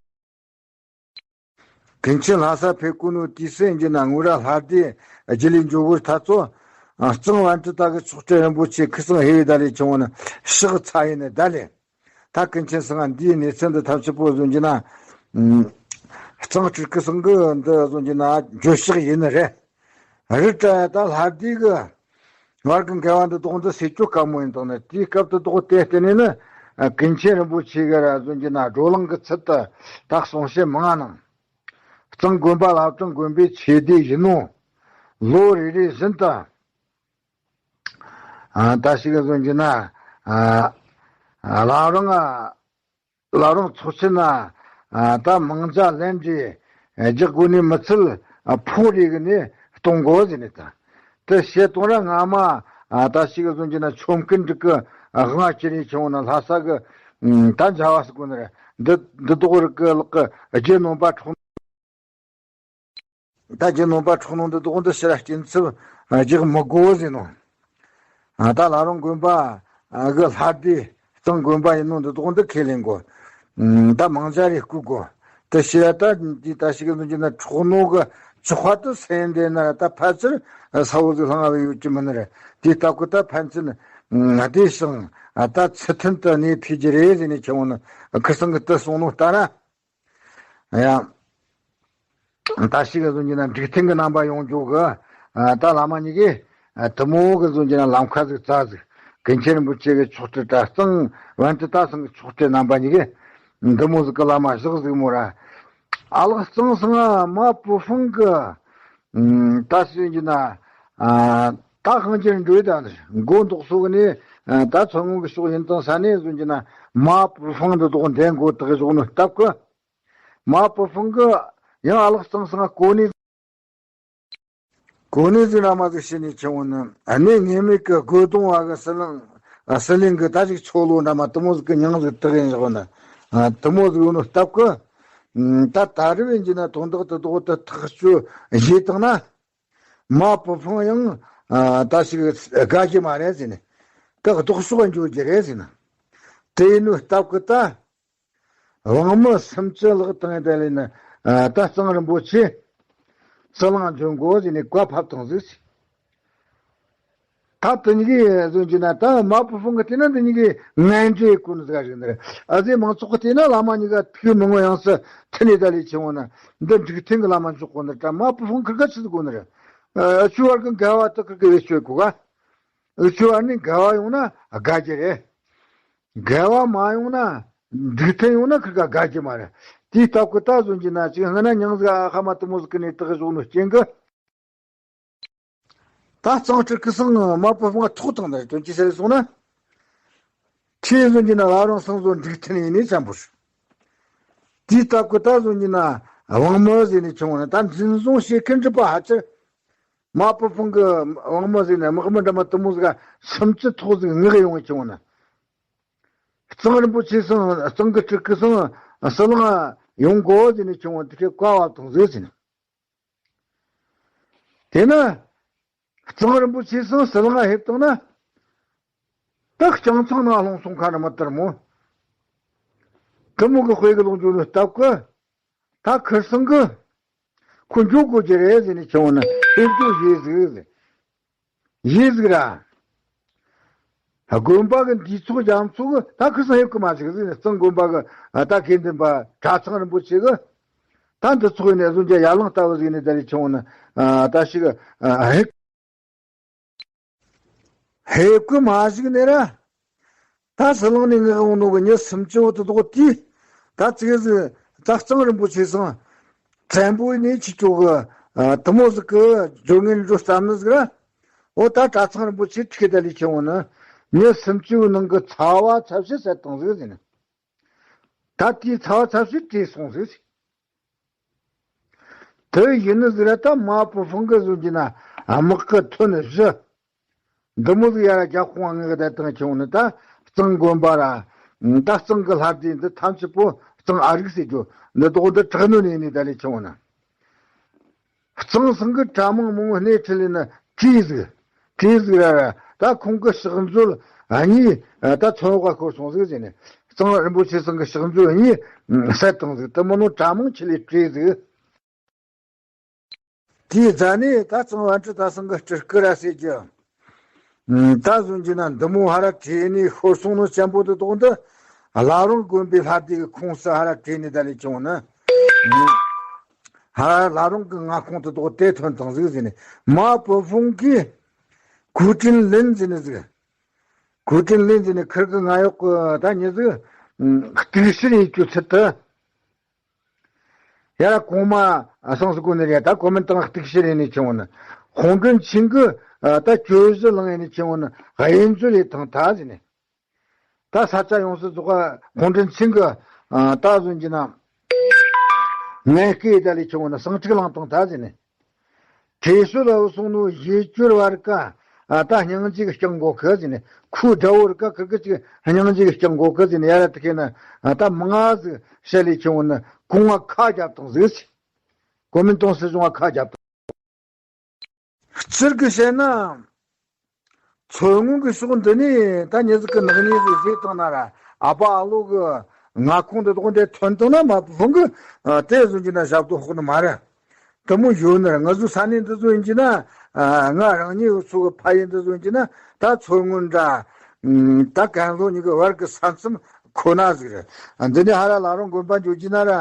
ཀུན་མཁྱེན་ལྷ་ས་ཕེབས་གོ་ནོ་དུས་སེམས་ཀྱི་ན་དངུལ་རྭ་ལྷ་སྡེ་རྒྱུ་ལས་འཇོག་གོ་ཐ་ཚོ་གཙང་བན་དུ་ད་གི་མཆོག་སྤྲུལ་རིན་པོ་ཆེ་ཁུ་སང་ཧེ་བི་ད་ལས་ཁྱེད་ནི་ཕྱག་ཚ་ཡིན་ནི་ད་ལས། ད་ཀུན་མཁྱེན་སང་འདིའི་གནས་ཚུལ་འདི་ཐམས་ཅད་པོ་བཟོ་གྱི་ན། གཙང་སྤྲུལ་སྐུ་སང་གི་འདི་བཟོ་གྱི་ན་འགྱོད་བཤགས་ཡིན་ནི་རེད། རི་བྲག་ད་ལྷ་སྡེ་གི་བར་གི་འགལ་བ་འདི་དོག་འདི་སེལ་རྒྱུ་དཀའ་མོ་ཡིན་དང་ནི་དེའི་སྐབས་དུ་དོག་དེ་བརྟེན་ནས་ནི་ཀུན་མཁྱེན་རིན་པོ་ཆེ་གི་ར་བཟོ་གྱི་ན་བགྲོ་གླེང་གི་ཚུལ་དུ་ད་གསུང་བཤད་མང་ང་གནང་། གཙང་དགོན་པ་བླ་བྲང་དགོན་པའི་ཆོས་སྡེ་ཡིན་ནོ། ལོ་རེ་རེ་བཞིན་དུ། ཨ་ད་ཞིག་ག་བཟོ་གྱི་ན། ཨ་བླ་རུང་ཨ་བླ་རུང་ཚོགས་ཆེན་ན་ཨ་ད་མང་ཇ་ལན་འདྲི་རྒྱག་དགོས་ནི་མི་ཚུལ་ཨ་ཕོག་རེ་གི་ནི་གཏོང་དགོས་ཟེར་ནི་ད། དེ་བཤད་གཏོང་ར་སྔ་མ་ཨ་ད་ཞིག་ག་བཟོ་གྱི་ན་ཆོམ་ཀིན་འགྲིག་གི་དབང་ཁྱེར་རེ་ཆུང་ན་ལྷ་ས་གི་ད་མཇལ་བ་ཟེར་གོ་ནི་རེད། འདི་འདི་དོག་རིག་གི་ལག་གི་རྒྱུ་ནོམ་པ་འཕྲོག་ད་རྒྱུ་ནོམ་པ་འཕྲོག་ནོ་འདི་དོག་འདི་ཕྱིར་སྐྱིན་ཚབ་རྒྱག་མི་དགོས་ཟེར་ནོ། ད་བླ་རུང་དགོན་པ་གི་ལྷ་སྡེ་གཙང་དགོན་པ་ཡིན་ནོ་འདི་དོག་འདི་ཁས་ལེན་དགོས། ད་མང་ཇ་རེ་བསྐུལ་དགོས། དེ་ཕྱིར་ད་འདི་ད་ཞིག་གི་འདི་ན་འཕྲོག་ནོ་གི་ཆོག་པ་དུ་སེན་དེ་ན་ད་ཕལ་ཆེར་ས་བོ་ཟིག་ལྷང་བའི་ཡོད་ཀྱི་མིན་ནི་རེད། དེ་ལྟ་ཀུ་ད་ཕན་ཚུན་བདེ་ཞིང་ད་ཚུལ་མཐུན་དུ་གནས་ཕུལ་རྒྱུ་རེད་ཟེར་ནས་ཁྱེད་འོང་ནི་ཁུ་སང་གི་དུ་སོང་ནོ་ལྟ་ན། ཡང་། ད་ཞིག་ག་བཟོ་གྱི་ན་འགྲིག་མཐུན་གྱི་རྣམ་པ་ཡོང་རྒྱུ་གི། ད་བླ་མ་གཉིས་ཀས་དུ་མོ་གི་བཟོ་གྱི་ན་ལམ་ཁ་ཟིག་རྩ་ཟིག་ཀུན་མཁྱེན་རིན་པོ་ཆེ་གི་མཆོག་སྤྲུལ་གྲྭ་གཙང་བན་དུ་ད་སང་གི་མཆོག་སྤྲུལ་རྣམ་པ་གཉིས་ཀས་འདི་མོ་ཟིག་གི་བླ་མ་བཞག་ཟིག་མོ་ར། ཨ་ལགས་གཙང་སང་ང་མ་པུ་ཧྥང་གི་ད་བཟོ་གྱི་ན་ད་གང་ཅིར་འགྲོ་ད་མགོ་འདོགས་སོ་གི་ནི་ད་མཚོ་སྔོན་གི་ཕྱོགས་ཡིན་དང་ས་གནས་བཟོ་གྱི་ན་མ་པུ་ཧྥང་འདི་དོག་འདན་མགོ་དག་བཞག་ནོ་སྟབས་ཀི། མ་པུ་ཧྥང་གི་ཡང་ཨ་ལགས་གཙང་སང་གོ་གནས། གོ་གནས་ཟིག་ར་མ་ཟིག་བྱས་ནས་ཁྱེད་འོང་ནི་གནས་ངེས་མེད་ཀྱི་དགོས་གཏོང་བ་གི་ཟི་ལིང་ཟི་ལིང་གི་ད་ཅིག་ཆོ་ལོ་འདྲ་མ་དུ་མོ་ཟིག་གི་མྱིང་ཟིག་དག་ཡིན་བཞག་ནི་དུ་མོ་ཟིག་ཡོད་ནོ་སྟབས་ཀི། ད་ད་རེ་བའི་འཇིག་ན་དོན་དག་དེ་དག་དེ་ཐག་གཅོད་བྱས་བཏང་ན། མ་པུ་ཧྥང་ཡང་ད་ཞིག་དགའ་གི་མ་རེད་ཟེར་ནས། ད་ལྡོག་ཕྱོགས་འགྱོ་རྒྱུ་རེད་ཟེར་ན། དེ་ཡིན་ནོ་སྟབས་ཀྱིས་ད། དབང་མོ་སུམ་ཅུ་ལག་བཏང་ཡིན་ད་ལས་ན། ད་གཙང་རིན་པོ་ཆེ་ཟི་ལིང་འབྱོན་དགོས་ཟེར་ནས་བཀའ་ཕབ་བཏང་ཟིག་ད་དེ་གཉིས་ཀའི་བཟོ་རྒྱུ་ན་ད་མ་པུ་ཧྥང་གི་བལྟས་ན་འདི་གཉིས་ཀའི་ངན་འབྲས་ཀུན་ཟིག་རེད་ནི་རེད། ཨ་ཟེ་མང་ཚོགས་ཀྱི་བལྟས་ན་བླ་མ་གཉིས་ཀ་ཐུགས་མི་མངོན་ཡང་སུ་མཐུན་ནས་ད་ལས་ཆེ་བོ་ན་འདི་འཇིག་རྟེན་གྱི་བླ་མ་འཇོག་གོ་ནི་ད་མ་པུ་ཧྥང་ཁིར་ག་ཆི་ཟིག་གོ་ནི་རེད། ཨ་ཆུ་བར་གི་འགལ་བ་དག་ཁིར་གི་བེད་སྤྱོད་གོ་ག་ཨ་ཆུ་བར་ནས་འགལ་བ་ཡོང་ན་དགའ་རྒྱུ་རེད། འགལ་བ་མ་ཡོང་ན། འཇིག་རྟེན་ཡོང་ན་ཁིར་ག་དགའ་རྒྱུ་མ་རེད། དེའི་སྟབས་ཀྱིས་ད་བཟོ་རྒྱུ་ན་ཅིག་སྔ་ན་མྱིང་ཟིག་ཨ་ཧ་མ་དེ་མོ་ཟིག་གི་ནས་དག་བཞག་ནོ་རྐྱེན་གི། ད་གཙང་སྤྲུལ་སྐུ་སང་མ་པུ་ཧྥང་ཐོག་དང་ནས་དོན་གྱི་ཟེར་སོང་ན། ཁྱེད་བཟོ་རྒྱུ་ན་བླ་རུང་སང་བཟོ་འཇིག་རྟེན་ཡིན་ནི་ཙམ་པོ་རེད། དེའི་སྟབས་ཀྱིས་ད་བཟོ་རྒྱུ་ན་དབང་མོ་ཟེར་ནས་ཆུང་བ་ན་ད་འཛིན་བཟུང་བྱེད་མཁན་གྲུབ་པ་ཧ་ཅིར། མ་པུ་ཧྥང་གི་དབང་མོ་ཟེར་ནས་དམག་མི་འདྲ་མ་དེ་མོ་ཟིག་སུམ་ཅུ་ཐོག་ཟིག་མངགས་ཡོང་བའི་ཆུང་བ་ན། གཙང་རིན་པོ་ཆེ་སང་གཙང་གི་སྤྲུལ་སྐུ་སང་ཟི་ལིང་ཡོང་དགོས་ཟེར་ནས་ཆུང་བ་དེ་ཁས་བཀའ་ཕབ་བཏང་ཟིག་ཟེར་ནས། དེ་ན། གཙང་རིན་པོ་ཆེ་སང་ཟི་ལིང་ང་ཕེབས་བཏང་ན། ད་སྤྱང་ཚང་ནང་ལྷུང་སོང་ཁ་ན་མ་ལྟར་མོ། དེ་མོ་གི་དཔེ་གི་ལོག་འཇུག་ནི་སྟབས་ཀྱིས། ད་ཁིར་སང་གི། ཁོ་འཇུག་དགོས་ཀྱི་རེད་ཟེར་ནས་ཆུང་བ་ན་ཕེབས་འཇུག་བྱས་ཟིག་ཟེར། བྱས་ཟིག་ར། དགོན་པ་གི་འདུས་ཚོགས་རྒྱ་མཚོ་གི་ད་ཁིར་སང་ཕེབས་གི་མ་ཟིག་ཟེར་ནས་གཙང་དགོན་པ་གི་ད་དགེ་འདུན་པ་གྲྭ་ཚང་རིན་པོ་ཆེ་གི། ད་འདི་ཚོགས་ནས་བཟོ་རྒྱ་ཡར་ལངས་ལྟ་བུ་ཟིག་ནས་ད་ལས་ཆུང་བ་ན་ད་ཞིག་ཕེབས། ཧེ་ཀུ་མ་ཞིག་ནས་ར། ད་ཟི་ལིང་ནས་ངེད་འོང་ནོ་གི་མྱི་སུམ་ཅུ་བོ་དེ་དོག་དེས། ད་ཙིག་ཟིག་ད་གཙང་རིན་པོ་ཆེ་སང་། བཙན་པོ་ནས་ཁྱི་ཅོག་གི། དེ་མོ་ཟིག་གི་སྦྱོར་ངན་འགྲོ་བསམ་ནི་ཟིག་ར། འོ་ད་གྲྭ་ཚང་རིན་པོ་ཆེ་ཁྲིད་ད་ལས་ཆེ་བོ་ནི། མྱི་སུམ་ཅུ་བོའི་ནང་གི་ཚ་བ་ཚ་བྱི་བསད་བཏང་ཟིག་ཟེར་ནས། ད་དེའི་ཚ་བ་ཚ་བྱི་བྲོས་སོང་ཟིག་དེ་ཡིན་ནི་ཟིག་ར་ད་མ་པུ་ཧྥང་གི་བཟོ་རྒྱུ་ན་དམག་གི་ཐོན་བཞི། འདི་མོ་ཟིག་ཡར་རྒྱབ་ཁོང་ངེད་གི་བསྡད་བཏང་ཆུང་ནི་ད་གཙང་དགོན་པ་ར། ད་གཙང་གི་ལྷ་སྡེ་འདི་ཐམས་ཅད་པོ་གཙང་ཨ་རིག་ཟེར་རྒྱུ་འདི་དོག་འདི་དྲག་ནོ་ནས་ནི་ད་ལས་ཆུང་ན། གཙང་སང་གི་གྲྭ་མང་མང་བོ་སྣེ་ཁྲིད་ལས་ནི་བྲོས་ཟིག་བྲོས་ཟིག་ར་ར་ད་ཁོང་གི་ཕྱག་མཛོད་གཉིས་ད་མཚོན་འོག་ག་ཤོར་སོང་ཟིག་ཟེར་ནས་གཙང་རིན་པོ་ཆེ་སང་གི་ཕྱག་མཛོད་གཉིས་བསད་བཏང་ཟིག་དེ་མིན་ནོ་གྲྭ་མང་ཆི་ལས་བྲོས་ཟིག་དེའི་རྗེས་ནས་ད་གཙང་པཎ་ཌི་ཏ་སང་གི་སྤྲུལ་སྐུ་ར་ཟེར་རྒྱུ། ད་བཟོ་རྒྱུ་ན་འདི་མོ་ཧ་ར་བྲོས་ནས་ཤོར་སོང་ནོ་ཅན་པོ་དེ་དོག་འདི། བླ་རུང་དགོན་པའི་ལྷ་སྡེ་གི་ཁོངས་སུ་ཧ་ར་བྲོས་ནས་ད་ལས་ཆུང་ནི། ཧ་ར་བླ་རུང་གི་མངའ་ཁོངས་དེ་དོག་དེ་ཐོན་བཏང་ཟིག་ཟེར་ནས་མ་པུ་ཧྥང་གིས། གུའུ་ཀྲིན་ལིན་ཟེར་ནི་ཟིག་གུའུ་ཀྲིན་ལིན་ཟེར་ནི་ཁིར་གི་ང་ཡོག་གི་ད་མྱི་ཟིག་གཏུག་བཤེར་ཡེད་རྒྱུའི་ཆེད་དུ། ཡ་ར་གོང་མ་སང་ཟིག་གོ་ནི་རེད་ད་གོ་མིན་ཏང་གཏུག་བཤེར་ཡེད་ནི་ཆུང་བ་ནི། ཧོང་ཀྲིན་ཆིང་གི་ད་གྱོད་གཞི་བླངས་ཡེད་ནི་ཆུང་བ་ནི་གཡས་འཛུལ་ཡེད་བཏང་ད་ཟེར་ནི། ད་ས་ཆ་ཡོངས་སུ་རྫོགས་པ་ཧོང་ཀྲིན་ཆིང་གི་ད་བཟོ་རྒྱུ་ན་ངན་སྐུལ་ཡེད་ད་ལས་ཆུང་བ་ནི་ཟིང་འཁྲུག་བསླངས་བཏང་ད་ཟེར་ནི། བྲོས་སོང་ལ་སོང་ནོ་གཞིས་སྒྱུར་བར་ཀ་ད་སྙིང་རྗེ་གི་སྐྱོང་གོ་གི་ཟེར་ནས་ཁོའི་དགྲ་བོ་ར་ཀ་ཁིར་གི་ཅིག་སྙིང་རྗེ་གི་སྐྱོང་གོ་གི་ཟེར་ནས་ཡ་ར་དེ་ཁེ་ན་ད་མང་ང་ཟིག་བཤད་ལས་ཆུང་བ་ནི་གོང་བ་ཁ་རྒྱབ་བཏང་ཟིག་གོ་མིན་ཏང་སྲིད་གཞུང་བ་ཁ་རྒྱབ་བཏང་། སྤྱིར་གི་བཤད་ན། མཚོ་སྔོན་གི་ཕྱོགས་འདི་ནས་ད་མྱི་ཟིག་གི་ནག་ཉེས་ཟིག་བཟོས་བཏང་ན་ར་ཨ་ཕ་ཨ་ལོ་གི་མངའ་ཁོངས་འདི་དོག་འདི་ཐོན་བཏང་ན་མ་ཧྥང་གི་དེ་བཟོ་རྒྱུ་ན་ཞབས་ཏོག་ཕོག་ནི་མ་རེད། དེ་མོ་ཡོད་ནི་རེད། ང་ཚོའི་ས་གནས་འདི་ཚོ་ཡིན་གྱི་ན། ང་རང་ཉིད་ཚོ་གི་ཕ་ཡུལ་འདི་ཚོ་ཡིན་གྱི་ན་ད་མཚོ་སྔོན་འདྲ། ད་ཀན་ལྷོ་གཉིས་ཀྱི་བར་གྱི་ས་མཚམས་ཁོ་ན་ཟིག་རེད། འདི་ནས་ཧ་ར་བླ་རུང་དགོན་པ་འཇོག་གྱི་ན་ར་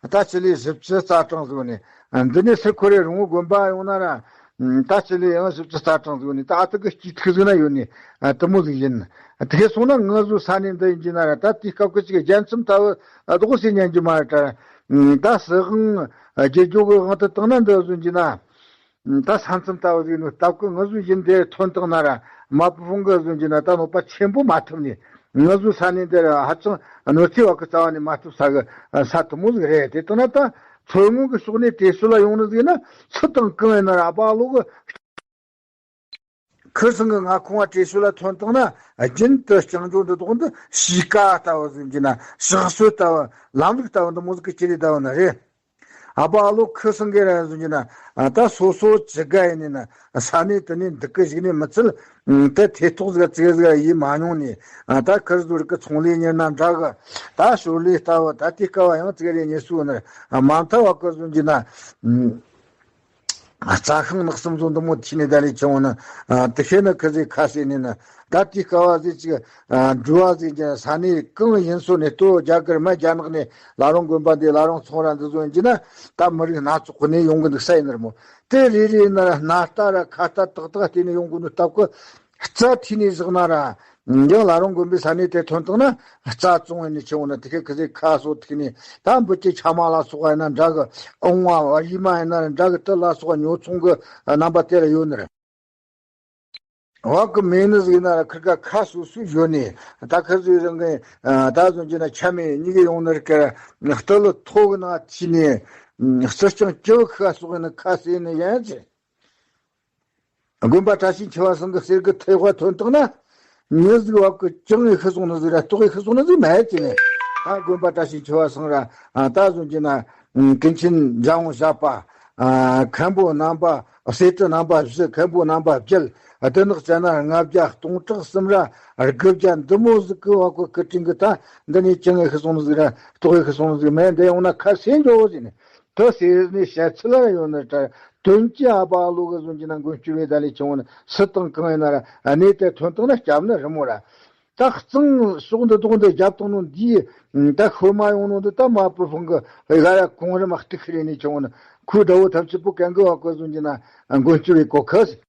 ད་ཆི་ལི་བཞི་བཅུ་རྩ་གྲངས་ཟིག་ནས། འདི་ནས་སི་ཁོ་རེ་རོང་བོ་དགོན་པ་ཡོང་ན་ར་ད་ཆི་ལི་ཡང་བཞི་བཅུ་རྩ་གྲངས་ཟིག་ནས་ད་ཨ་ཐུ་གི་སྐྱིད་ཐུག་ཟིག་ན་ཡོད་ནས་དེ་མོ་ཟིག་ཡིན། དེ་སོང་ན་ང་ཚོའི་ས་གནས་འདི་ཡིན་གྱི་ན་ར་ད་དེའི་སྐབས་ཀྱི་ཅིག་རྒྱལ་མཚམས་ལྟ་བུ་རྡོག་སེ་ཉན་གྱི་མ་རེད་ད། ད་སྲིད་དབང་བསྒྱུར་བཅོས་ཀྱི་དབང་དུ་བཏང་ན་འདི་བཟོ་རྒྱུ་ན། ད་ས་མཚམས་ལྟ་བུ་ཟིག་ནི་སྟབས་ཀྱིས་ང་ཚོའི་ཡུལ་འདིར་ཐོན་བཏང་ན་ར་མ་ཧྥང་གི་བཟོ་རྒྱུ་ན་ད་གནོད་པ་ཆེན་པོ་མ་ཐུབ་ནས་ང་ཚོའི་ས་གནས་འདིར་ཧ་ཅང་གནོད་འཚེ་བ་གི་རྩ་བ་ནས་མ་ཐུབ་ས་གི་ས་དེ་མོ་ཟིག་རེད། དེ་ལྟ་ན་ད་མཚོ་སྔོན་གྱི་ཕྱོགས་ནས་བྲོས་སོང་ལ་ཡོང་ནི་ཟིག་ན་སུ་དང་གང་ཡིན་ན་ར་ཨ་ཕ་ཨ་ལོ་གི་ཁིར་སང་གི་མངའ་ཁོངས་བ་བྲོས་བྱོལ་ལ་ཐོན་བཏང་ན། རྒྱུན་དུ་སྐྱོང་རྒྱུ་འདི་དག་འདི་གཤིས་ཀ་ལྟ་བུ་ཟིག་ཡིན་གྱི་ན། ཕྱག་སྲོལ་ལྟ་བུ། ལམ་ལུགས་ལྟ་བུ་འདི་མོ་ཟིག་གི་ཅི་རེད་ལྟ་བུ་ན་རེད། ཨ་ཕ་ཨ་ལོ་ཁིར་སང་གི་ར་ཟིག་ཡིན་གྱི་ན། ད་སོ་སོ་ཅི་དགའ་ཡིན་ནི་ན། ས་གནས་དེ་ནས་འདུག་གི་བཞུགས་ནས་མི་ཚད། དེ་ཐེ་གཏོགས་ཟིག་ཙིག་ཟིག་ཡིན་མ་མྱོང་ནས། ད་ཁིར་ཟུར་གི་ཚོང་ལས་གཉེར་ན་འདྲ་གི། ད་ཞོར་ལས་ལྟ་བུ། ད་དེ་སྐབས་ཡང་ཙིག་རེ་ཉེ་སུ་ནར་མ་མཐའ་བ་ཁིར་ཟིག་ཡིན་གྱི་ན། རྩྭ་ཤིང་ནགས་གསུམ་ཚོ་འདི་མོ་ཐོན་ནས་ད་ལས་ཆེ་བོ་ན། དེ་ཤེས་ན་ཁི་ཟིག་ཁ་ཟེར་ནས་ན། ད་དེའི་སྐབས་བ་ཟིག་ཅིག་འགྲུལ་བ་ཟིག་ཀྱང་ས་གནས་གང་ཡིན་སོ་ནས་ལྟོ་རྒྱ་གར་མ་རྒྱ་ནག་ནས་བླ་རུང་དགོན་པ་འདི་བླ་རུང་ཚོང་ར་འདི་ཚོ་ཡིན་གྱི་ན། ད་མི་རིགས་སྣ་ཚོགས་ནས་ཡོང་གི་འདུག་ས་ཡིན་ནར་མོ། དེ་རེ་རེ་ན་ར་སྣ་ལྟ་ར་ཁ་ལྟ་ཏག་ཏག་བལྟས་ནས་ཡོང་གི་འདུག་སྟབས་ཀྱི། རྩྭ་ཐོན་ནས་བཞག་ན་ར། ཡང་བླ་རུང་དགོན་པའི་ས་གནས་དེ་ཐོན་བཏང་ན། རྩྭ་བཙོང་ཡིན་ནི་ཆེ་བོ་ན། དེ་ཁའི་ཁི་ཟིག་ཁ་སོ་ཐིག་ནས། ད་འབུ་ཅི་ཆ་མ་ལ་སོགས་ཡིན་ན་འདྲ་གི། ཨོང་བ་རི་མ་ཡིན་ན་འདྲ་གི། དེ་ལ་སོགས་ཉོ་ཚོང་གི་རྣམ་པ་དེ་ལ་ཡོད་ནི་རེད། བ་གི་མེད་ནི་ཟིག་ན་ར་ཁིར་ཀ་ཁ་སོ་སོའི་ཡོད་ནི། ད་ཁིར་ཟིག་རང་གི། ད་ཟུང་གྱི་ན་ཆ་མེད་གཉིས་ཀ་ཡོང་ནི་རེད་ཀ། སྟོད་ལ་ཐོག་གི་ནང་ཐིག་ནས། རྩྭ་ལྕང་ཅི་བ་ཁ་སོགས་ཡིན་ན་ཁ་ཟེར་ནི་ཡིན་ཟེར། དགོན་པ་བཀྲ་ཤིས་འཁྱིལ་བ་ཚང་གི་གསེར་གི་ཐེ་བ་ཐོན་བཏང་ན། མྱི་ཟིག་བ་གི་ཅང་ངེ་ཤི་སོང་ནི་ཟིག་ར་ལྟོགས་ཤི་སོང་ནི་ཟིག་མེད་ཅེ་ནས། ད་དགོན་པ་བཀྲ་ཤིས་འཁྱིལ་བ་ཚང་ར། ད་ཟུང་གྱི་ན་ཀུན་མཁྱེན་འཇམ་དབྱངས་བཞད་པ། མཁན་པོ་རྣམ་པ་གསེར་ཁྲི་རྣམ་པ་བཞི། མཁན་པོ་རྣམ་པ་བརྒྱད། དེ་ནག་ཅན་ན་ལྔ་བརྒྱ་སྟོང་ཕྲག་གསུམ་ར་དགུ་བརྒྱ་འདི་མོ་ཟིག་གི་བ་གི་སྐུ་དྲིན་གི། ད་འདི་ནས་ཅང་ངེ་ཤི་སོང་ནི་ཟིག་ར་ལྟོགས་ཤི་སོང་ནི་ཟིག་མེད། འདི་ཡོང་ན་ཁ་སེང་འགྲོ་ཟིག་ནས། དེ་ཟེར་ནས་བཤད་ཚུལ་ལ་ཡོད་ན་ད། དོན་གྱི་ཨ་ཕ་ཨ་ལོ་གི་ཟུང་གྱི་ན་མགོན་སྐྱོབ་བའི་ད་ལས་ཆུང་བ་ན་སུ་དང་གང་ཡིན་ན་ར་གནས་དེ་ཐོན་བཏང་ན་སྐྱབས་ནི་རི་མོ་ར། ད་གཙང་ཕྱོགས་འདི་དོག་འདི་རྒྱབ་བཏང་ནོ་འདིའི། ད་ཤོར་མ་ཡོང་ནོ་འདི་ད་མ་བུ་ཕུང་གི་ཡ་ར་གོང་རི་མ་གཏུག་ཁི་རེ་ནས་ཆུང་བ་ན། ཁོའི་དགྲ་བོ་ཐམས་ཅད་པོ་གན་གི་བ་གི་ཟུང་གྱི་ན་མགོན་སྐྱོབ་བའི་གོ་ཁ་ཟེར།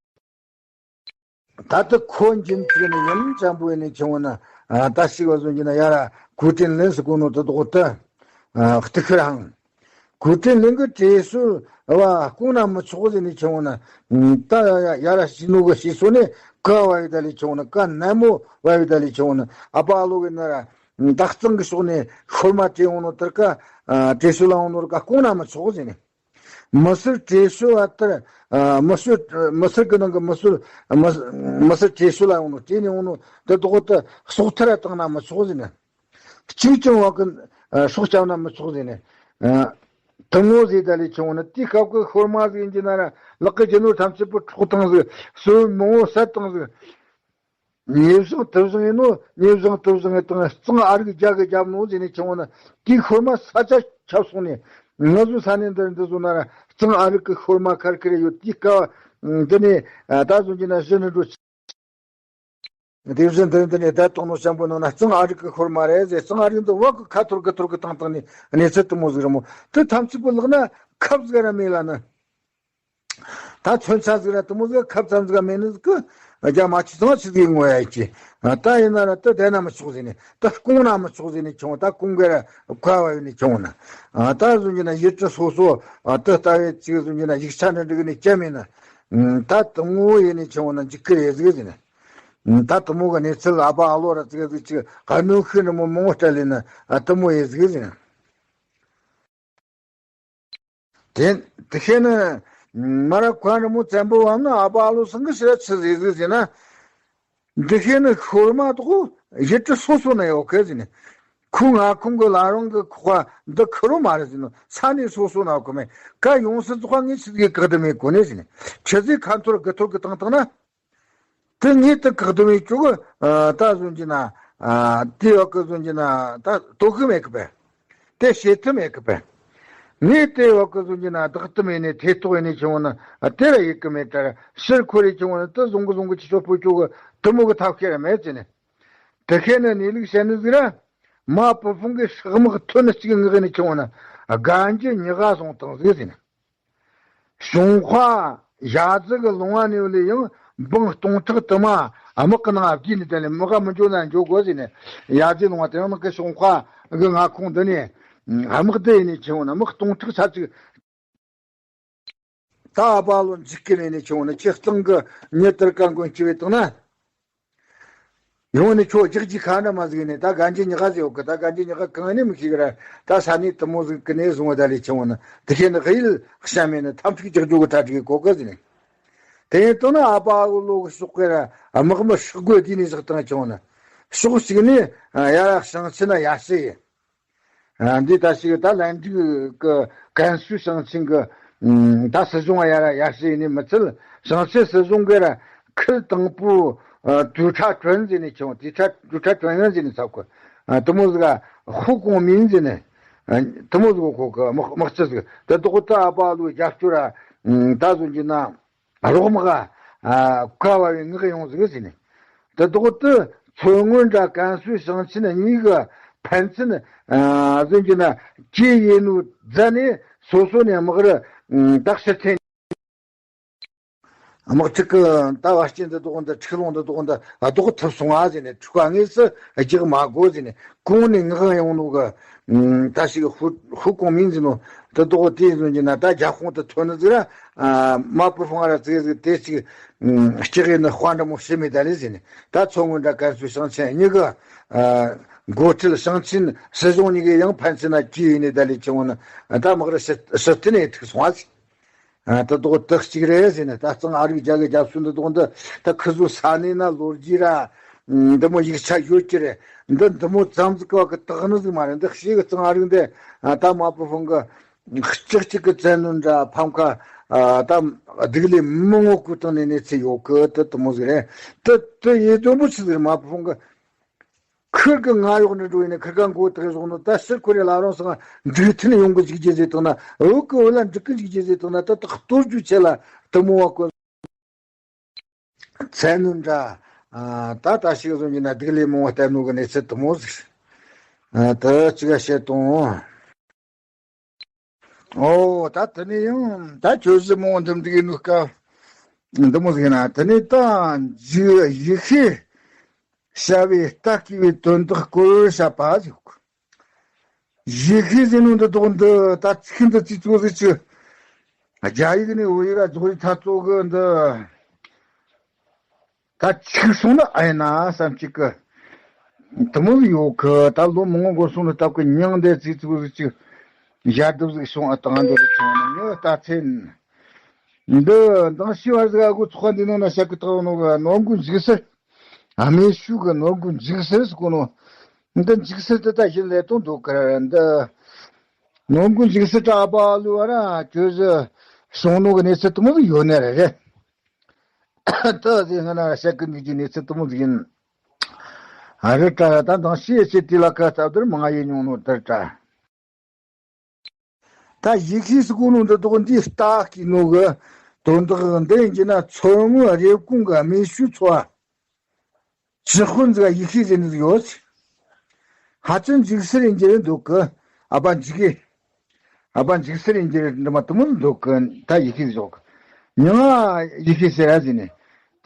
ད་ལྟ་ཁོ་འཇིམ་བྱས་ནས་ཡུམ་ཅན་པོ་ཡིན་ནས་ཆུང་བ་ན། ད་ཞིག་བ་ཟུང་གྱི་ན་ཡ་ར་གུ་དྲིན་ལན་ཟེར་གོ་ནོ་དེ་དོག་ཏུ་གཏུག་ཁི་རང་། གུ་དྲིན་ལན་གི་དྲེ་སོ་བ་སྐུང་ན་མི་ཆོག་ཟེར་ནས་ཆུང་བ་ན། ད་ཡ་ཡ་ར་ཤི་ནོ་གི་ཤི་སོ་ནས་ཀ་བ་ཡི་ད་ལས་ཆུང་བ་ན། ཀ་ནན་མོ་བ་ཡི་ད་ལས་ཆུང་བ་ན། ཨ་ཕ་ཨ་ལོ་གི་ན་ར་ད་གཙང་གི་ཕྱོགས་ནས་ཤོར་མ་དྲེ་ཡོང་ནོ་དེར་ཀ། དྲེ་སོ་ལ་ཡོང་ནོ་ར་ཀ་སྐུང་ན་མི་ཆོག་ཟེར་ནས། མི་སེར་བྲེ་ཤོ་བ་ལྟར། མི་སེར་མི་སེར་གི་ནང་གི་མི་སེར། མི་མི་སེར་བྲེ་ཤོ་ལ་ཡོང་ནོ་བྲེ་ནས་ཡོང་ནོ་དེ་དོག་ཏུ་སྲོག་ཐར་བཏང་ན་མི་ཆོག་ཟེར་ནས། གཅིག་ཀྱང་བ་གི་སྲོག་སྐྱབས་ན་མི་ཆོག་ཟེར་ནས། དུ་མོ་ཟེར་ད་ལས་ཆུང་བ་ན། དེའི་སྐབས་ཀྱི་ཤོར་མ་ཟིག་ཡིན་གྱི་ན་ར་ལག་གི་རྒྱུ་ནོར་ཐམས་ཅད་པོ་འཕྲོག་བཏང་ཟིག། སོའི་མང་བོ་བསད་བཏང་ཟིག། ཉེ་བཟང་དུ་བཟང་ཡིན་ནོ། ཉེ་བཟང་དུ་བཟང་ཡིན་དང་གཙང་ཨ་རིག་རྒྱ་གི་རྒྱབ་ནོ་ཟེར་ནས་ཆུང་བ་ན། དེའི་ཤོར་མ་ས་ཆ་ཁྱབ་སོང་ནས། ང་ཚོའི་ས་གནས་འདིར་འདི་ཚོ་ན་ར་གཙང་ཨ་རིག་གི་ཤོར་མ་ཁར་ཁེར་ཡོད། དེའི་སྐབས་འདི་ནས་ད་ཟུང་གྱི་ན་གཞི་ནས་འགྲོ། དེ་བཞིན་འདིར་འདི་ནས་བསྡད་བཏང་ནོ་ཤམ་པོ་ནང་ན་གཙང་ཨ་རིག་གི་ཤོར་མ་རེད་ཟེར། གཙང་ཨ་རིག་འདི་བ་གི་ཁ་ཐོར་གི་ཐོར་གི་བཏང་བཏང་ནས་གནས་ཚུལ་དུ་མོ་ཟིག་རི་མོ་དེ་ཐམས་ཅད་པོ་ལག་ན་ཁབ་ཟིག་ར་མེད་ལ་ནི། ད་མཚོན་ཆ་ཟིག་ར་དུ་མོ་ཟིག་ཁབ་ཙམ་ཟིག་མེད་ནི་ཟིག་གི། རྒྱ་མ་ཆི་ཚང་ཆི་ཟིག་ངོ་ཡ་ཅི། ད་ཡིན་ན་ར་དུ་བསྡད་ན་མི་ཆོག་ཟེར་ནས། དུ་སྐུང་ན་མི་ཆོག་ཟེར་ནས་ཆུང་བ། ད་སྐུང་གི་ར་ཁ་བ་ཡོད་ནས་ཆུང་བ་ན། ད་ཟུང་གྱི་ན་ཡུལ་གྲུ་སོ་སོ་དུ་ལྟ་བའི་ཅིག་ཟུང་གྱི་ན་ཡིག་ཆ་འདྲ་འདྲ་གི་ནས་བཅད་མེད་ན། ད་དུ་མོ་ཡིན་ནས་ཆུང་བ་ན་འཇིག་གི་རེད་ཟིག་ཟེར་ནས། ད་དུ་མོ་གི་གནས་ཚུལ་ཨ་ཕ་ཨ་ལོ་ར་ཙིག་ཟིག་ཅིག་ག་ནོ་ཤི་ནི་མོ་མོ་སྤྲད་ལས་ན་དུ་མོ་ཡིན་ཟིག་ཟེར་ནས། དེ་དེ་ཤེས་ན། མ་ར་ཁོ་ར་མོ་བཙན་པོ་བ་ན་ཨ་ཕ་ཨ་ལོ་སང་གི་ཕྱིར་ཆི་ཟིག་ཟིག་ཟེར་ན། འདི་ཤེས་ན་ཤོར་མ་དོག་ཡུལ་གྲུ་སོ་སོ་ན་ཡོད་གི་ཟེར་ནས། ཁོ་མངའ་ཁོངས་གི་བླ་རུང་གི་ཁོག་པ་འདི་ཁུར་རོ་མ་རེད་ཟེར་ནོ། ས་གནས་སོ་སོ་ན་ཡོད་གི་མེད་ཀ། ཡོང་སྲིད་ཚོགས་ངས་ཆི་ཟིག་གི་བཀག་སྡོམ་མེད་གོ་ནས་ཟེར་ནས། ཆི་ཟིག་ཁ་འཐོར་གི་འཐོར་གི་བཏང་བཏང་ན། དེ་ངས་དེ་བཀག་སྡོམ་ཡེད་ཆོག་གི། ད་ཟུང་གྱི་ན། དེ་བ་གི་ཟུང་གྱི་ན་ད་དོ་གི་མེད་གི་པས། དེ་བྱེད་ཐུབ་མེད་གི་པས། ངས་དེ་བ་གི་ཟུང་གྱི་ན་བདག་ཏུ་མེད་ནས་ཐེ་གཏོགས་ཡེད་ནས་ཆུང་བ་ན་དེ་ར་ཡེད་གི་མེད་དྲ། ཕྱིར་འཁོར་རེ་ཆུང་བ་ན་དེ་བཟུང་གི་བཟུང་གི་ཅི་ཆོག་པོ་ཆོག་གི་དེ་མོ་གི་ཐབས་ཤེས་ར་མེད་ཟེར་ནས། དེ་ཤེས་ན་གནས་ལུགས་བཤད་ནི་ཟིག་ར། མ་བུ་ཕུང་གི་ཤག་དམག་ཐོན་གཅིག་ངག་ནས་ཆུང་བ་ན་དགའ་འཇི་ཉི་ག་སོང་བཏང་ཟིག་ཟེར་ནས། གཞུང་དཔའ་ཞྭ་རྫི་གི་ལུང་བ་ནས་ལས་ཡང་འབངས་སྟོང་ཕྲག་དུ་མ་དམག་གི་ནང་བསྡུས་ནས་དེ་ལས་དམག་ག་མི་འགྱོ་ན་འགྱོ་དགོས་ཟེར་ནས། ཞྭ་རྫི་ལུང་བ་དེ་ཡང་ནང་གི་གཞུང་དཔའ་གི་མངའ་ཁོངས་འདི་ནས་དམག་སྡེ་ཡིན་ནས་ཆེ་བོ་ན་དམག་སྟོང་ཕྲག་ཆ་གཅིག་ད་ཨ་ཕ་ལོ་འཇིགས་ཀྱི་ལས་ནས་ཆེ་བོ་ན་ཁྱེད་གཙང་གི་ཉི་ལྟར་བཀའ་མགོན་སྐྱེ་བའི་དང་ན། ཡོང་ནས་ཁྱོད་རྒྱག་རྒྱུ་ཁ་འདྲ་མ་ཟིག་ནས་ད་གན་རྒྱུ་ཉག་ག་ཟིག་ཡོད་གི། ད་གན་རྒྱུ་ཉག་ག་གང་ནས་མི་ཤེས་གི་ར། ད་ས་གནས་དུ་མོ་ཟིག་གི་ནས་བཟུང་བ་ད་ལས་ཆེ་བོ་ན་དེ་ཤེས་ནི་གཡིལ་ཤ་མེད་ནི་ཐམས་ཅད་རྒྱག་རྒྱུ་གི་གྲ་སྒྲིག་གི་གོ་གི་ཟིག་ནས། དེ་ཡིན་དུས་ན་ཨ་པ་ཨ་ལོ་གི་ཕྱོགས་ཀྱི་ར་དམག་མི་ཧྲིལ་རྒོལ་དེ་ནས་བཞག་བཏང་བྱུང་ན། ཕྱོགས་གཅིག་ནས་ཡ་ར་ཞིང་ཆེན་ན་ཡར་ཞུ་ཡིན། འདི་ད་ཞིག་ད་ལན་ཀྲིག་གི་ཀན་སུའུ་ཞིང་ཆེན་གི་ད་སྲིད་གཞུང་ཡ་ར་ཡར་ཞུ་ཡིན་ནི་མི་ཚད། ཞིང་ཆེན་སྲིད་གཞུང་གི་ར་ཁུལ་དང་པོ་ཀྲུའུ་ཁྲ་ཀྲོན་ཟེར་ནས་ཆུང་ཀྲུའུ་ཁྲ་ཀྲུའུ་ཁྲ་ཀྲོན་ཡོན་ཟེར་ནས་ཚབ་གོ། དེ་མོ་ཟིག་ཧུ་ཀོང་མིན་ཟེར་ནས། དེ་མོ་ཟིག་ཁོ་གི་དམག་དམག་སྤྱི་ཟིག་དེ་དོག་ཏུ་ཨ་པ་ལོའི་རྒྱབ་སྐྱོར་ར་ད་བཟོ་རྒྱུ་ན། རོགས་དམག་ཨ་ཀ་བ་བའི་ངག་ཡོང་ཟིག་ཟེར་ནས། དེ་དོག་ཏུ་མཚོ་སྔོན་དྲ་ཀན་སུའུ་ཞིང་ཆེན་གཉིས་ཀྱི་ཕན་ཚུན་ཨ་བཟོ་རྒྱུ་ན་ཀྱེ་ཡེ་ནུ་རྫ་ནས་སོ་སོ་ནས་དམག་རུ་ད་ཕྱིར་འཐེན། དམག་འཁྲུག་གི་ད་བ་སྐྱེན་འདི་དོག་འདི་འཁྲུག་ལོང་འདི་དོག་འདི་ལྡོག་ཐུབ་སོང་ཨ་ཟེར་ནས་འཁྲུག་པ་དངོས་སུ་རྒྱག་མ་དགོས་ཟེར་ནས་གོང་ནས་མངགས་ཡོང་ནོ་གི། ད་ཞིག་ཧུ་ཧུ་ཀོང་མིན་ཟེར་ནོ་དེ་དོག་དེ་ཟོན་གྱི་ན་ད་རྒྱབ་ཁོང་དུ་ཐོན་ནི་ཟིག་ར། མ་པུ་ཧྥང་ར་ཙིག་ཟིག་དེ་ཅིག་སྐྱེ་གི་ནི་དཔའ་འདྲ་མོ་ཤི་མེད་ད་ལེ་ཟེར་ནས། ད་མཚོ་སྔོན་དྲ་ཀན་སུའུ་ཞིང་ཆེན་གཉིས་ཀྱི་འགོ་ཁྲིད་ཞིང་ཆེན་སྲིད་གཞུང་གཉིས་ཀྱི་ཡང་ཕན་ཚུན་ན་གྱིས་ཡིན་ནས་ད་ལེ་ཆེ་བོ་ནི་ད་དམག་རུ་ཕྱིར་ཕྱིར་འཐེན་ཡེ་ཐུག་སོང་ཨ་ཟེར། ཨ། དེ་དོག་དེ་གཅིག་རེད་ཟེར་ནས། ད་གཙང་ཨ་རིག་རྒྱ་གི་རྒྱབ་སོ་འདི་དོག་འདི་ད་ཁི་ཟོ་ས་གནས་ན་ལོ་རྒྱུས་ར་འདི་མོ་ཡིག་ཆ་ཡོད་ཀྱི་རེད། འདི་འདི་མོ་ཙམ་ཟིག་གི་བ་གི་དག་ནི་ཟིག་མ་རེད། འདི་ཤེས་གི་གཙང་ཨ་རིག་འདི་ད་མ་པུ་ཧྥང་གི་ལྕགས་ཀྱི་གི་བཙན་གནོན་འདྲ་ཕམ་ཁ་ད་སྡུག་ལས་མི་ངོ་བཀོད་བཏང་ནས་གནས་ཚུལ་ཡོད་གི། དེ་དེ་མོ་ཟིག་རེད། དེ་དེ་ཡེ་དོན་པོ་ཆི་ཟིག་རེད། མ་པུ་ཧྥང་གི་ཁིར་གི་ང་གཡོག་ནི་འགྲོ་ཡིན་ནི་ཁིར་ག་མགོ་དག་བཞག་ནོ་ད་ཕྱིར་ཁོ་རེ་ལ་རང་སང་འདུག་ཐུན་ཡོང་གི་འཇིག་རྒྱུ་ཟེར་དང་ན་འུ་གི་འུ་ལ་འགྲིག་གི་འཇིག་རྒྱུ་ཟེར་དང་ན་ད་ད་གཏོར་རྒྱུ་ཆེ་ལ་དུ་མོ་བ་ཀོ་ཚན་ནུ་འདྲ། ད་ད་ཞིག་བཟོ་རྒྱུ་ན་སྡུག་ལས་མང་བ་བསྟན་ནོ་གི་གནས་ཚུལ་དུ་མོ་ཟིག་ད་ཅི་ག་བཤད་དང་། ཨོ། ད་དེ་ནས་ཡང་ད་ཁྱོད་གཞི་མོ་འདི་འདི་གི་ནུ་སྐབས་འདི་མོ་ཟིག་ན། དེ་ནས་ད་འཇུ་ཡེ་ཤེས་བྱ་བའི་རྟ་བསྐུལ་བའི་དོན་དག་སྐོར་བཤད་པ་ཟིག་ཡེ་ཤེས་ཟེར་ནོ་འདི་དོག་འདི་ད་ཚིག་འདི་ཚིག་ཚོ་ཟིག་ཅི་རྒྱ་ཡིག་ནས་བོད་ཡིག་ལ་རྫོགས་རིགས་ཐ་ཚོ་གི་འདི། ད་ཆིག་སོང་ན་ཨེ་ན་བསམ་གཅིག་གི། དུ་མོ་ཡོད་གི། ད་ལོ་མང་པོ་འགོར་སོང་ནི་སྟབས་གི་མྱང་འདས་ཙིག་ཙིག་ཟིག་ཅིག་ཞལ་འདེབས་ཟིག་སོང་ཨ་དང་འདི་རུ་བྱུང་ན་ངས་ལྟ་ཚེ་འདི་མདང་ཤི་བར་ཟིག་ཨ་གོ་ཚོགས་འདི་ནང་ན་བཤད་གི་ད་ནོ་གི་ནོར་མགོན་འཇིགས་གསེར། ཨ་མའི་ཤུགས་གི་ནོར་མགོན་འཇིགས་གསེར་ཟེར་གོ་ནོ། འདི་འཇིགས་གསེར་དེ་ད་གཞི་ལས་དོན་འདུག་གི་འདི། ནོར་མགོན་འཇིགས་གསེར་གྲྭ་པ་ལུ་བ་ར་ཁྱོད་ཟིག་སོང་ནོ་གི་གནས་ཚུལ་དུ་མོ་ཟིག་ཡོད་ནི་རེད། ད་ཟེར་ང་ན་བཤད་གི་འདུག་གི་གནས་ཚུལ་དུ་མོ་ཟིག་ཡིན། ཨ་རི་ཀ་ད་མདང་ཤི་ཡེ་ཤེས་དེ་ལ་ཁ་སྟབས་བདེར་མང་ཡེ་མྱོང་ནོ་དེར་ཀྲ། ད་ཡེ་ཤེས་སུ་གོ་ནོ་འདི་དོག་འདི་ལྟ་གི་ནོ་གི་དོན་དག་འདི་ཡིན་གྱི་ན་མཚོ་སྔོན་རེབ་གོང་གི་སྨན་ཤུལ་ཚོ་བ། ཇི་ཧོན་ཟིག་ཡེ་ཤེས་ཟེར་ནི་ཟིག་ཡོད། ཧ་ཅང་འཇིགས་སེར་ཡིན་གྱི་རེད་འདུག་གི། ཨ་ཕ་འཇིགས་གི། ཨ་ཕ་འཇིགས་སེར་ཡིན་གྱི་རེད་འདི་མ་དུ་མོ་འདུག་གི། ད་ཡེ་ཤེས་ཟིག་ཡོད་གི། མྱང་ང་ཡེ་ཤེས་ཟེར་ར་ཟེར་ནས།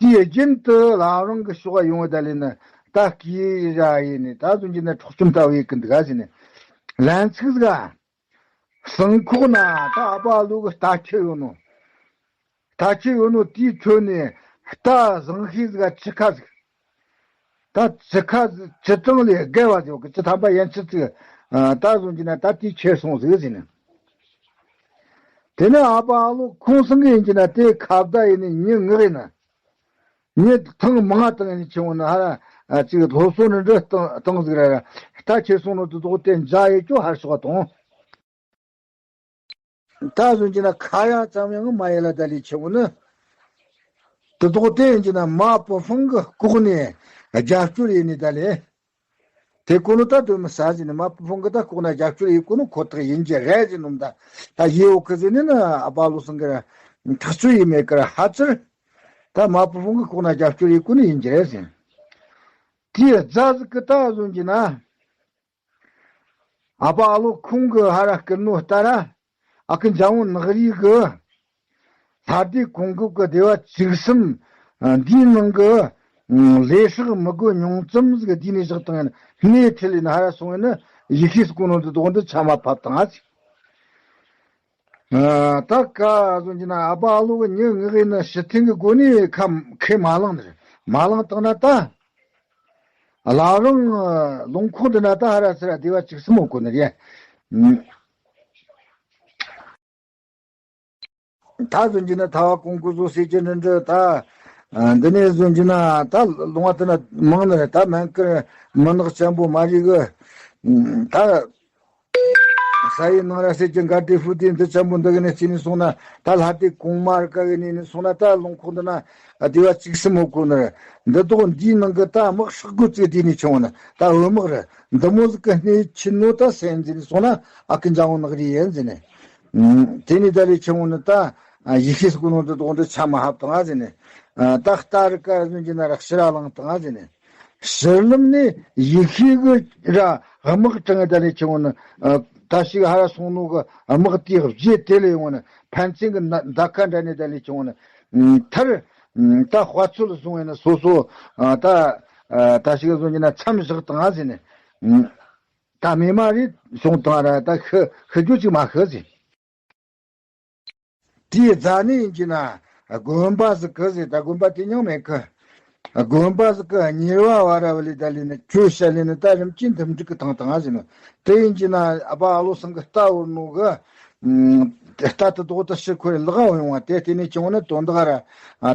དེའི་རྒྱུན་དུ་ལ་རང་གི་ཕྱོགས་ཡོང་བ་ད་ལས་ནི་ད་སྐྱིད་ར་ཡིན་ནི་ད་དུང་གྱི་ནི་འཕྲོག་བཅོམ་ལྟ་བུ་ཡིན་གི་འདུག་ག་ཟེར་ནས། ལན་ཚིག་ཟིག་ག་སང་ཁོག་ན་ད་ཨ་ཕ་ལུ་གི་རྟ་ཁྱེར་ཡོང་ནོ། རྟ་ཁྱེར་ཡོང་ནོ་དེའི་ཁྲོད་ནས་རྟ་བཟང་ཤོས་ཟིག་ག་ཅི་ཁ་ཟིག་ད་ཅི་ཁ་ཟིག་ཅི་གྲངས་ལས་བརྒལ་བ་ཟིག་གི་ཅི་ཐམ་པ་ཡན་ཆད་ཅིག་ད་བཟུང་གྱི་ན་ད་དེའི་ཁྱེར་སོང་ཟིག་ཟེར་ནས། དེ་ནས་ཨ་ཕ་ཨ་ལོ་ཁོང་སང་གི་ཡིན་གྱི་ན་དེ་ཁ་བརྡ་ཡིན་ནི་མྱི་ངག་ཡིན་ན། མྱི་ཐེངས་མང་ང་བཏང་ཡིན་ཆེ་བོ་ན་ཧ་ར་ཅིག་སློབ་གསོ་ནི་འདྲི་བཏང་བཏང་ཟིག་ར་ར་རྟ་ཁྱེར་སོང་ནོ་དེ་དོག་དེ་འཇའ་ཡི་ཅོ་ཧར་ཤོག་དང་། ད་བཟུང་གྱི་ན་ཁ་ཡ་ཙམ་ཡང་མ་ཡེ་ལ་ད་ལི་ཆེ་བོ་ནི། དེ་དོག་དེ་ཡིན་གྱི་ན་མ་པོ་ཧྥང་གི་ལྐོག་ནས་རྒྱབ་སྐྱོར་ཡེ་ནི་ད་ལི། དེ་ཀོ་ནོ་ད་དོན་མི་ས་ཟིན་ནི་མ་པོ་ཧྥང་གི་ད་ལྐོག་ན་རྒྱབ་སྐྱོར་ཡེ་ཀོ་ནོ་ཁོ་ཐག་ཡིན་གྱི་རེད་ཟིན་ནོ་ད། ད་ཡེ་འོ་ཁི་ཟིན་ནི་ན་ཨ་པ་ལོ་སང་གི་ར་ཐག་ཆོད་ཡེ་མེད་གི་ར་ཧ་ཙིར། ད་མ་པོ་ཧྥང་གི་ལྐོག་ན་རྒྱབ་སྐྱོར་ཡེ་ཀོ་ནི་ཡིན་གྱི་རེད་ཟིན། དེའི་རྫ་ཟིག་གི་ད་བཟུང་གྱི་ན། ཨ་ཕ་ཨ་ལོ་ཁོང་གི་ཧ་ར་སྐུར་ནོ་ལྟར། ཨ་ཁུ་འཇམ་དབྱངས་ནག་རིས་གི་ལྷ་སྡེ་གོང་འགོ་གི་སྡེ་བ་བཅུ་གསུམ་འདིའི་ནང་གི་ལས་སྲོག་མི་དགོས་ཉུང་ཙམ་ཟིག་འདི་ནས་བཞག་བཏང་ཡིན། སྣེ་ཁྲིད་ལས་ན་ཧ་ར་སོང་ཡིན་ན་ཡེ་ཤེས་སུ་གོ་ནོ་འདི་དོག་འདི་ཆ་མ་ཕབ་བཏང་ཨ་ཟིག་ད་ཀ་བཟོ་གྱི་ན་ཨ་ཕ་ཨ་ལོ་གི་མྱི་ངག་ཡིན་ན་ཕྱི་ཐེངས་གི་སྒོ་ནས་ཁ་ཁས་མ་བླངས་ནི་རེད། མ་བླངས་བཏང་ན་ད། བླ་རུང་ལུང་ཁོག་འདི་ན་ད་ཧ་ར་སི་ར་སྡེ་བ་བཅུ་གསུམ་མོ་དགོས་ནི་རེད། ད་བཟོ་རྒྱུ་ན་ཐ་བ་ཀོང་ཀུ་བཟོ་ཟེར་གྱི་འདྲ་འདྲ། ད་འདི་ནས་བཟོ་རྒྱུ་ན་ད་ལུང་བ་དེ་ན་མང་ནི་རེད། ད་མན་ཀར་མི་ནག་ཅན་པོ་མ་རིག་གི། ད་ས་ཡི་ནང་ར་ཟེར་གྱི་འགའ་དེ་ཧྥུ་དེ་འདི་ཅན་པོ་འདི་གི་ནས་ཅི་ནས་སོང་ན། ད་ལྷ་དེ་གོང་མ་ར་ཀ་གི་ནས་ནས་སོང་ན། ད་ལུང་ཁོག་འདི་ན་སྡེ་བ་བཅུ་གསུམ་མོ་ཀོ་ནི་རེད། འདི་དོག་འདིའི་ནང་གི་ད་དམག་ཧྲག་རྒོད་ཅིག་དེ་ནས་ཆུང་བ་ན་ད་འོ་དམག་རེད། འདི་མོ་ཟིག་གི་སྣེ་ཆི་ནོ་ད་སེམས་འཛིན་སོང་ན་ཨ་ཀི་འཇང་བོ་ནག་རི་ཡན་ཟིན་ནས། དེ་ནས་ད་ལས་ཆུང་བོ་ནི་ད་ཡི་ཤེས་སྐུ་ནོ་འདི་དོག་འདི་ཆ་མ་ཧབ་དང་ཟིན་ནས། ད་རྟ་རི་ཀ་ཟིན་གྱི་ན་ར་ཕྱི་ར་ལང་དང་ཟིན་ནས། ཕྱི་ལམ་ནས་ཡི་ཤེས་གི་ར་དམག་དྲངས་ད་ལས་ཆུང་བོ་ནི། ད་ཞིག་ཧ་ར་སོང་ནོ་གི་དམག་དེ་རྗེས་དེ་ལས་ཡོང་བ་ནི་ཕན་ཚུན་གི་མདའ་ཁ་འདྲ་ནས་ད་ལས་ཆུང་བོ་ནི། མཐར་ད་དཔའ་ཚོལ་བཟུང་བས་ན་སོ་སོ་ད་ད་ཞིག་བཟུང་གྱི་ན་མཚམས་བཞག་དང་ཟིན་ནས། ད་མེ་མ་རེད་བྱུང་དང་ར་ད་ཤི་ཤི་རྒྱུ་ཅིག་མ་ཤི་ཟིན། དེའི་རྫ་ནས་ཡིན་གྱི་ན་དགོན་པ་ཟིག་གི་ཟེར། ད་དགོན་པ་དེ་མྱང་མེད་གི། དགོན་པ་ཟིག་གི་གཉེར་བ་བ་ར་བ་ལི་ད་ལི་ནི་ཁྱོད་བཤད་ལི་ནི་ད་རིམ་གྱིས་འདུམ་འགྲིག་གི་ཐང་དང་ཟེར་ནོ། དེ་ཡིན་གྱི་ན་ཨ་ཕ་ཨ་ལོ་སང་གི་རྟ་བོར་ནོ་གི། རྟ་དེ་དོག་ད་ཕྱིར་ཁོའི་ལག་འོང་བ་དེ་དེ་ནས་བྱུང་ནི་དོན་དག་ར།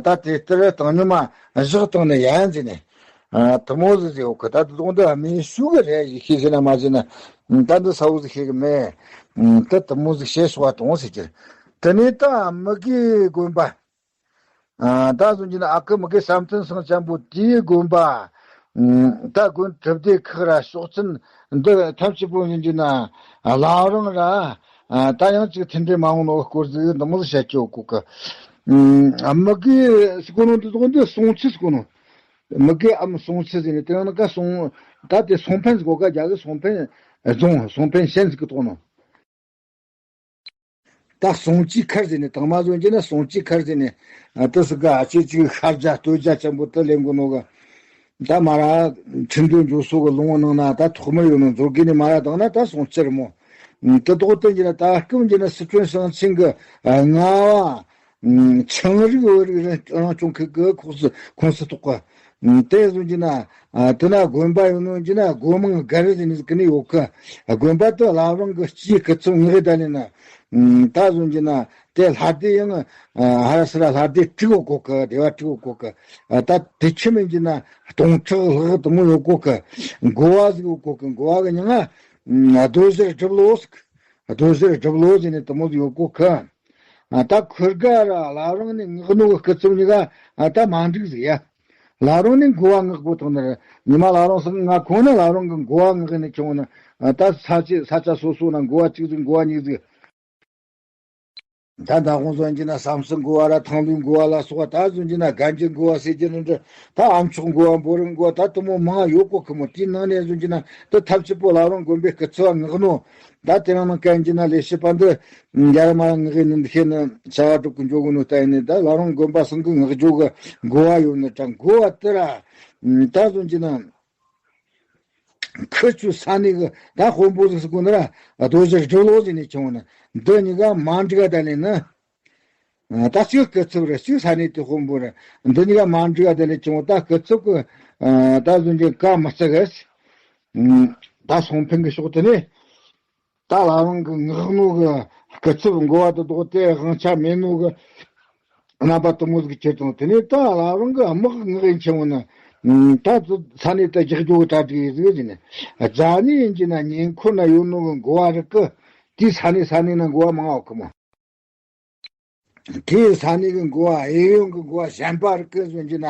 ད་དེ་ལྟར་བཏང་ཉོ་མ་བཞག་བཏང་ནི་ཡ་ཡན་ཟེར་ནས། དེ་མོ་ཟིག་ཟེར་ཡོད་གི། ད་དེ་དོག་འདི་མི་ཤུགས་གི་རེད། ཡི་ཤེས་ཟེར་ན་མ་ཟེར་ན། ད་འདི་ས་བོ་ཟིག་ཤེས་གི་མེད། ད་དེ་མོ་ཟིག་བཤད་སོགས་བ་དང་ཟེར་གྱི། དེ་ནས་ད་མི་དགེ་དགོན་པ། ད་གསུང་གྱི་ན་ཨ་ཁུ་མི་དགེ་བསམ་གཏན་སང་ཅན་པོ་དེའི་དགོན་པ། ད་དགོན་གྲུབ་སྡེ་ཁག་ར་ཤོག་ཚན་འདི་ཐམས་ཅད་པོ་ཡིན་གྱི་ན་བླ་བྲང་ར། ད་ཡང་ཅིག་མཐུན་འབྲེལ་མ་འོང་ནོ་སྐོར་ཟིག་འདི་མོ་ཟིག་བཤད་ཀྱི་ཡོད་གོ་གི། མི་དགེ་སྐོར་ནོ་འདི་ཚོ་འདི་སོང་ཆུ་སྐོར་ནོ། མི་དགེ་ཨམ་སོང་ཆུ་ཟེར་ནས་དེ་ཡང་ན་ཀ་སོང་། ད་དེ་སོང་ཕན་ཟིག་གོ་ཀ་རྒྱ་གི་སོང་ཕན་རྫོང་སོང་ཕན་ཞན་ཟིག་གི་ཐོག་ནོ། ད་སོང་ཆུ་ཁར་ཟེར་ནས་དང་མ་བཟོ་རྒྱུ་ན་སོང་ཆུ་ཁར་ཟེར་ནས། ཨ་དེ་སི་ཀ་ཨ་ཆོས་ཅིག་ཤར་རྒྱ་སྟོད་རྒྱ་ཆེན་པོ་དེ་ལེན་གོ་ནོ་ག། ད་མ་ར་ཁྲིན་ཏུའུ་འབྱོར་སོ་གི་ལུང་བ་ནང་ན་ད་ཐོག་མར་ཡོད་ནོ་མཛོད་དགེ་ནས་མ་ར་དང་ན་ད་སོང་ཆུ་རི་མོ། དེ་དོག་དེ་འགྱུར་ན་ད་སྐུ་འགྱུར་ན་སི་ཁྲོན་ཞིང་ཆེན་གི་ཨ་རྔ་བ། ཆིངས་རིག་བོད་རིག་རང་སྐྱོང་ཁུལ་གྱི་ཁོངས་སུ་ཁོངས་སུ་གཏོགས་པ། དེ་བཟུང་གྱི་ན་དེ་ན་དགོན་པ་ཡོད་ནོ་གྱི་ན་སྒོ་མང་སྒར་ཟེར་ནི་ཟིག་གི་ནི་ཡོད་གི། དགོན་པ་དེ་བླ་བྲང་གི་སྤྱིའི་སྐུ་ཚབ་ངག་ད་ལེ་ན། ད་བཟུང་གྱི་ན་དེ་ལྷ་སྡེ་ཡང་ཧ་ར་སི་ར་ལྷ་སྡེ་དྲུག་ཡོད་གོ་གི། སྡེ་བ་དྲུག་ཡོད་གོ་གི། ད་དེ་ཆི་མིན་གྱི་ན་སྟོང་ཕྲག་ལྷག་དུ་མོ་ཡོད་གོ་གི། འགོ་བ་ཟིག་ཡོད་གོ་གི། འགོ་བ་གི་མྱིང་ང་རྡོ་ཟེར་སྒྲུབ་ལོ་ཟིག་རྡོ་ཟེར་སྒྲུབ་ལོ་ཟེར་ནི་དུ་མོ་ཟིག་ཡོད་གོ་གི། ད་ཁུར་ག་ར་བླ་བྲང་ནས་མངགས་ནོ་གི་སྐུ་ཚབ་གཉིས་ཀ་ད་མ་འགྲིག་ཟིག་ཡ། བླ་བྲང་ནས་འགོ་བ་མངགས་དགོ་ཐོག་ནི་རེད། ཉི་མ་བླ་བྲང་སང་ང་ཁོང་ནི་བླ་བྲང་གི་འགོ་བ་མངགས་ནས་ཁྱོང་ནི། ད་ས་ཆ་ས་ཆ་སོ་སོ་ན་འགོ་བ་གཅིག་ཟིག་འགོ་བ་གཉིས་ཟིག་ད་ད་ཁོང་ཚོ་ཡིན་གྱི་ན་བསམ་སེང་འགོ་བ་ར་ཐང་ལུའི་འགོ་བ་ལ་སོགས་པ་ད་བཟུང་གྱི་ན་རྒན་གྱི་འགོ་བ་ཟེར་གྱི་ནི་འདྲ། ད་ཨ་མཆོག་འགོ་བ་འབོ་རིན་འགོ་བ་ད་དུ་མོ་མང་ཡོད་གོ་གི་མོ། དེའི་ནང་ནས་བཟུང་གྱི་ན་ད་ཐབས་ཆེ་པོ་བླ་བྲང་དགོན་པའི་སྐུ་ཚབ་མངགས་ནོ། ད་དེ་རིང་ནང་གན་གྱི་ན་ལས་བྱེད་པ་འདི་རྒྱ་ར་མ་མངགས་ནི་འདི་ཤེས་ནི་བྱ་བ་སྒྲུབ་གི་འཇོག་གི་ནོ། ད་ཡིན་ནི་ད་བླ་བྲང་དགོན་པ་སང་གི་མངགས་འཇོག་གི་འགོ་བ་ཡོད་ནི་ད་འགོ་བ་དེ་ར་ད་བཟུང་གྱི་ན། ཁུ་ཆུ་ས་ནི་གི་ད་དཔོན་པོ་ཟིག་སུ་གོ་ནི་ར་རྡོ་རྗེ་སྒྲུབ་ལོ་ཟིག་ནི་ཆུང་ནི། འདི་གཉིས་ཀ་མ་འགྲིག་ག་ད་ལེ་ནི། ད་གཅིག་སྐུ་ཚབ་རེད། གཅིག་ས་ནི་དེ་དཔོན་པོ་རེད། འདི་གཉིས་ཀ་མ་འགྲིག་ག་ད་ལེ་ཆུང་ད་སྐུ་ཚབ་གི་ད་བཟུང་གི་ཀ་མི་བརྩི་གི། ད་སོང་ཕན་གི་ཕྱོགས་དེ་ནི། ད་བླ་བྲང་གི་མངགས་ནོ་གི་སྐུ་ཚབ་འགོ་བ་དེ་དོག་དེ་དབང་ཆ་མེད་ནོ་གི་རྣམ་པ་དུ་མོ་ཟིག་ཁྱེར་དང་། དེ་ནས་ད་བླ་བྲང་གི་དམག་མངགས་ཡིན་ཆེན་མོ་ནི། ད་ས་ནས་ད་རྒྱག་རྒྱུ་གི་གྲ་སྒྲིག་ཡིན་ཟིག་ཟིན་ནས། རྫ་ནས་ཡིན་གྱི་ན་ཉེ་འཁོར་ན་ཡོད་ནོ་གི་འགོ་བ་རིག་གི། དེའི་ས་ནས་ས་ནས་ན་འགོ་བ་མང་བ་གི་མོ། དེའི་ས་ནས་གི་འགོ་བ་ཨེ་ཡོང་གི་འགོ་བ་གཞན་པ་རིག་གི་ཟིན་གྱི་ན་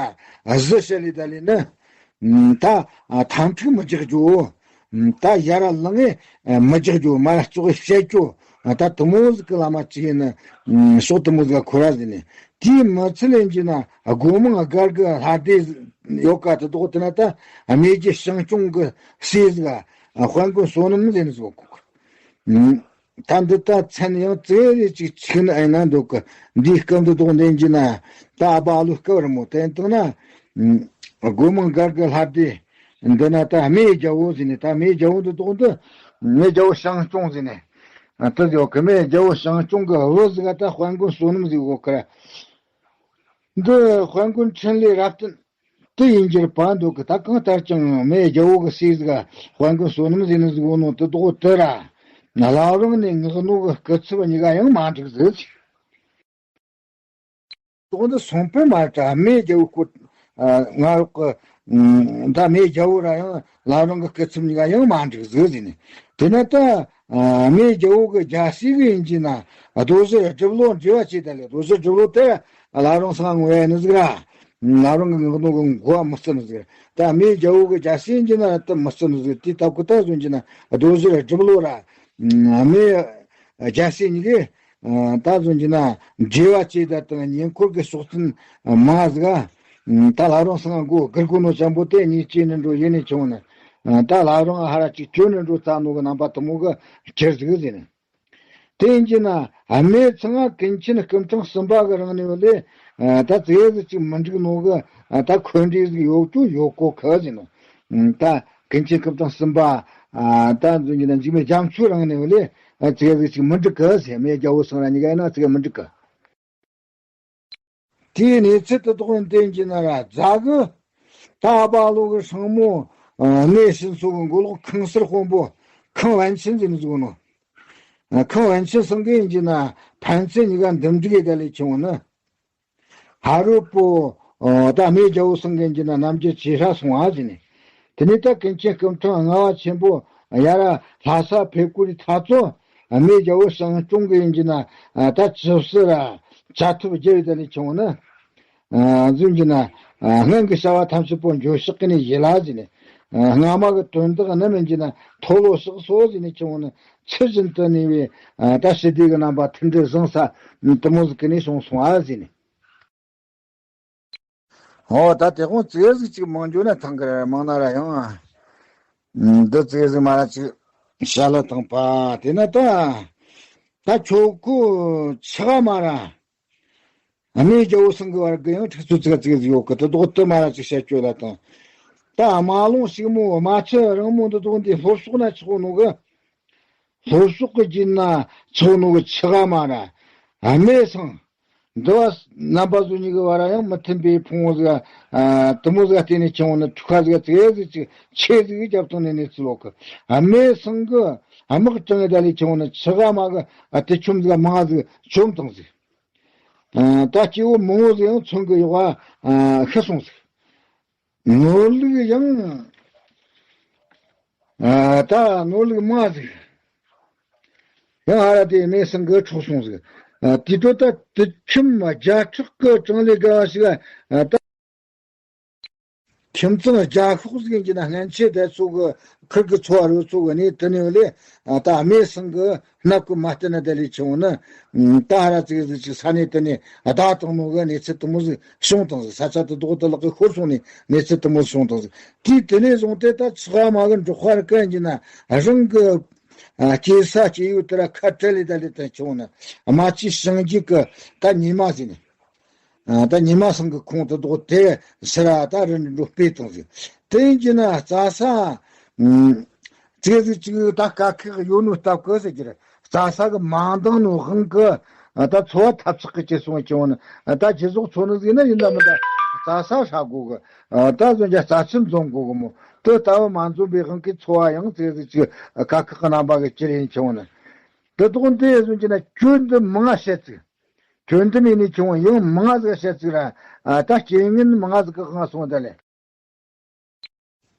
གཟི་བཤད་ལས་ད་ལས་ནི། ད་ཐང་ཕྲུག་མི་རྒྱག་རྒྱུ། ད་ཡ་ར་ལང་ངེ་མི་རྒྱག་རྒྱུ། མ་ལ་ཙོག་བཤད་རྒྱུ། ད་དུ་མོ་ཟིག་གི་བླ་མ་ཅིག་ཡིན་ན་ཕྱོགས་དུ་མོ་ཟིག་ག་ཁོ་ར་ཟིན་ནས། དེའི་མི་ཚེ་ལེན་གྱི་ན་སྒོ་མང་སྒར་གི་ལྷ་སྡེ་ཡོད་ཀ་དུ་དོག་དེ་ན་ད་སྨད་རྒྱུད་ཞིང་སྐྱོང་གི་སྲས་ཟིག་དཔལ་མགོན་བསོད་ནམས་ཟེར་ནི་ཟིག་གོ། ད་འདི་ད་མཚན་ཡང་ཙེ་རེ་ཅིག་ཆིག་ནི་ཨེ་ན་འདུག་གི། འདིའི་སྐབས་འདི་དོག་འདེན་གྱི་ན་ད་ཨ་ཕ་ཨ་ལོ་སྐབས་རི་མོ་དེ་བཏང་ན། སྒོ་མང་སྒར་གི་ལྷ་སྡེ་འདི་ན་ད་སྨད་རྒྱལ་བོ་ཟེར་ནས། ད་སྨད་རྒྱལ་བོ་འདི་དོག་འདི་སྨད་རྒྱལ་བོ་ཞིང་སྐྱོང་ཟེར་ནས། ད་ཡོད་གི་སྨད་རྒྱལ་བོ་ཞིང་སྐྱོང་གི་བུ་ཟིག་ག་ད་དཔལ་མགོན་བསོད་ནམས་ཟིག་གོ་ཁར། འདི་དཔལ་མགོན་འཕྲིན་ལས་རབ་བརྟན་དེ་ཡིན་གྱི་རེད་པ་འདུག་གི། ད་གང་ལྟར་ཀྱང་སྨད་རྒྱལ་བོ་གི་སྲས་ཟིག་དཔལ་མགོན་བསོད་ནམས་ཟེར་ནི་ཟིག་ཡོད་ནོ་དེ་དོག་དེ་ར། བླ་བྲང་ནས་མངགས་ནོ་གི་སྐུ་ཚབ་གཉིས་ཀ་ཡང་མ་འགྲིག་ཟིག་དོག་འདི་སོང་པོ་མ་རེད། ད་རྨེའུ་རྒྱལ་པོའི་སྐོར། ཨ། ང་རོགས་ཀྱི། ཨ། ད་རྨེའུ་རྒྱལ་པོ་ར་ཡང་བླ་བྲང་གི་སྐུ་ཚབ་གཉིས་ཀ་ཡང་མ་འགྲིག་ཟིག་ཟེར་ནས། དེ་ན་ད། ཨ། རྨེའུ་རྒྱལ་པོ་གི་རྒྱལ་སྲས་གི་ཡིན་གྱི་ན་རྡོ་རྗེ་སྒྲུབ་བློ་འབྲེལ་བ་བྱས་ད་ལེ། རྡོ་རྗེ་སྒྲུབ་བློ་དེ་བླ་བྲང་སང་ངོ་ཡ་ནི་ཟིག་ར། བླ་བྲང་གི་ངག་ནོ་གི་མགོ་བ་མི་བརྩི་ནི་ཟིག་ར། ད་རྨེའུ་རྒྱལ་པོ་གི་རྒྱལ་སྲས་ཡིན་གྱི་ན་ད་མི་བརྩི་ནི་ཟིག་དེ་ལྟ་བུ་ད་ཟུང་གྱི་ན་རྡོ་རྗེ་སྒྲུབ་བློ་ར། རྨེའུ་རྒྱལ་སྲས་གཉིས་ཀས། ཨ། ད་ཟུང་གྱི་ན་འབྲེལ་བ་བྱས་ད་དང་ཉེ་འཁོར་གྱི་ཕྱོགས་འཛིན་མང་ཟིག་ཨ། ད་བླ་བྲང་སང་མགོ་སྒུར་དགོ་ནོ་ཅན་པོ་དེ་གཉིས་བཅས་ནི་འགྲོ་ཡིན་ནི་ཆུང་ནི། ཨ། ད་བླ་བྲང་ཧ་ར་ཅིག་བཅོས་ནི་འགྲོ་ཙ་ནོ་གི་རྣམ་པ་དུ་མོ་གི་ཁྱེར་ཟིག་ཟེར་ནི། དེ་ཡིན་གྱི་ན་རྨེའུ་ཚང་ང་ཀུན་མཁྱེན་སྐུ་ཕྲེང་གསུམ་པ་གི་རིང་ནས་ལས། ཨ། ད་ཙེ་ཟིག་ཅིག་མི་འགྲིག་ནོ་གི། ཨ། ད་འཁོན་འགྲས་ཟིག་ཡོད་ཀྱོ་ཡོད་གོ་ཁ་ཟེར་ནོ། ཨ། ད་ཀུན་མཁྱེན་སྐུ་ཕྲེང་གསུམ་པ། ཨ། ད་ཟུང་གྱི་ན་འཇིགས་མེད་རྒྱ་མཚོའི་རིང་ནས་ལས། ཨ། ཙེ་ཟིག་ཅིག་མི་འགྲིག་གི་ཟེར། རྨེའུ་རྒྱལ་པོ་སང་ར་གཉིས་ཀ་ཡིན་ན་ཙེ་མི་འགྲིག་གི། དེའི་གནས་ཚུལ་དེ་དག་བསྟན་གྱི་ན་ར་རྫ་གི། ད་ཨ་པ་ལོ་གི་སྲིང་མོ། ཨ། གནས་སྲིན་མཚོ་གི་མགོ་ལོག་ཁང་གསར་དཔོན་པོ། ཁང་པཎ་ཆེན་ཟེར་ནི་ཟིག་ནོ། ཨ། ཁང་པཎ་ཆེན་སང་གི་ཡིན་གྱི་ན་ཕན་ཚུན་གཉིས་ཀ་འདུམ་འགྲིག་ཡེ་ད་ལེ་ཆུང་ནི། ཕ་རོལ་པོ། ཨ། ད་རྨེའུ་རྒྱལ་པོ་སང་གི་ཡིན་གྱི་ན་རྣམ་འགྱུར་ཇེ་ཧྲ་སོང་ཨ་ཟེར་ནས། དེ་ནས་ད་ཀུན་མཁྱེན་སྐུ་ཕྲེང་ལྔ་པ་ཆེན་པོ་ཡར་ལྷ་ས་ཕེབས་སྐོར་རི་ཐ་ཚོ། རྨེའུ་རྒྱལ་པོ་སང་སྐྱོང་གི་ཡིན་གྱི་ན། ཨ། ད་ཇི་སྲིད་ར་བཅའ་ཐུབ་རྒྱལ་བའི་ད་ལེ་ཆུང་ནི། ཨ། ཟུང་གྱི་ན། ཨ། སྔོན་གྱི་བྱ་བ་ཐམས་ཅད་པོ་འགྱོད་བཤགས་ཀྱི་ནི་ཡིད་ལ་ཟེར་ནས། ཨ། སྔ་མ་གི་དོན་དག་ནི་མིན་གྱི་ན་མཐོལ་ལོ་བཤགས་སོ་ཟེར་ནས་ཆུང་ནི་ཚུལ་བཞིན་དུ་གནས་པའི། ཨ། ད་ཞི་བདེ་གི་རྣམ་པ་མཐུན་སྒྲིལ་བཟང་ས་དུ་མོ་ཟིག་གི་ནས་བྱུང་སོང་ཨ་ཟེར་ནས། འོ། ད་དེ་དགོང་ཙེ་ཟིག་ཅིག་མང་རྒྱུ་ན་ཐང་གི་ར་མང་ན་ར་ཡང་། འདི་ཙེ་ཟིག་མ་ར་ཅིག་བཤད་ལ་ཐང་པ། དེ་ན་ད། ད་ཁྱོད་ཁོ་ཆི་ག་མ་ར། རྨེའུ་རྒྱལ་པོ་སང་གི་བར་གི་ཡང་ཁྲིག་ཚུལ་ཙིག་ཙིག་ཡོད་གི། དེ་དོག་དེ་མ་ར་ཅིག་བཤད་བཅོས་ལ་དང་། ད་རྨ་ཀླུང་ཞིག་མོ་རྨ་ཆུ་རིང་མོ་འདི་དོག་འདི་ལྷོ་ཕྱོགས་ན་ཆགས་ནོ་གི། ལྷོ་ཕྱོགས་གི་རྒྱུད་ན་ཆགས་ནོ་གི་ཆི་ག་མ་ར། རྨེའུ་སང་། འདི་བ་རྣམ་པ་ཚོ་གཉིས་ཀྱི་བར་ཡང་མི་མཐུན་པའི་ཕུང་བོ་ཟིག་ཨ། དུ་མོ་ཟིག་བརྟེན་ནས་ཆགས་ནི་འཁྲུག་པ་ཟིག་ཙིག་ཟིག་ཅིག་ཆེ་ཟིག་རྒྱབ་བཏང་ནས་ནས་ཚུལ་ལོག་གི། རྨེའུ་སང་གི་དམག་དྲངས་ད་ལས་ཆགས་ནི་ཆི་ག་མ་གི། ཨ། དེ་ཆུམ་ཟིག་མང་ཟིག་ཆོམ་བཏང་ཟིག་ཨ། ད་སྐྱེ་བོ་མང་བོ་ཟིག་ཡང་མཚོན་གི་ཡོག་ཨ། ཤི་སོང་ཟིག་ནོར་ལུག་ཡང་། ཨ། ད་ནོར་ལུག་མང་ཟིག་ཡང་ཧ་ར་དེ་རྨེའུ་སང་གི་འཕྲོག་སོང་ཟིག་ཨ། དེ་དོ་ད་དུ་ཁྱིམ་བརྒྱ་ཕྲག་གི་གྲངས་ལས་བརྒལ་བ་ཞིག་ཨ། ད་ཁྱིམ་ཚང་བརྒྱ་ཤོག་ཟིག་ཡིན་གྱི་ན་སྔན་ཆད་དེ་ཚོ་གི་ཁུར་གི་འཚོ་བ་རོལ་ཚོ་གི་ནས་དེ་ནས་ལས། ཨ། ད་རྨེའུ་སང་གི་སྣབས་ཀྱི་མ་བསྟེན་ན་དེ་ལས་ཆུང་ནི། ད་ཧ་ར་ཙིག་ཟིག་ཅིག་ས་གནས་དེ་ནས་བདའ་བཏང་ནོ་གི་གནས་ཚུལ་དུ་མོ་ཟིག་བྱུང་བཏང་ཟིག་ས་ཆ་དེ་དོག་དེ་ལག་གི་ཤོར་སོང་ནས་གནས་ཚུལ་དུ་མོ་བྱུང་བཏང་ཟིག་དེའི་དེ་ནས་བཟུང་སྟེ་ད་ཆི་ག་མ་གི་འབྲོག་པ་ར་གན་གྱི་ན་རང་གི། ཨ། སྐྱེས་ས་སྐྱེས་ཡུལ་དེ་ར་ཁ་བྲལ་ལེ་ད་ལེ་དེ་ཆུང་ནི། རྨ་ཆུའི་བྱང་རྒྱུད་གི་ད་ཉི་མ་ཟིག་ནི། ཨ། ད་ཉི་མ་སང་གི་ཁོང་དུ་བཟློག་དེ་སི་ར་ད་རི་འགྲོ་སྤེལ་བཏང་ཟིག་དེ་ཡིན་གྱི་ན་རྩྭ་ས། ཨ། ཙིག་ཟིག་ཅིག་ད་དཀའ་ཁག་ཡོད་ནོ་སྟབས་གི་ཟེར་གྱི་རེད། རྩྭ་ས་གི་མ་འདང་ནོ་དབང་གི། ཨ། ད་འཚོ་བ་ཐབས་ཆག་གི་ཅི་སོང་ཀྱང་ནི། ཨ། ད་ཇི་ཟོག་འཚོ་ནི་ཟིག་ན་ཡིན་ད་མིན་ད་རྩྭ་ས་ཧྲ་དགོ་གི། ཨ། ད་བཟོ་འཇའ་རྩྭ་ཆུ་འཛོམས་དགོ་གི་མོ། དེ་ལྟ་བུ་མ་འཛོམས་པའི་དབང་གི་འཚོ་བ་ཡང་ཙིག་ཟིག་ཅིག་དཀའ་ཁག་གི་རྣམ་པ་གི་ཅི་རེད་ཀྱང་ནི། དེ་དོག་འདི་བཟོ་གྱི་ན་གྱོད་འདི་མང་ང་བཤད་ཚིག་གྱོད་འདི་མེད་ནས་ཆུང་ཡང་མང་ང་ཟིག་བཤད་ཚིག་ར། ཨ། ད་རྐྱེན་ངན་མང་ང་ཟིག་གི་དབང་སོང་ད་ལེ།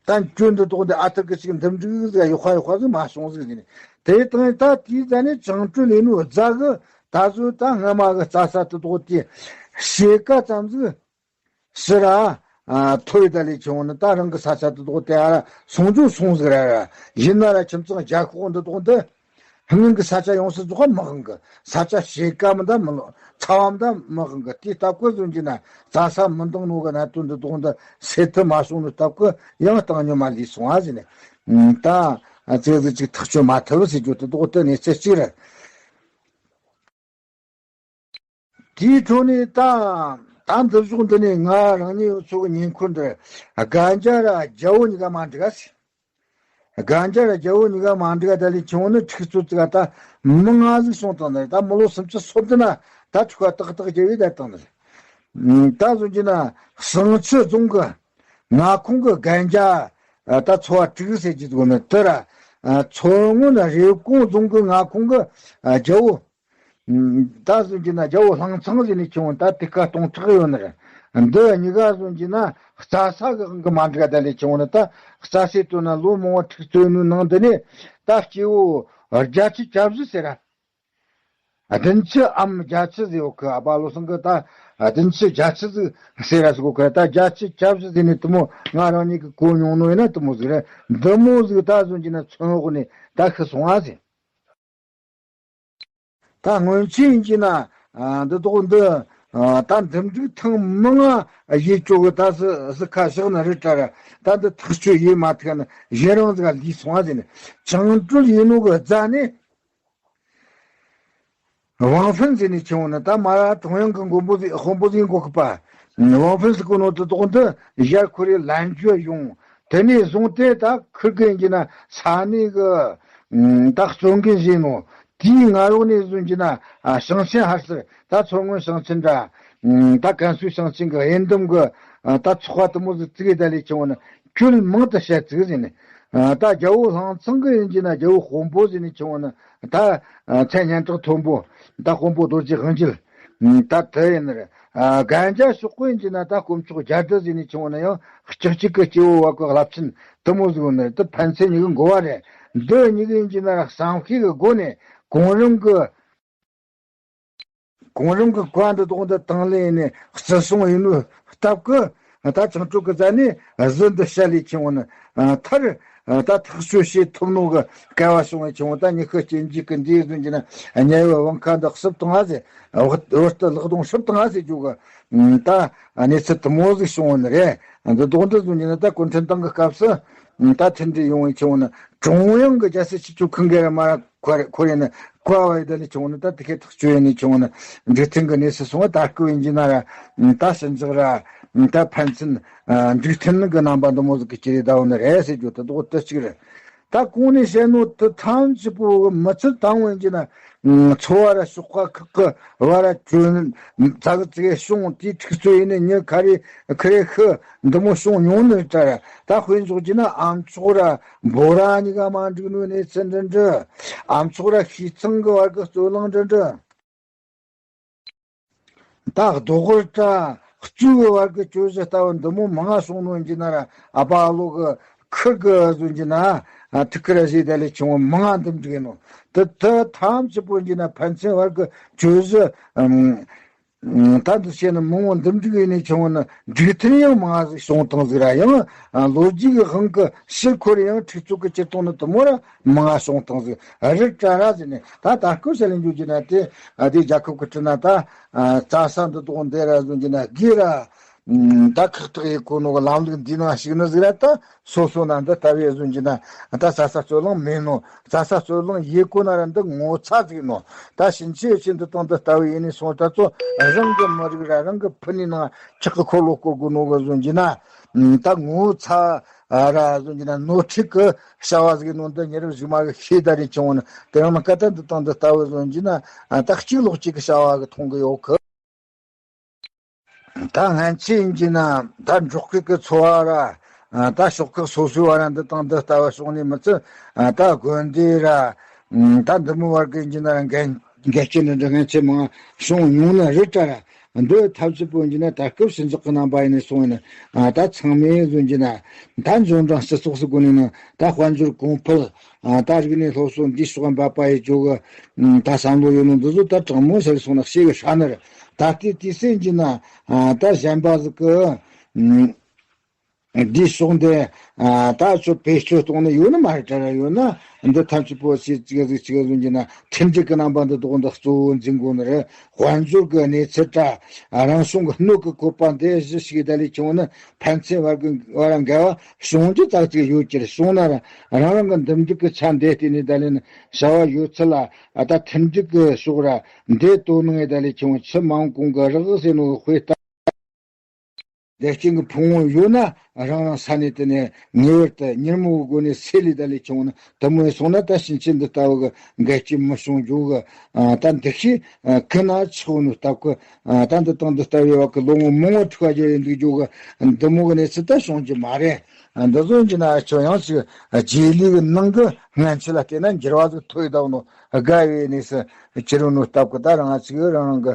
ད་གྱོད་འདི་དོག་འདི་ཨ་ཐུར་གི་ཅིག་འདུམ་འགྲིག་ཟིག་ཡོག་ཁ་ཡོག་ཁ་ཟིག་མ་སོང་ཟིག་ཟིན། དེ་དང་ད་དེའི་ཟ་ནས་བྱང་གྲོལ་ལས་ནོ་རྫ་གི་ད་གཟོད་ད་སྔ་མ་གི་རྩྭ་ས་དེ་དོག་དེ་ཕྱེད་ཀ་ཙམ་ཟིག་སི་ར། ཨ། ཐོ་ཡི་ད་ལས་ཆུང་ནི་ད་རང་གི་ས་ཆ་དེ་དོག་དེ་ཨ་ར་སོང་ཇོ་སོང་ཟིག་ར་ར། ཡིན་ན་ར་ཁྱིམ་ཚང་བརྒྱ་ཤོག་འདི་དོག་འདི། སྔོན་གྱི་ས་ཆ་ཡོངས་སུ་རྫོགས་པ་མི་དབང་གི། ས་ཆ་ཕྱེད་ཀ་མིན་ད་མི་ལོ་ཚ་བ་མིན་ད་མི་དབང་གི། དེའི་སྟབས་ཀྱིས་བཟོ་གྱི་ན་རྩྭ་ས་མི་འདང་ནོ་གི་གནད་དོན་འདི་དོག་འདི་སེལ་ཐུབ་མ་སོང་ནོ་སྟབས་ཀྱིས་ཡང་བཏང་སྙོམས་མ་ལུས་སོང་ཨ་ཟེར་ནས། ད་ཙིག་ཟིག་ཅིག་ཐག་གཅོད་མ་ཐུབ་ཟེར་རྒྱུ་དེ་དོག་དེ་གནས་ཚུལ་གཅིག་རེད། དེའི་འཕྲོ་ནས་ད་ད་འདི་ཕྱོགས་འདི་ནས་ང་རང་ཉིད་ཚོ་གི་ཉེ་འཁོར་འདིར་རྒན་རྒྱ་ར་རྒྱལ་པོ་གཉིས་ཀ་མ་འགྲིག་ག་ཟེར། རྒན་རྒྱ་ར་རྒྱལ་པོ་གཉིས་ཀ་མ་འགྲིག་ག་ད་ལས་ཆུང་ནི་འཁྲུག་རྩོད་ཙིག་ག་ད་མི་ལྔ་ཟིག་སོང་བཏང་ནི་རེད། ད་མི་ལོ་སུམ་ཅུ་སོ་བདུན་ན་ད་འཁྲུག་པ་ཏག་ཏག་རྒྱབ་ཡོད་ད་བཏང་ནི་རེད། ད་བཟོ་རྒྱུ་ན་བྱང་ཆུབ་རྫོང་གི་མངའ་ཁོངས་གི་རྒན་རྒྱ་ད་ཚོ་བ་དྲུག་ཟེར་རྒྱུ་དགོས་ནི་དེ་ར། མཚོ་སྔོན་རེབ་གོང་རྫོང་གི་མངའ་ཁོངས་གི་རྒྱལ་པོ། ད་བཟོ་གྱི་ན་རྒྱལ་པོ་ལྷང་ཚང་ཟེར་ནས་ཆུང་བ་ད་དེ་ཀ་སྟོང་ཕྲག་ཡོད་ནི་རེད། འདི་གཉིས་ཀ་བཟོ་གྱི་ན་རྩྭ་ས་གི་དབང་གི་མ་འགྲིག་ད་ལས་ཆུང་བ་ནི་ད་རྩྭ་སའི་དོན་ན་ལོ་མང་བ་འཁྲུག་རྩོད་ནོའི་ནང་དུ་ནས་ད་སྐྱེ་བོ་བརྒྱད་ཅུ་གྱ་བཞི་ཟེར་ར། བདུན་ཅུ་འམ་བརྒྱད་ཅུ་ཟེར་ཡོད་གི། ཨ་པ་ལོ་སང་གི་ད་བདུན་ཅུ་བརྒྱད་ཅུ་ཟིག་ཟེར་ར་ཟིག་གོ་གི། ད་བརྒྱད་ཅུ་གྱ་བཞི་ཟེར་ནས་དུ་མོ་ང་རང་ཉིད་ཀྱི་གོ་མྱོང་ནོ་ཡིན་ན་དུ་མོ་ཟིག་རེད། འདི་མོ་ཟིག་ད་བཟོ་གྱི་ན་ཚོན་འོག་ནས་ད་ཤི་སོང་ཨ་ཟེར། ད་སྔོན་ཆད་ཡིན་གྱི་ན་འདི་དོག་འདི་ད་འདུམ་འགྲིག་ཐེངས་མང་ང་ཡེ་ཅོ་གི། ད་སི་སི་ཁ་བཞག་ན་རི་བྲལ་ར། ད་འདི་ཐག་གཅོད་ཡེ་མ་ཐུག་ན་གཞན་རང་ཟིག་ལུས་སོང་ཨ་ཟེར་ནས། བཅིངས་འགྲོལ་ཡེ་ནོ་གི་རྫ་ནས། ཝང་ཧྥིན་ཟེར་ནས་ཆུང་བ་ནི་ད་མ་ར་ཀྲུང་དབྱང་གི་མགོན་པོ་ཟིག་དཔོན་པོ་ཟིག་འགོ་ཁུ་པ། ཝང་ཧྥིན་ཟེར་གོ་ནོ་དེ་དོག་འདི་ཡར་ཁོ་རེ་ལན་བརྒྱུད་ཡོང་། དེ་ནས་བཟུང་སྟེ་ད་ཁུར་གི་ཡིན་གྱི་ན་ས་གནས་གི་ད་གཙོ་འགན་བཞེས་ནོ། དེའི་ང་རོགས་ནས་བཟུང་གྱི་ན་ཞིང་ཆེན་ཧར་སར་ད་མཚོ་སྔོན་ཞིང་ཆེན་འདྲ། ད་ཀན་སུའུ་ཞིང་ཆེན་གི་འོས་འདེམས་གི་ད་ཚོགས་པ་དེ་མོ་ཟིག་བཙུགས་ཡེ་ད་ལས་ཆུང་བ་ནི་ཁྱོད་མང་དུ་བཤད་ཚིག་ཟེར་ནས། ད་རྒྱལ་པོ་ལྷང་ཚང་གི་ཡིན་གྱི་ན་རྒྱལ་པོ་དཔོན་པོ་ཟེར་ནས་ཆུང་བ་ནི། ད་མཚན་སྙན་གྲགས་མཐོན་པོ། ད་དཔོན་པོ་རྡོ་རྗེ་དབང་རྒྱལ། ད་དེ་ཡིན་ནི་རེད། གན་རྒྱ་ཤོག་གོ་ཡིན་གྱི་ན་ད་དཀོན་མཆོག་རྒྱལ་སྲས་ཟེར་ནས་ཆུང་བ་ནི་ཡང་ལྕགས་གཅིག་གི་སྐྱེ་བོ་བ་གི་རླབས་ཆེན་དུ་མོ་ཟིག་ཡོད་ནི་རེད། ད་ཕན་ཚུན་གཉིས་ཀྱི་འགོ་བ་རེད། འདི་གཉིས་ཀྱི་ཡིན་གྱི་ན་བསམ་ཤེས་གི་སྒོ་ནས་གོང་རིམ་གི་གོང་རིམ་གྱི་བཀའ་འདི་དོག་འདི་དང་ལེན་ནས་བརྩི་སྲུང་ཡིན་ནོ་སྟབས་ཀྱིས། ད་བཅིངས་འགྲོལ་གྱི་རྫ་ནས་གཟི་འདི་བཤད་ལས་ཆེ་བ་ནི་མཐར་ད་ཐག་གཅོད་བྱེད་ཐུབ་ནོ་གི་སྐལ་བ་བྱུང་བའི་ཆེ་བ། ད་ཉི་ཤུ་གཅིག་འཇིག་གི་འདིའི་བཟོ་གྱི་ན་དམྱལ་བའི་དབང་ཁ་འདི་ཞིབ་བཏང་ང་ཟེར། འོ་ད་ལག་གདོང་ཞིབ་བཏང་ང་ཟེར་རྒྱུ་གི། ད་གནས་ཚུལ་དུ་མོ་ཟིག་བྱུང་བ་ནི་རེད། འདི་དོག་འདི་བཟོ་གྱི་ན་ད་གུང་ཁྲན་ཏང་གི་སྐབས་སུ་ད་མཐུན་སྒྲིལ་ཡོང་བའི་ཆེ་བ་ནི་ཀྲུང་དབྱང་གི་རྒྱལ་སྲིད་སྤྱི་ཁྱབ་ཁང་གི་ར་མ་ར། ཁོ་རེ་ཁོ་རེ་ནི་བཀའ་བ་ཡི་ད་ལས་ཆུང་ནི་ད་དེ་ཁའི་ཐག་གཅོད་ཡིན་ནི་ཆུང་ནི་འཇིག་རྟེན་གྱི་གནས་སུ་སོང་བ། ད་སྐུ་ཡིན་གྱི་ན་ར་ད་ཞི་འཇགས་ར་ད་ཕན་ཚུན་འཇིག་རྟེན་གྱི་རྣམ་པ་འདི་མོ་ཟིག་གི་ཅི་རེ་ད་འོ་ནི་རེད་ཟེར་རྒྱུ་དེ་དོག་དེ་གཅིག་རེད། ད་གོང་ནས་བཤད་ནོ་དེ་ཐམས་ཅད་པོ་མི་ཚུལ་དང་འོན་གྱི་ན་འཚོ་བ་ར་ཤོག་ཁག་ཁག་གི་བ་ར་གྱོན་ཙག་ཙིག་བྱུང་དེའི་འཁྲུག་རྩོད་ཡིན་ནི་མྱི་ཁ་རེ་ཁ་རེ་ཤི་འདི་མོ་བྱུང་མྱོང་ནི་རེད་ད་ར། ད་དཔེ་འཇོག་གྱི་ན་ཨ་མཆོག་ར། འབོ་ར་གཉིས་ཀ་མ་འགྲིག་ནོའི་གནས་ཚུལ་འདི་འདྲ། ཨ་མཆོག་ར་ཤིས་ཚང་གི་བར་གི་རྩོད་གླེང་འདི་འདྲ། ད་རྡོ་སྒོར་དྲ་གཙོས་གི་བར་གི་གྱོད་གཞི་ལྟ་བུ་འདི་མོ་མང་ང་སོང་ནོ་ཡིན་གྱི་ན་ར། ཨ་པ་ཨ་ལོ་གི་ཁུར་གི་བཟོ་གྱི་ན་ཐུག་གི་ར་ཞེས་ད་ལས་ཆུང་བ་མང་ང་འདུམ་འགྲིག་ཡིན་ནོ། དེ་དེ་ཐམས་ཅད་པོ་ཡིན་གྱི་ན་ཕན་ཚུན་བར་གི་གྱོད་གཞི། ད་འདི་བྱས་ན་མང་བོ་འདུམ་འགྲིག་ཡིན་ནས་ཆུང་བ་ནི་འཇིག་རྟེན་ཡང་མང་ཟིག་བྱུང་བཏང་ཟིག་ར། ཡང་ལོ་རྒྱུས་ཀྱི་དབང་གི་ཕྱིར་འཁོར་ཡང་འཁྲུག་རྩོད་ཀྱི་སྤྱིར་བཏང་ནི་དུ་མོ་ར་མང་བྱུང་བཏང་ཟིག་རི་བྲལ་ར་ཟེར་ནས། ད་ད་སྐུ་ཞལ་ལས་འཇུག་རྒྱུ་ན་དེ་དེ་རྒྱལ་ཁབ་ཀྱི་ཁྲི་ན་ད་རྩྭ་ས་འདི་དོག་འདི་ར་བཟོ་རྒྱུ་ན་དགེ་ར། ད་ཁག་ཐེག་ཡེ་གོ་ནོ་གི་ལམ་ལུགས་འདི་ནང་ཞུགས་ནི་ཟིག་ར། ད་སོ་སོ་ན་འདི་ལྟ་བུའི་བཟོ་རྒྱུ་ན་ད་རྩྭ་ས་རྩོད་གླེང་མེད་ནོ། རྩྭ་ས་རྩོད་གླེང་ཡེ་གོ་ན་ར་འདི་ངོ་ཚ་ཟིག་ནོ། ད་ཕྱིན་ཆད་ཕྱིན་འདི་དང་འདི་ལྟ་བུ་ཡིན་ནས་སོང་ད་ཚོ་རང་གི་མི་རིགས་ར་རང་གི་ཕུ་ནུའི་ནང་ཁྲག་གི་འཁོར་ལོ་བསྐོར་དགོས་ནོ་གི་བཟོ་རྒྱུ་ན། ད་ངོ་ཚ་ར་བཟོ་རྒྱུ་ན་ནོར་འཁྲུལ་གི་བྱ་བ་ཟིག་ནོ། འདི་ཉེ་རབས་གཞུག་མ་གི་ཤེས་ད་རེ་བྱུང་བ་ནི་དེ་རིང་ནི་སྐད་ད་འདི་དང་འདི་ལྟ་བུ་བཟོ་རྒྱུ་ན་ད་གཅིག་ལོག་གཅིག་གི་བྱ་བ་གི་མཐོང་གི་ཡོད་གི། ད་སྔན་ཆད་ཡིན་གྱི་ན་ད་འབྲོག་ཁུལ་གྱི་འཚོ་བ་ར། ད་ཤོག་ཁག་སོ་སོའི་བར་འདི་དང་འདི་ལྟ་བུ་བྱུང་ནས་མི་ཚད། ད་དགོན་སྡེ་ར། ད་འདི་མོ་བར་གྱི་ཡིན་གྱི་ན་ར་འགལ་འགལ་རྐྱེན་འདི་འདྲ་སྔན་ཆད་མང་བྱུང་མྱོང་ན་རི་བྲལ་ར། འདི་ཐབས་ཇུས་པོ་ཡིན་གྱི་ན་ད་སྐབས་ཞི་འཇགས་ཀྱི་རྣམ་པ་ཡིན་ནས་སོང་ཡིན་ན། ད་ཚང་མས་བཟོ་རྒྱུ་ན་ད་འབྱོར་འབྲིང་སྤྱི་ཚོགས་སུ་སྒོ་ནས་ནི་ད་དཔལ་འབྱོར་གོང་འཕེལ། ད་རིག་གནས་སློབ་གསོ་འདིའི་ཕྱོགས་འབད་པ་ཡི་ཇོ་གི་ད་བསམ་བློ་ཡོད་ནོ་འདི་ཚོ་ད་དྲང་མོ་ཟེར་སོང་ན་ཤེས་གི་ཧྲ་ནི་རེད། ད་ལྟའི་དུས་ཚོད་ཡིན་གྱི་ན་ད་གཞན་པ་ཟིག་གི་འདིའི་ཕྱོགས་འདི་ད་ཚོ་བེད་སྤྱོད་གཏོང་ནི་ཡོད་ནི་མ་རེད་དྲ་ར། ཡོད་ན་འདི་ཐམས་ཅད་པོ་ཞིག་ཅིག་ཟིག་ཅིག་ཟིག་གི་ན་མཐུན་སྒྲིལ་གི་རྣམ་པ་འདི་དོག་འདི་གཙོ་བོ་འཛིན་དགོས་ནི་རེད། དཔལ་འབྱོར་གི་གནས་ཚུལ་དྲ་རང་བྱུང་གི་སྣོད་ཀྱི་བཀོད་པ་འདི་གཞི་ཞིག་ད་ལས་ཀྱང་ནི་ཕན་ཚུན་བར་གི་བར་འགལ་བ་བྱུང་རྒྱུ་ཙག་ཅིག་ཡོད་ཀྱི་རེད། བྱུང་ན་ར་རང་རང་གི་འདུམ་འགྲིག་གི་ཆ་འདི་བལྟས་ནས་ད་ལས་ནི་བྱ་བ་ཡོད་ཚད་ལ་ད་མཐུན་སྒྲིལ་གི་ཕྱོགས་ར་འདི་དོ་སྣང་ངས་ད་ལས་ཀྱང་ཕྱི་མང་གོང་གི་རག་ཟེར་ནོ་གི་དཔེ་ལྟ། བདེ་སྐྱིད་ཀྱི་ཕུང་བོ་ཡོད་ན་རང་རང་ས་ནས་དེ་ནས་ངེས་པར་དུ་ཉིན་མོའི་སྒོ་ནས་སེ་ལི་ད་ལས་ཀྱང་ནི་དུ་མོ་ཡིན་སོང་ན་ད་ཕྱིན་ཆད་འདི་ལྟ་བུ་གི་འགལ་རྐྱེན་མི་བྱུང་རྒྱུ་གི། ད་འདི་ཤེས་ཀི་ན་ཆགས་ནོ་སྟབས་ཀི། ད་འདི་དང་འདི་ལྟ་བུའི་བ་གི་ལོ་ངོ་མང་བོ་ཐུག་པ་རྒྱུ་ཡིན་འདུག་རྒྱུ་གི་འདི་མོ་གི་གནས་ཚུལ་ད་བྱུང་རྒྱུ་མ་རེད། འདི་ཚོ་ཡིན་ན་ཁྱོད་ཡང་ཅིག་རྗེས་ལུས་ཀྱི་ནང་གི་སྔན་ཆད་ལ་བལྟས་ན་འགྱུར་བ་ཟིག་ཐོན་བསྡད་ནོ་དགའ་བའི་གནས་སུ་ཁྱེར་ཡོང་ནོ་སྟབས་ཀྱིས། ད་རང་ང་ཚོས་རང་རང་གི་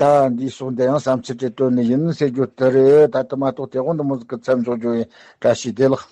ད་འདིའི་ཕྱོགས་འདི་ཡང་བསམ་ཚུལ་དེ་བཏོན་ནི་ཡིན་ཟེར་རྒྱུ་དེ་རེད། ད་དེ་མ་གཏོགས་དེ་དགོང་འདི་མོ་ཟིག་གི་མཚམས་འཇོག་རྒྱུ་ཡིན། བཀྲ་ཤིས་བདེ་ལེགས།